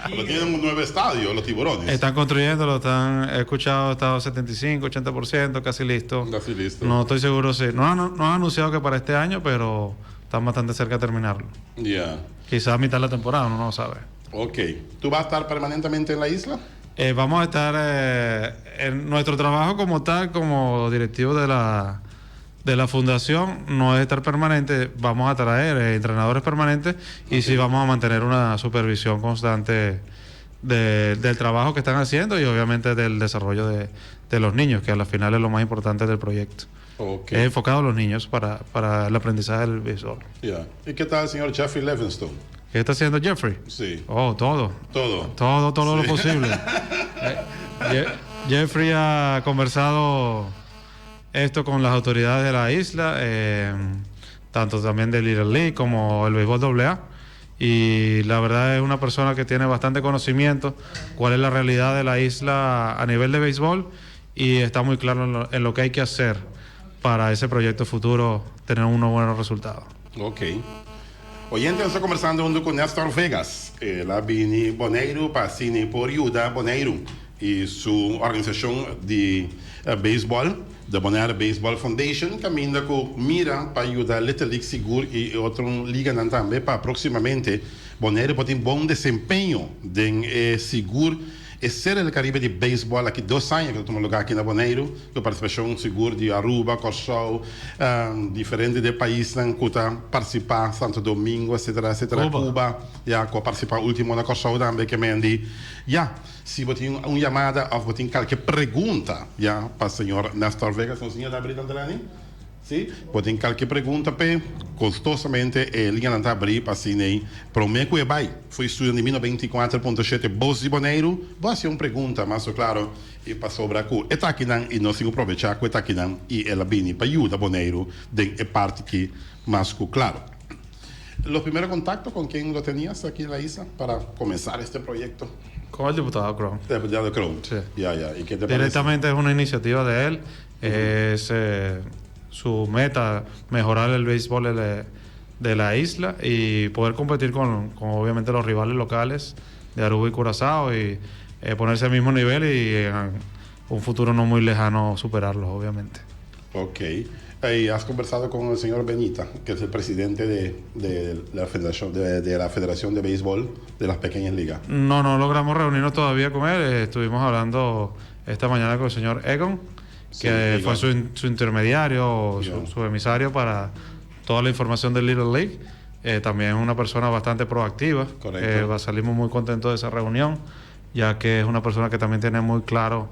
Pero tienen un nuevo estadio, los tiburones. Están construyéndolo, están, he escuchado, está 75, 80%, casi listo. Casi listo. No estoy seguro si. No, han- no han anunciado que para este año, pero están bastante cerca de terminarlo. Ya. Quizás a mitad de la temporada, uno no lo sabe. Ok. ¿Tú vas a estar permanentemente en la isla? Eh, vamos a estar eh, en nuestro trabajo como tal, como directivo de la, de la fundación, no es estar permanente, vamos a traer eh, entrenadores permanentes y sí vamos a mantener una supervisión constante de- del trabajo que están haciendo y obviamente del desarrollo de, de los niños, que a la final es lo más importante del proyecto. Ok. Es enfocado a los niños para, para el aprendizaje del béisbol. Ya. ¿Y qué tal el señor Jeffrey Levinstone? ¿Qué está haciendo Jeffrey? Sí. Oh, todo. Todo. Todo, todo Sí. lo posible. Eh, Je- Jeffrey ha conversado esto con las autoridades de la isla, eh, tanto también del Little League como el béisbol AA. Y la verdad es una persona que tiene bastante conocimiento cuál es la realidad de la isla a nivel de béisbol y está muy claro en lo, en lo que hay que hacer para ese proyecto futuro tener unos buenos resultados. Ok. Oyente, nos ta kombersando huntu ku Néstor Vegas, el a bini Boneiru pa asina por yuda Boneiru i su organisashon di beisbòl, The Bonaire Baseball Foundation, kaminda ku mira pa yuda Little League sigur i e otro liganan tambe pa próksimamente Boneiru por tin bon desempeño den e sigur E Serie del Caribe di beisbòl aki dos aña ku ta tuma lugá aki na Boneiru, ku partisipashon sigur di Aruba, Kòrsou, diferente di e paisnan ku ta partisipá, Santo Domingo, etcétera, etcétera, Cuba, ya, ku a partisipá último na Kòrsou tambe, ke men di, ya, si bo tin un yamada òf bo tin kalke pregunta, ya, pa señor Nestor Vegas, nos siña ta abrí tante Leni? Sí, bo tin kalke pregunta p'e, gustosamente e liñanan ta abrí pa asina ei promé ku e bai for e studio di mi 94.7 Bos di Boneiru, bo hasi un pregunta mas o klaro i pasobra ku e ta akinan i nos tin ku probechá ku e ta akinan i el a bini pa yuda Boneiru den e parti ki mas ku klaro. Los primeros contactos con quién lo tenías aquí en la isla para comenzar este proyecto? Con el diputado Kroon. El diputado Kroon. Sí. Ya, ya. ¿Y qué te parece? Directamente es una iniciativa de él. Es su meta mejorar el béisbol de la isla y poder competir con obviamente los rivales locales de Aruba y Curazao y ponerse al mismo nivel y en un futuro no muy lejano superarlos, obviamente. Ok. Y has conversado con el señor Benita, que es el presidente de la Federación de Béisbol de las Pequeñas Ligas. No, no logramos reunirnos todavía con él. Estuvimos hablando esta mañana con el señor Egon, que Egon. fue su intermediario, su emisario para toda la información del Little League. También es una persona bastante proactiva. Correcto. Salimos muy contentos de esa reunión, ya que es una persona que también tiene muy claro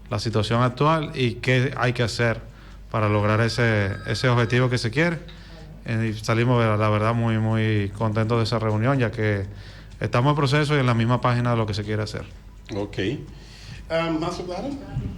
la situación actual y qué hay que hacer para lograr ese objetivo que se quiere. Y salimos, la verdad, muy, muy contentos de esa reunión, ya que estamos en proceso y en la misma página de lo que se quiere hacer. Ok. Ah, mas claro,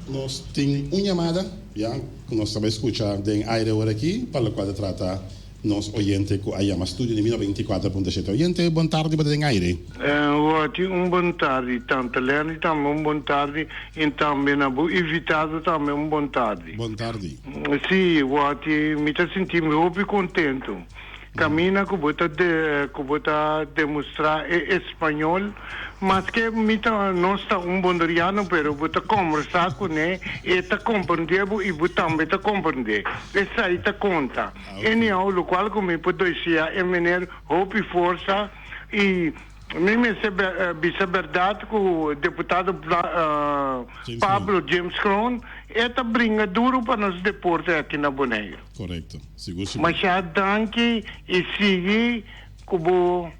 nos tin un yamada, ya, nos ta skucha den aire awor aki, pa loke ta trata nos oyente ku a yama studio di 94.7. Oyente, bon tardi, bo ta den aire. Wati, un bon tardi, tanta Lenny tambe un bon tardi i tambe na bo invitado tambe un bon tardi. Bon tardi. Si, Wati, mi ta sinti mi hopi kontentu. Kaminda ku bo ta demostrá e spañó, maske mi ta, no ta un boneriano, pero bo ta kombersá kuné, e ta komprondé i bo tambe ta komprondé. Esei ta konta. Anyhow, lo kual ku mi por bisa e meneer hopi forsa i mi mester bisa berdat ku diputado Pablo James Kroon e ta bringa duru pa nos deporte aki na Boneiru. Korekto. Sigur, sigur. Masha danki i sigui ku bon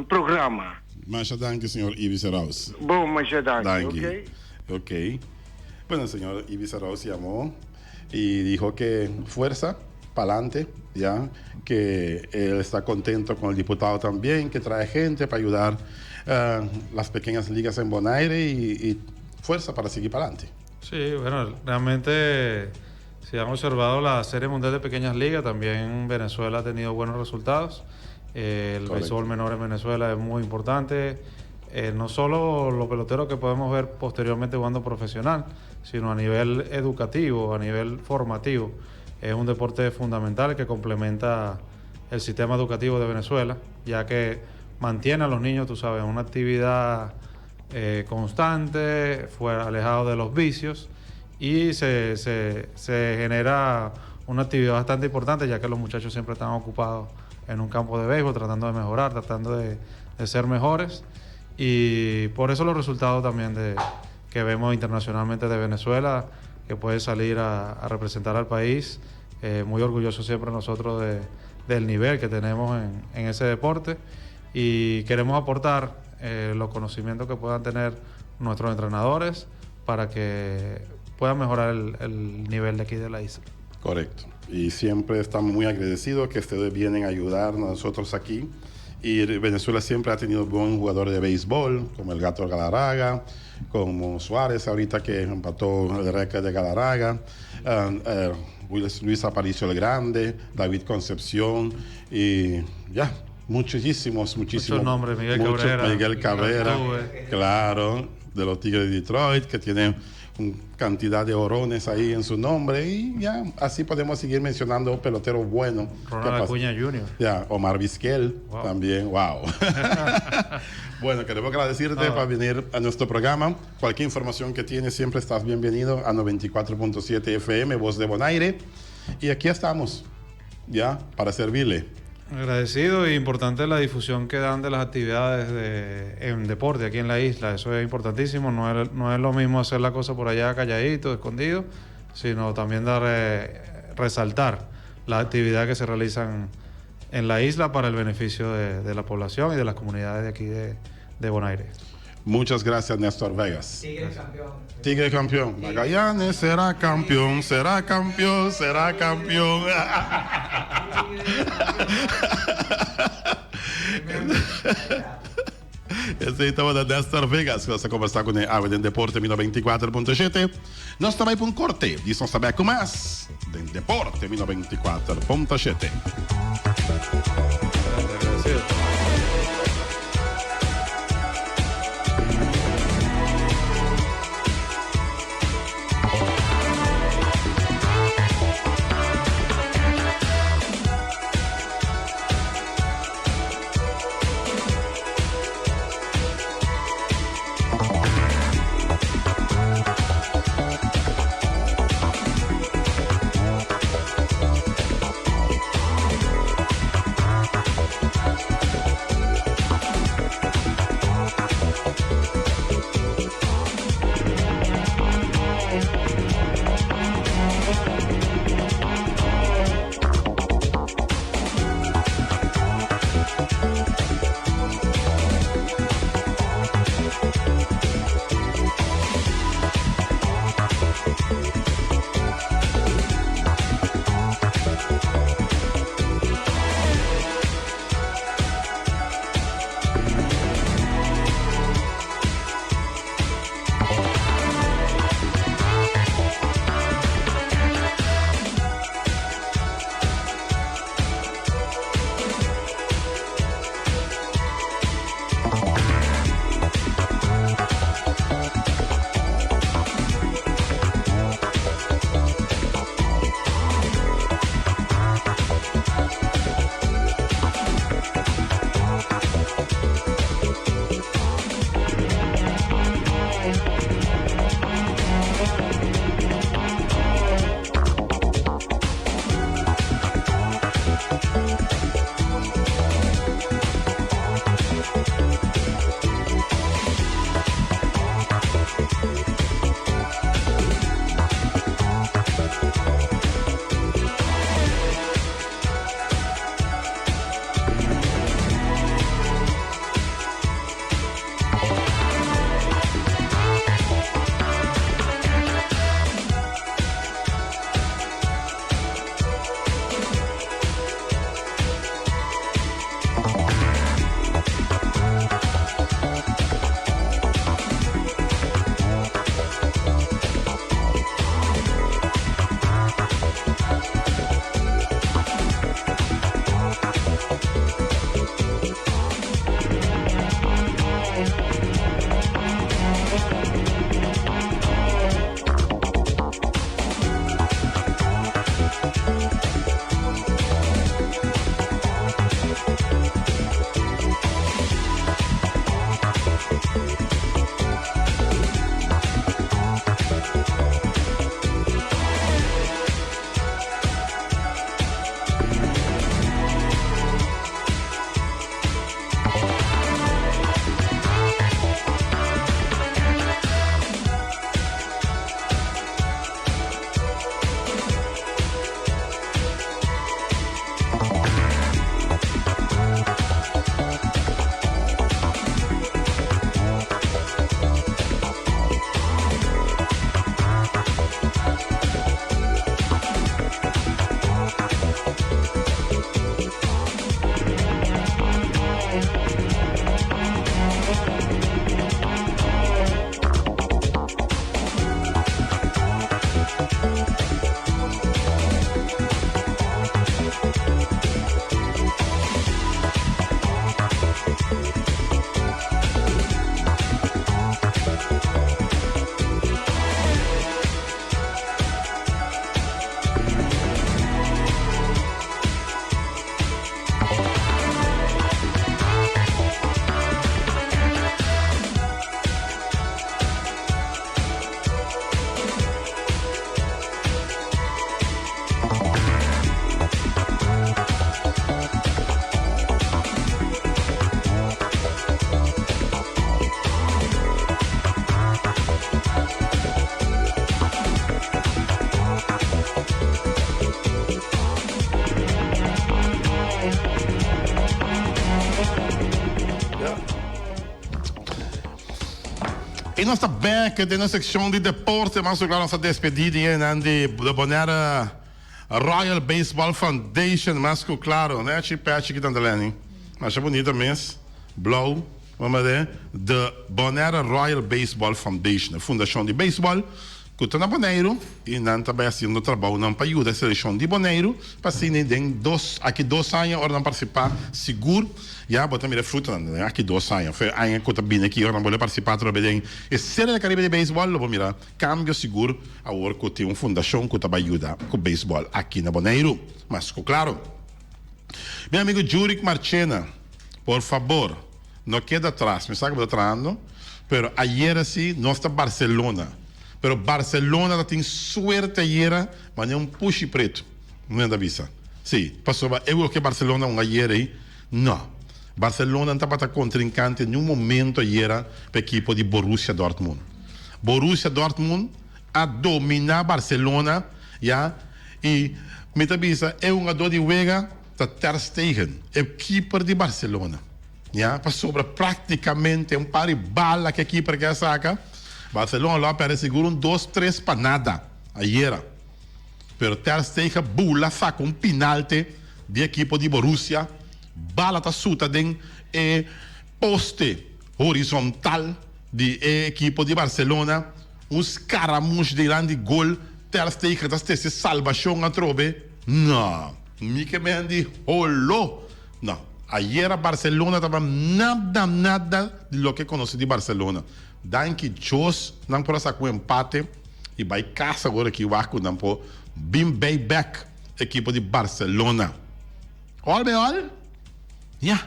programa. Masha danki, señor Ibis Raus. Bon, masha danki, Danki. ok? Ok. Bueno, el señor Ibis Arauz llamó y dijo que fuerza, pa'lante, ya, que él está contento con el diputado también, que trae gente para ayudar las pequeñas ligas en Bonaire y fuerza para seguir para adelante. Sí, bueno, realmente si han observado la Serie Mundial de Pequeñas Ligas, también Venezuela ha tenido buenos resultados. El Correcto. béisbol menor en Venezuela es muy importante. No solo los peloteros que podemos ver posteriormente jugando profesional, sino a nivel educativo, a nivel formativo. Es un deporte fundamental que complementa el sistema educativo de Venezuela, ya que mantiene a los niños, tú sabes, en una actividad constante, fuera, alejado de los vicios, y se genera una actividad bastante importante, ya que los muchachos siempre están ocupados en un campo de béisbol, tratando de mejorar, tratando de ser mejores. Y por eso los resultados también que vemos internacionalmente de Venezuela, que puede salir a representar al país. Muy orgullosos siempre nosotros del nivel que tenemos en ese deporte y queremos aportar los conocimientos que puedan tener nuestros entrenadores para que puedan mejorar el nivel de aquí de la isla. Correcto. Y siempre estamos muy agradecidos que ustedes vienen a ayudarnos a nosotros aquí. Y Venezuela siempre ha tenido buen jugador de béisbol, como el Gato Galarraga, como Suárez ahorita que empató el récord de Galarraga, Luis Aparicio el Grande, David Concepción y ya, muchísimos, muchísimos. Muchos nombres, Miguel Muchos, Cabrera. Miguel Cabrera, Altuve. claro, de los Tigres de Detroit, que tiene una cantidad de jonrones ahí en su nombre y ya, así podemos seguir mencionando peloteros buenos. Ronald Que Acuña Jr. Ya, Omar Vizquel Wow. también, wow. Bueno, queremos agradecerte Ah. por venir a nuestro programa. Cualquier información que tienes, siempre estás bienvenido a 94.7 FM, Voz de Bonaire. Y aquí estamos, ya, para servirle. Agradecido e importante la difusión que dan de las actividades en deporte aquí en la isla. Eso es importantísimo. No es lo mismo hacer la cosa por allá calladito, escondido, sino también resaltar la actividad que se realizan en la isla para el beneficio de la población y de las comunidades de aquí de Bonaire. Muchas gracias, Néstor Vegas. Tigre campeón. Tigre campeón. Magallanes será campeón, será campeón, será campeón. Esei tabata Nestor Vegas ku nos a kombersá kuné awe den Deporte Mi 94.7. Nos ta bai pa un korte, dis nos ta bek ku mas den Deporte Mi 94.7. I nos ta bek den nos sekshon di deporte. Mas ku nos ta despedí di enan di The Bonaire Royal Baseball Foundation. Mas ku klaro, nèchi pèchi ki tanta Lenny. Masha bunita mes. Blou. Mama de The Bonaire Royal Baseball Foundation, e fundashon di beisbòl ku ta na Boneiru i nan ta bai hasiendo trabounan pa yuda e selekshon di Boneiru pa asina den dos aki dos aña ora nan partisipá sigur ya bo ta mira e frutanan den aki dos aña òf e aña ku ta bini aki ora nan bolbe partisipá atrobe den e Serie del Caribe di beisbòl lo bo mira kambio sigur awor ku tin un fundashon ku ta bai yuda ku beisbòl aki na Boneiru mas ku klaro. Mi amigo Jurick Marchena, por fabor, no keda atras. Mi sa ku bo ta trahando, pero ayera si nos ta Barcelona. Pero Barcelona ta tin suerte ayera, manera un pushi pretu, mi ta bisa. Si, pasobra e loke Barcelona un ayera ei, no. Barcelona no tabata kontrinkante niun momento ayera pa ekipo di Borussia Dortmund. Borussia Dortmund a domina Barcelona, ya. I mi ta bisa e hungadó di wega ta Ter Stegen, e keeper di Barcelona. Ya, pasobra práktikamente un par di bala ku e keeper ke a saka, Barcelona lo a pèrdè sigur un dos tres pa nada ayera. Pero Ter Stegen bula saka un pinalte di ekipo di Borussia, bala ta suta den e poste horizontal di e ekipo di Barcelona. Un scaramush dilanti di gol, Ter Stegen ta stese salbacion atrobe? No, mi ke men di holo. No, ayera Barcelona tabata nada nada di loke conoci di Barcelona. Danki Dios nan por a saca un empate y bay casa awor aki wak cu nan por bin bay bek ekipo di Barcelona. All by all? Ya,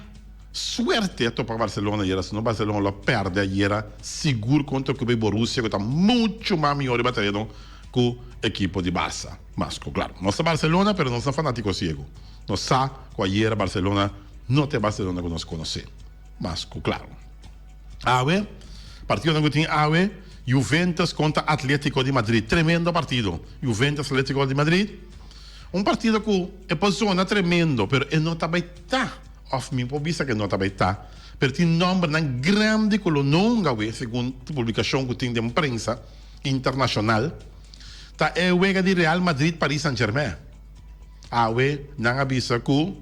suerte a topa Barcelona ayera, sino Barcelona lo a perde ayera sigur contra ekipo di Borussia cu ta mucho mas mihor riba tereno cu ekipo di Barca. Mas cu claro, nos ta Barcelona pero nos ta fanatico ciego. Nos sa cu ayera Barcelona no ta e Barcelona cu nos conoce. Mas cu claro. Awe, partidonan cu tin awe, Juventus contra Atletico di Madrid. Tremendo partido. Juventus Atletico di Madrid. Un partido cu e por zona tremendo, pero e no ta bay ta, of mi por bisa cu e no ta bay ta, pero tin nombernan grandi cu lo no hunga awe, segun publicacion cu tin den prensa internacional, ta e wega di Real Madrid-Paris Saint-Germain. Awe nan a bisa cu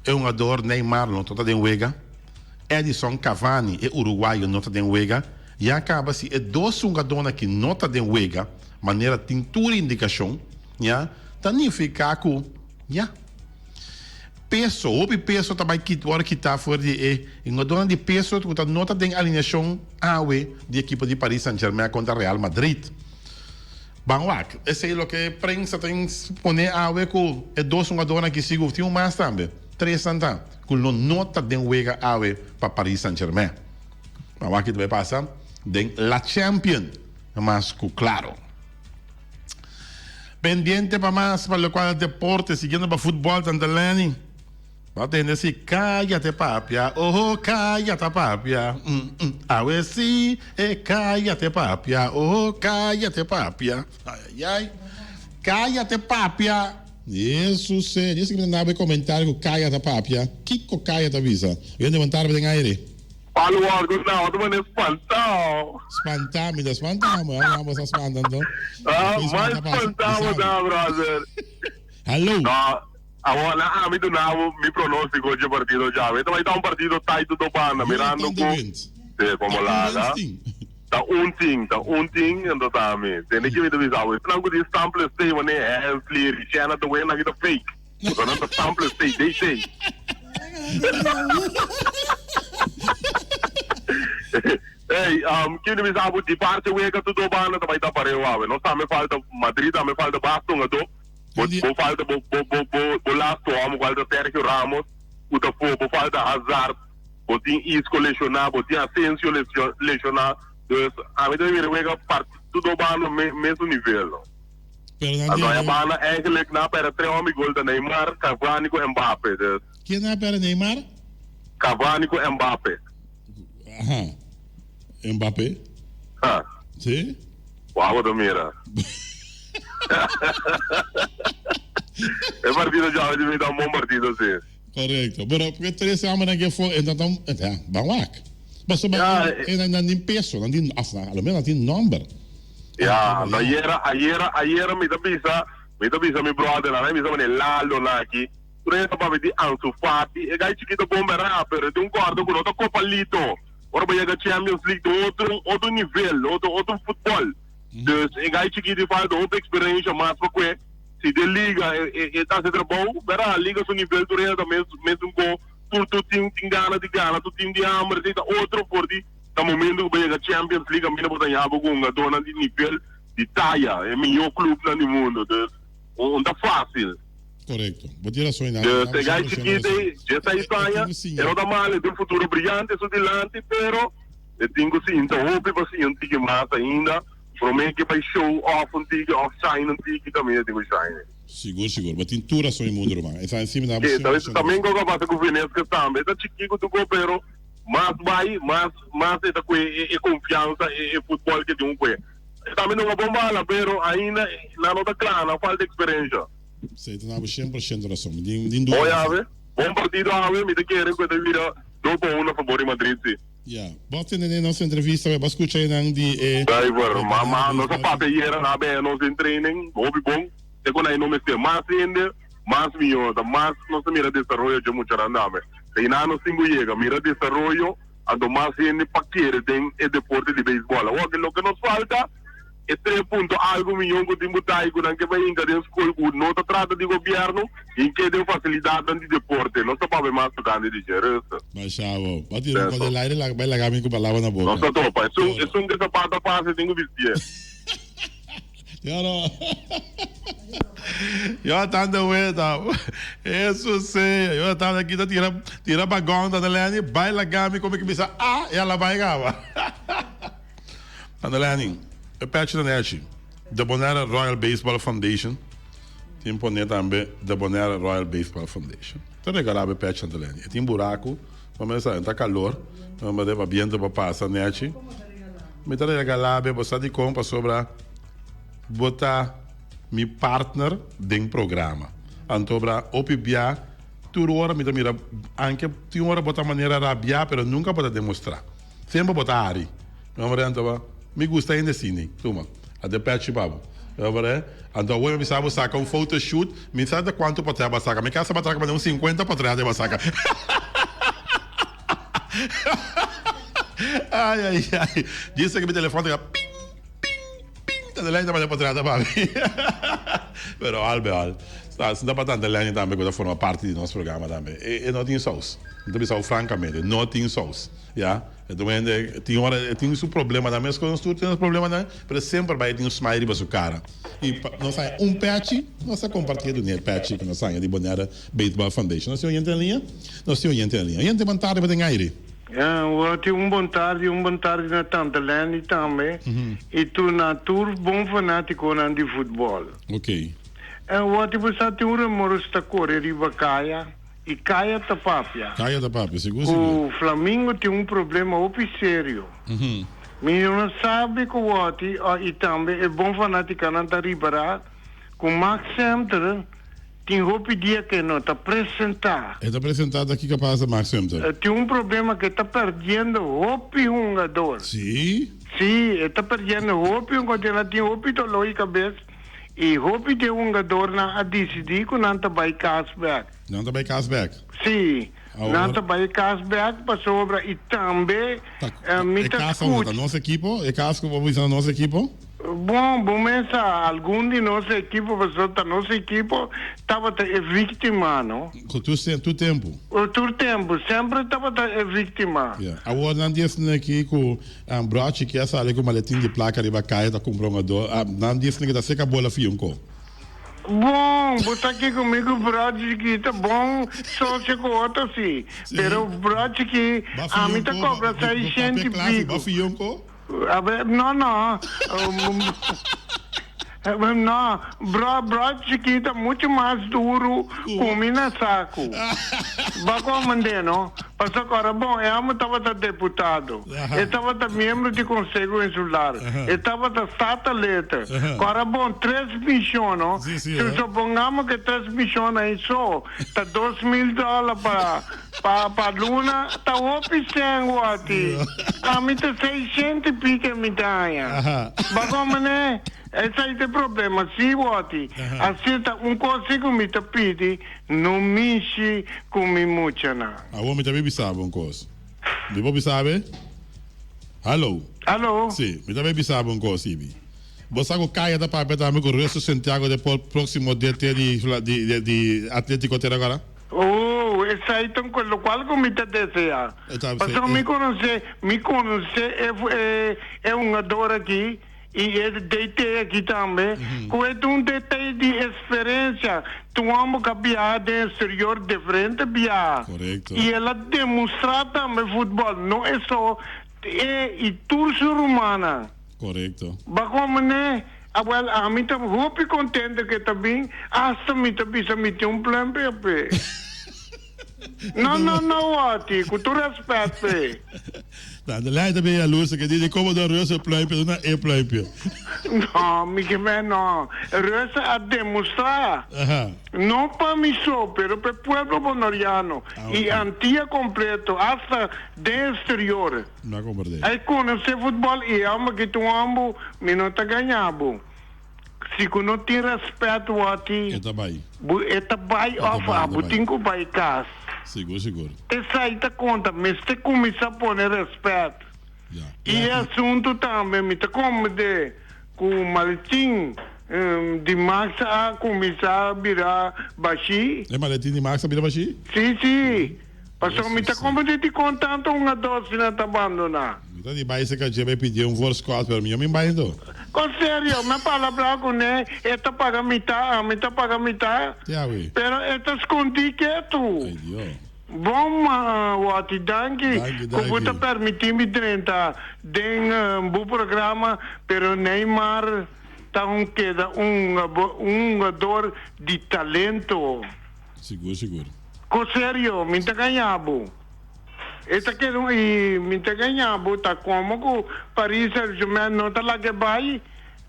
e hungador Neymar lo no ta den wega, Edison Cavani, e uruguayo, no ta den wega, ya caba si e dos hungadornan aki no ta den wega, manera tin tur indicacion, ya, ta nifica cu, ya, peso, hopi peso ta bay kit, worde kita for di e hungadornan di peso cu ta no ta den alineacion awe di ekipo di Paris Saint Germain contra Real Madrid. Ban wak, esey loke prensa ta pone awe cu e dos hungadornan aki sigur, tin un mas tambe, tres nan ta, cu lo no ta den wega awe pa Paris Saint Germain. Ban wak ki ta bay pasa den La Champion. Mas cu claro. Pendiente pa mas pa locual deporte, siguiendo pa futbol tanta Lenny. Bo tende si cayate papia, oh cayata papia, mm, mm. Awe si e cayate papia, oh cayate papia. Ay ay ay. Cayate papia. Jesus se, dice que mi ta comentario cu cayata papia. Kiko cayata bisa? Yo levantar den aire. Palo algo na otro manera spantao. Spanta, mi ta spanta, mo ya mo sa spanta anto. Ah, mas spanta mo ta, brother. Hallo. No, awo na ami duna mi pronóstico dje partido djawe. Ta bai ta un partido tight do banda, mirando ku Sí, como laga. Ta un team, ta un team, anto ta ami. Tende ki mi ta bisa awe. Esnan ku tin stample stay, mane Hensley, Richena, ta wena ki ta fake. Boso nan ta sample stay day day. Hey, um, kende mi sabu di parte wega tu do banda ta bai ta pareu awe. Nos tambe falta Madrid tambe falta basta un ado. Bo, bo falta bo bo bo bo bo lasto homo cual ta Sergio Ramos ku ta fo, bo falta Hazard, bo tin Isco lesioná, bo tin Asensio lesioná. Dus ami ta mira wega part tu do banda me, mesun nivel. No? Pero nan Anto tiene. e banda eigenlijk na perde tres homi gol ta Neymar, Cavani ku Mbappe. Dus Ken na perde Neymar? Cavani ku Mbappe. Aha. Mbappe? Ha. Si? Wou bo ta mira. E partido djawe di mi ta un bon partido si. Correcto. Pero porque tres hombres que fo entra tan ja, ban wak. Pasobra Ja, e nan nan tin peso, nan tin of a lo menos nan tin nomber. Ya, anto ayera, ayera, ayera mi ta bisa, mi ta bisa mi brothernan, mi bisa mane Lalo nan aki, tur hende ta papia di Ansu Fati, e gai chikito bon bera, pero e tin un gordo ku no ta Copalito. Ora bo yega Champions League ta otro otro nivel, otro otro futbol. Dus e gai chikito e falta hopi experiencia mas pa kue. Si den liga e e e ta hasi trabou, bera liga su nivel tur hende ta mes mesun ko, tur tur tin tin gana di gana, tur tin di hamber, esei ta otro for di ta momento ku bo yega Champions League kaminda bo ta yaba ku hungadónan di nivel di taya, e mihó clubnan di mundo. Dus un ta fácil. Correcto. Bo tin razon en Dus e gai chikito ei, dieseis aña, e no ta mal, e tin un futuro brillante su dilanti, pero e tin ku sinta hopi pa siña un tiki mas ainda, prome ke bai show off un tiki of shine un tiki tambe e tin ku shine. Sigur, sigur. Bo tin tur razon en mundo, ruman. Esaki si mi ta Sí, ta tambe kiko a pasa ku Venesca tambe. E ta chiki ku tuko, pero mas bai, mas mas e ta kue e konfiansa, e futbol ke tin un kue. E tambe no a bon bala, pero ainda nan no ta kla, nan falta eksperensha. Esei ta nabo 100% rason. Mi tin tin duda. Oye awe, bon partido awe, mi ta kere ku e ta bira do pa uno a fabor di Madrid si. Ya, bo a tende den nos entrevista, bo a skucha einan di e. Driver, ma ma nos a papia ayera na bea nos den training, hopi bon, te ku nan no mester mas hende, mas mihó, ta mas nos ta mira desaroyo dje muchanan tambe. Ta einan nos tin ku yega, mira desaroyo. Anto mas hende pa kere den e deporte di beisbòl. Awor ke loke nos falta e tres punto algu miyon ku tin butá i ku nan ke bai hinka den skol ku no ta trata di gobièrnu, hink'é den fasilidatnan di deporte. Nos ta papia mas tokante di dje. Rustig. Masha bo. Bo a tira un kos den laire laga bai laga mi ku palabra na boka. Nos ta topa. Esun esun ke sapato a pasa e tin ku bistié. Yo Yo tanta weta. Eso sea. Yo tanta aquí ta tira tira bagón tanta Lenny bai laga mi come que bisa ah y ala bai gaba. Tanta Lenny, e pechi ta nechi. The Bonaire Royal Baseball Foundation. Tin pone tambe The Bonaire Royal Baseball Foundation. Ta regala e pechi tanta Lenny. E tin buraco, pa mesa ta calor, pa biento pa pasa nechi. Mi ta regala be bo sa dikon pasobra bo ta mi partner den programa. Antobra hopi bia tur ora mi ta mira anke tin ora bo ta manera rabia pero nunka bo ta demostra. Semper bo ta hari. Mi hombre anto mi gusta hende asina. Tuma a de pechi pa bo. Mi hombre anto awor mi bisa bo saka un photoshoot mi sa ta kuantu potret bo a saka. Mi kasa bo a traka manera un sinkuenta potret bo a saka. Ay, ay, ay. Dice que mi teléfono ta ping, ping, ping. Tante Lenny ta manda potreta pa mi. Pero al be al. Sta, sinta pa Tante Lenny tambe ku ta forma parti di nos programa tambe. E, e no tin saus. Mi ta bisa bo francamente, no tin saus. Ya. E ta un hende, tin ora e tin su problemanan, meskos nos tur tin nos problemanan, pero semper bai e tin un smile riba su cara. I pa nos haña un pechi, nos ta comparti e dun'e pechi ku nos haña di Bonaire Baseball Foundation. Nos tin oyente na liña? Nos tin oyente na liña. Oyente, bon tardi, bo den aire. Wou tin un bon tardi, un bon tardi na Tante Lenny tambe i tur na tur bon fanatikonan di futbòl. Ok. Wou tin bo sa tin un rumor sta kore riba kaya i kaya ta papia. Kaya ta papia, sigur sigur. Ku Flamingo tin un problema hopi serio. Mi no sabi ku wou tin i tambe e bon fanatikanan ta ripará ku Max Center Tin hopi dia ke no ta presentá. E ta presentá ta kiko pasa Max Sumter? Tin un problema ke ta perdiendo hopi hungador. Sí? Sí, e ta perdiendo hopi hungador, nan tin hopi dolor di kabes i hopi di e hungadornan a disidí ku nan ta bai kas bèk. Nan ta bai kas bèk? Sí, Awor. nan ta bai kas bèk pasobra i tambe mi E ta kas unda skucha. ta nos ekipo? E kas ku bo bisa na nos ekipo? Bon, bo mes sa, algun di nos ekipo, pasobra ta nos ekipo tabata e víktima, no? Ku tur se, tur tempu. Tur tempu, semper tabata e víktima. Ya. Awor nan di esnan aki ku brochi ki a sali ku maletin di plaka riba kaya ta kumpra un ador, nan di esnan ki ta seka bola fia un ko. Bon, bo ta aki ku mi ku brochi ki ta bon sosio ku otro si, pero brochi ki ami ta kobra seishent i piku. Bo fia un ko? A ver, no, no. No, bro, bro chikita mucho mas duro ku mi na saku. Bo komprendé, no? Pasobra ora bon, e amo tabata deputado, e tabata miembro di Konseho Insular, e tabata statenlid. Ora bon, tres mishon, no? Si supongamos ku e tres mishon ei so ta 2000 dòler pa. Pa pa luna ta hopi sèn wòti. Ami ta seishent i pika mi ta haña. Bako manè? Esei ta e problema si wòti. Asi ta un kos si ku mi ta pidi no mishi ku mi muchanan. Awor mi ta bin bisa bo un kos. Mi por bisa bo? Hallo. Hallo. Si, mi ta bay bisa bo un cos, Ibi. Bo sa cu Kaya ta papia tambe cu Russel Santiago de por proximo DT di di di Atletico Tera Cora? Oh, esai ta un cos locual cu mi ta desea. Pasobra mi conoce, mi conoce e e e hungador aki y e DT aki tambe, cu e ta un DT di experiencia, ta un homber cu a biaha den exterior diferente biaha. Correcto. Y el a demostra tambe futbol, no e so, e y tur su rumannan. Correcto. Ba como ne? Awel ami ta hopi contento cu e ta bin, hasta mi ta bisa mi tin un plan p'e. No, no, no, Watty, cu tur respet p'e. Na, de lei ta bin jaloers ke di di como don Russell pluimpje duna e pluimpje. No, mi ke men no. Russell a demostra, no pa mi so, pero p'e pueblo bonoriano y Antia completo, hasta den exterior. No a comprende. Ai conoce futbol y e homber ki ta un homber mi no ta gaña bo. Si cu no tin respet woti. E ta bay. Bu e ta bay of a bo tin cu bay cas. Sigur sigur. Esai ta conta mester cuminsa pone respet. Y e asunto tambe mi ta comprende cu maletin di Max a cuminsa bira bashi. E maletin di Max a bira bashi? Si si. Pasobra mi ta comprende dikon tantu un adosina ta bandoná. Mi ta di bai serka dje bai pidié un voorschot, pero mi no min bai anto. Kon serio, mi a palabrá kuné, e ta paga mitá, ami ta paga mitá. Te awe. Pero e ta skondí ketu. Ay Dios. Bon, Watty, danki Danki, ku bo ta danki. permití mi drenta den bo programa, pero Neymar ta un keda un hungador di talento. Sigur, sigur. Ko serio, mi ta gaña bo. E ta keda un i mi ta gaña bo ta komo ku Paris Saint Germain no ta laga e bai,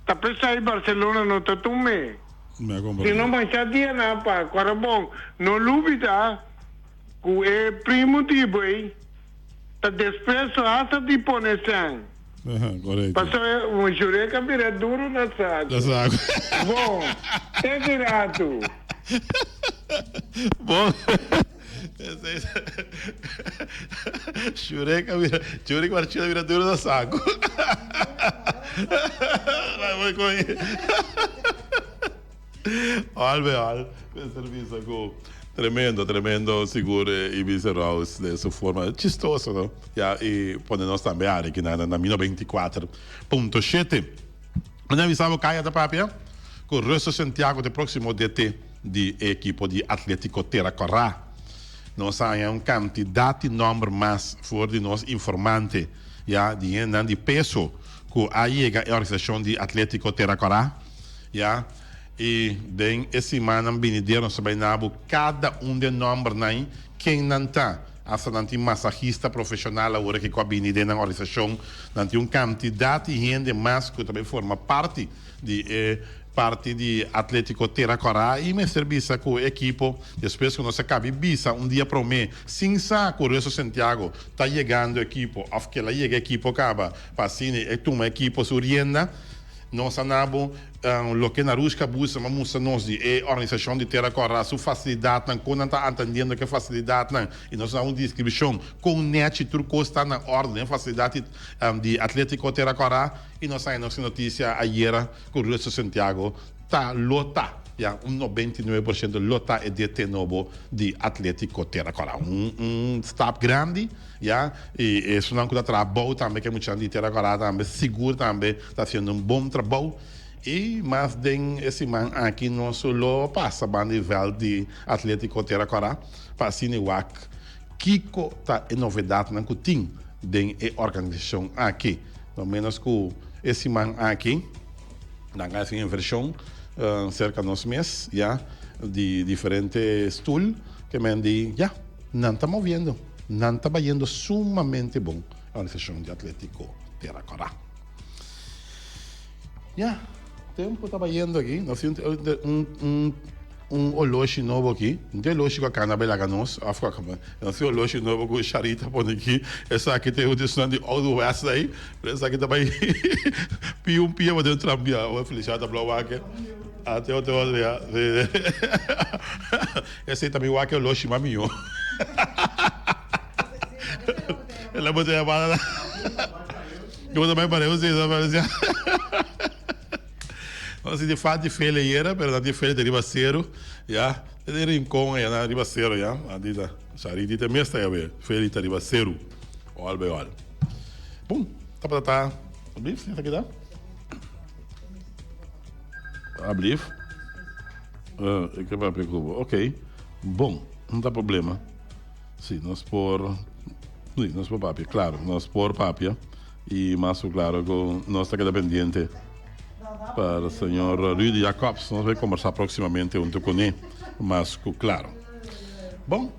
ta pesai Barcelona no ta tum'e. Mi a komprende. Si no masha dia nan pa kora bon, no lubida ku e primo di bo ei ta despues hasta di pone sèn. Korekto. Pasobra un shurek a bira duru na saku. Na saku. Bon, te ki ratu. Bon. Shurek a bira, Shurek Marchena a bira duru na saku. Al be al, mester bisa ku tremendo, tremendo sigur Ibiza Rouse den su forma chistoso no, ya y pone nos tambe ari aki na na mi 94.7. Mi a bisa bo kaya ta papia ku Russell Santiago ta e proximo DT di e ekipo di Atletico Tera Kora. Nos a haña un kantidat di nòmber mas for di nos informante ya di hendenan di peso ku a yega e organisashon di Atletico Tera Kora. Ya, i den e simannan binidero nos ta bai na bo kada un den nòmbernan, ken nan ta. Asta nan tin masahista profeshonal awor aki ku a bini den nan organisashon. Nan tin un kantidat di hende mas ku ta bai forma parti di e parti di Atlétiko Tera Kòrá. I mester bisa ku e ekipo, despues ku nos a kabi bisa un dia promé, sin sa ku Russel Santiago ta yegando ekipo òf kel a yega ekipo kaba pa asina e tuma ekipo su rienda, Nos a na bo loke Narushka Boezem a mustra nos di e organisashon di Tera Kòrá, su fasilidatnan, kon nan ta atendiendo ku e fasilidatnan i nos a un deskripshon kon nèchi tur kos ta na òrdu den e fasilidat di Atlétiko Tera Kòrá i nos a haña nos e notisia ayera ku Russel Santiago ta lo ta ya un 99% lo ta e DT nobo di Atlétiko Tera Kòrá. Un stap grandi. Ya, y esunnan cu ta traha bou tambe, ke muchanan di Tierra Colorada tambe sigur tambe ta haciendo un bon trabou. Y mas den e siman aki nos lo pasa banda di veld di Atletico Tierra Colorada pa asina wak kico ta e novedadnan cu tin den e organisacion aki. No menos cu e siman aki nan a haci un inversion cerca nos mes, ya, di diferente stoel ke men di, ya. Nan ta moviendo, nan ta bayendo sumamente bon, e organisacion di Atletico Tierra Cora. Ya, tempo ta bayendo aki, nos tin un, un, un oloshi nobo aki, un tin oloshi cu a cana bay laga nos, of cu a cana, nos tin oloshi nobo cu Sharita pone aki, esaki ta e esnan di Old West ey, pero esaki ta bay pia un pia pa den trampia, Felicidad ta blauw aki. Ah, te otro otro ya. Esei ta mi wak e oloshi mas mihó. El a bota yamada. Ku ta bai pareu si, ta pareu si. No si di fati fele yera, pero nan tin fele ta riba seru, ya. E den Rincon aya nan riba seru ya. Nan di ta, Shari di ta mes ta yawe, fele ta riba seru. Ol bai ol. Bum, tabata ta, alblief, si ta keda? Alblief. Uh, ik heb papia ku bo. Oké. Bon, no ta problema. Si, nos por, si, nos por papia, claro, nos por papia. Y mas ku claro ku nos ta keda pendiente pa señor Rudy Jacobs. Nos bai kombersá próximamente huntu kuné, mas ku claro. Bon.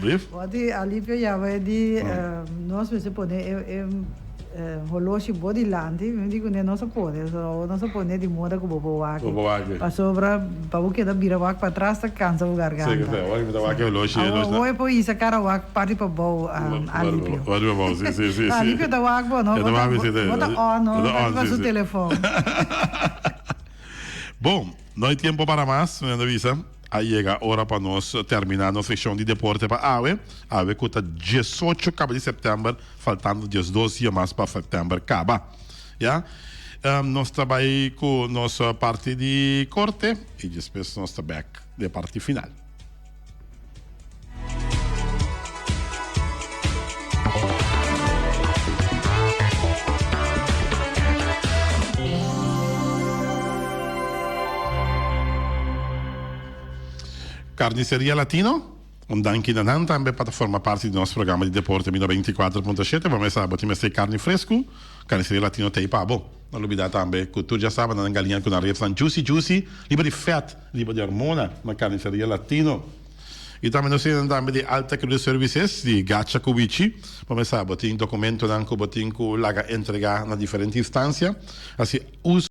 Brief. Bo di alivio yama e di nos mester pone e holoshi bo dilanti mi di kuné nos a pone so nos a pone di moda ku bo por wak pasobra pa bo keda bira wak patras ta kansa bo garganta awor e por hisa kara wak parti pabou alivio alivio ta wak bo no bo ta on no ta riba su telefon. Bon no hay tiempo para mas mi a bisa. A yega ora pa nos termina nos seccion di deporte pa awe. Awe cu ta diesocho caba di september, faltando diesdos dia mas pa september caba. Ya. Nos ta bay cu nos parti di corte y despues nos ta bek den parti final. Carniceria Latino, un danki na nan tambe pa ta forma parti di nos programa di deporte Mi 94.7. Bo mester bo tin mester carni fresco, Carniceria Latino ta ei pa bo. No lubida tambe cu tur djasaba nan galiña cu nan ribsnan juicy juicy, liber di vet, liber di hormona na Carniceria Latino. Y tambe nos tin tambe di Alta Credit Services di Gacha cu Wichi. Bo mester bo tin documentonan cu bo tin cu laga entrega na diferente instancia. Haci uso.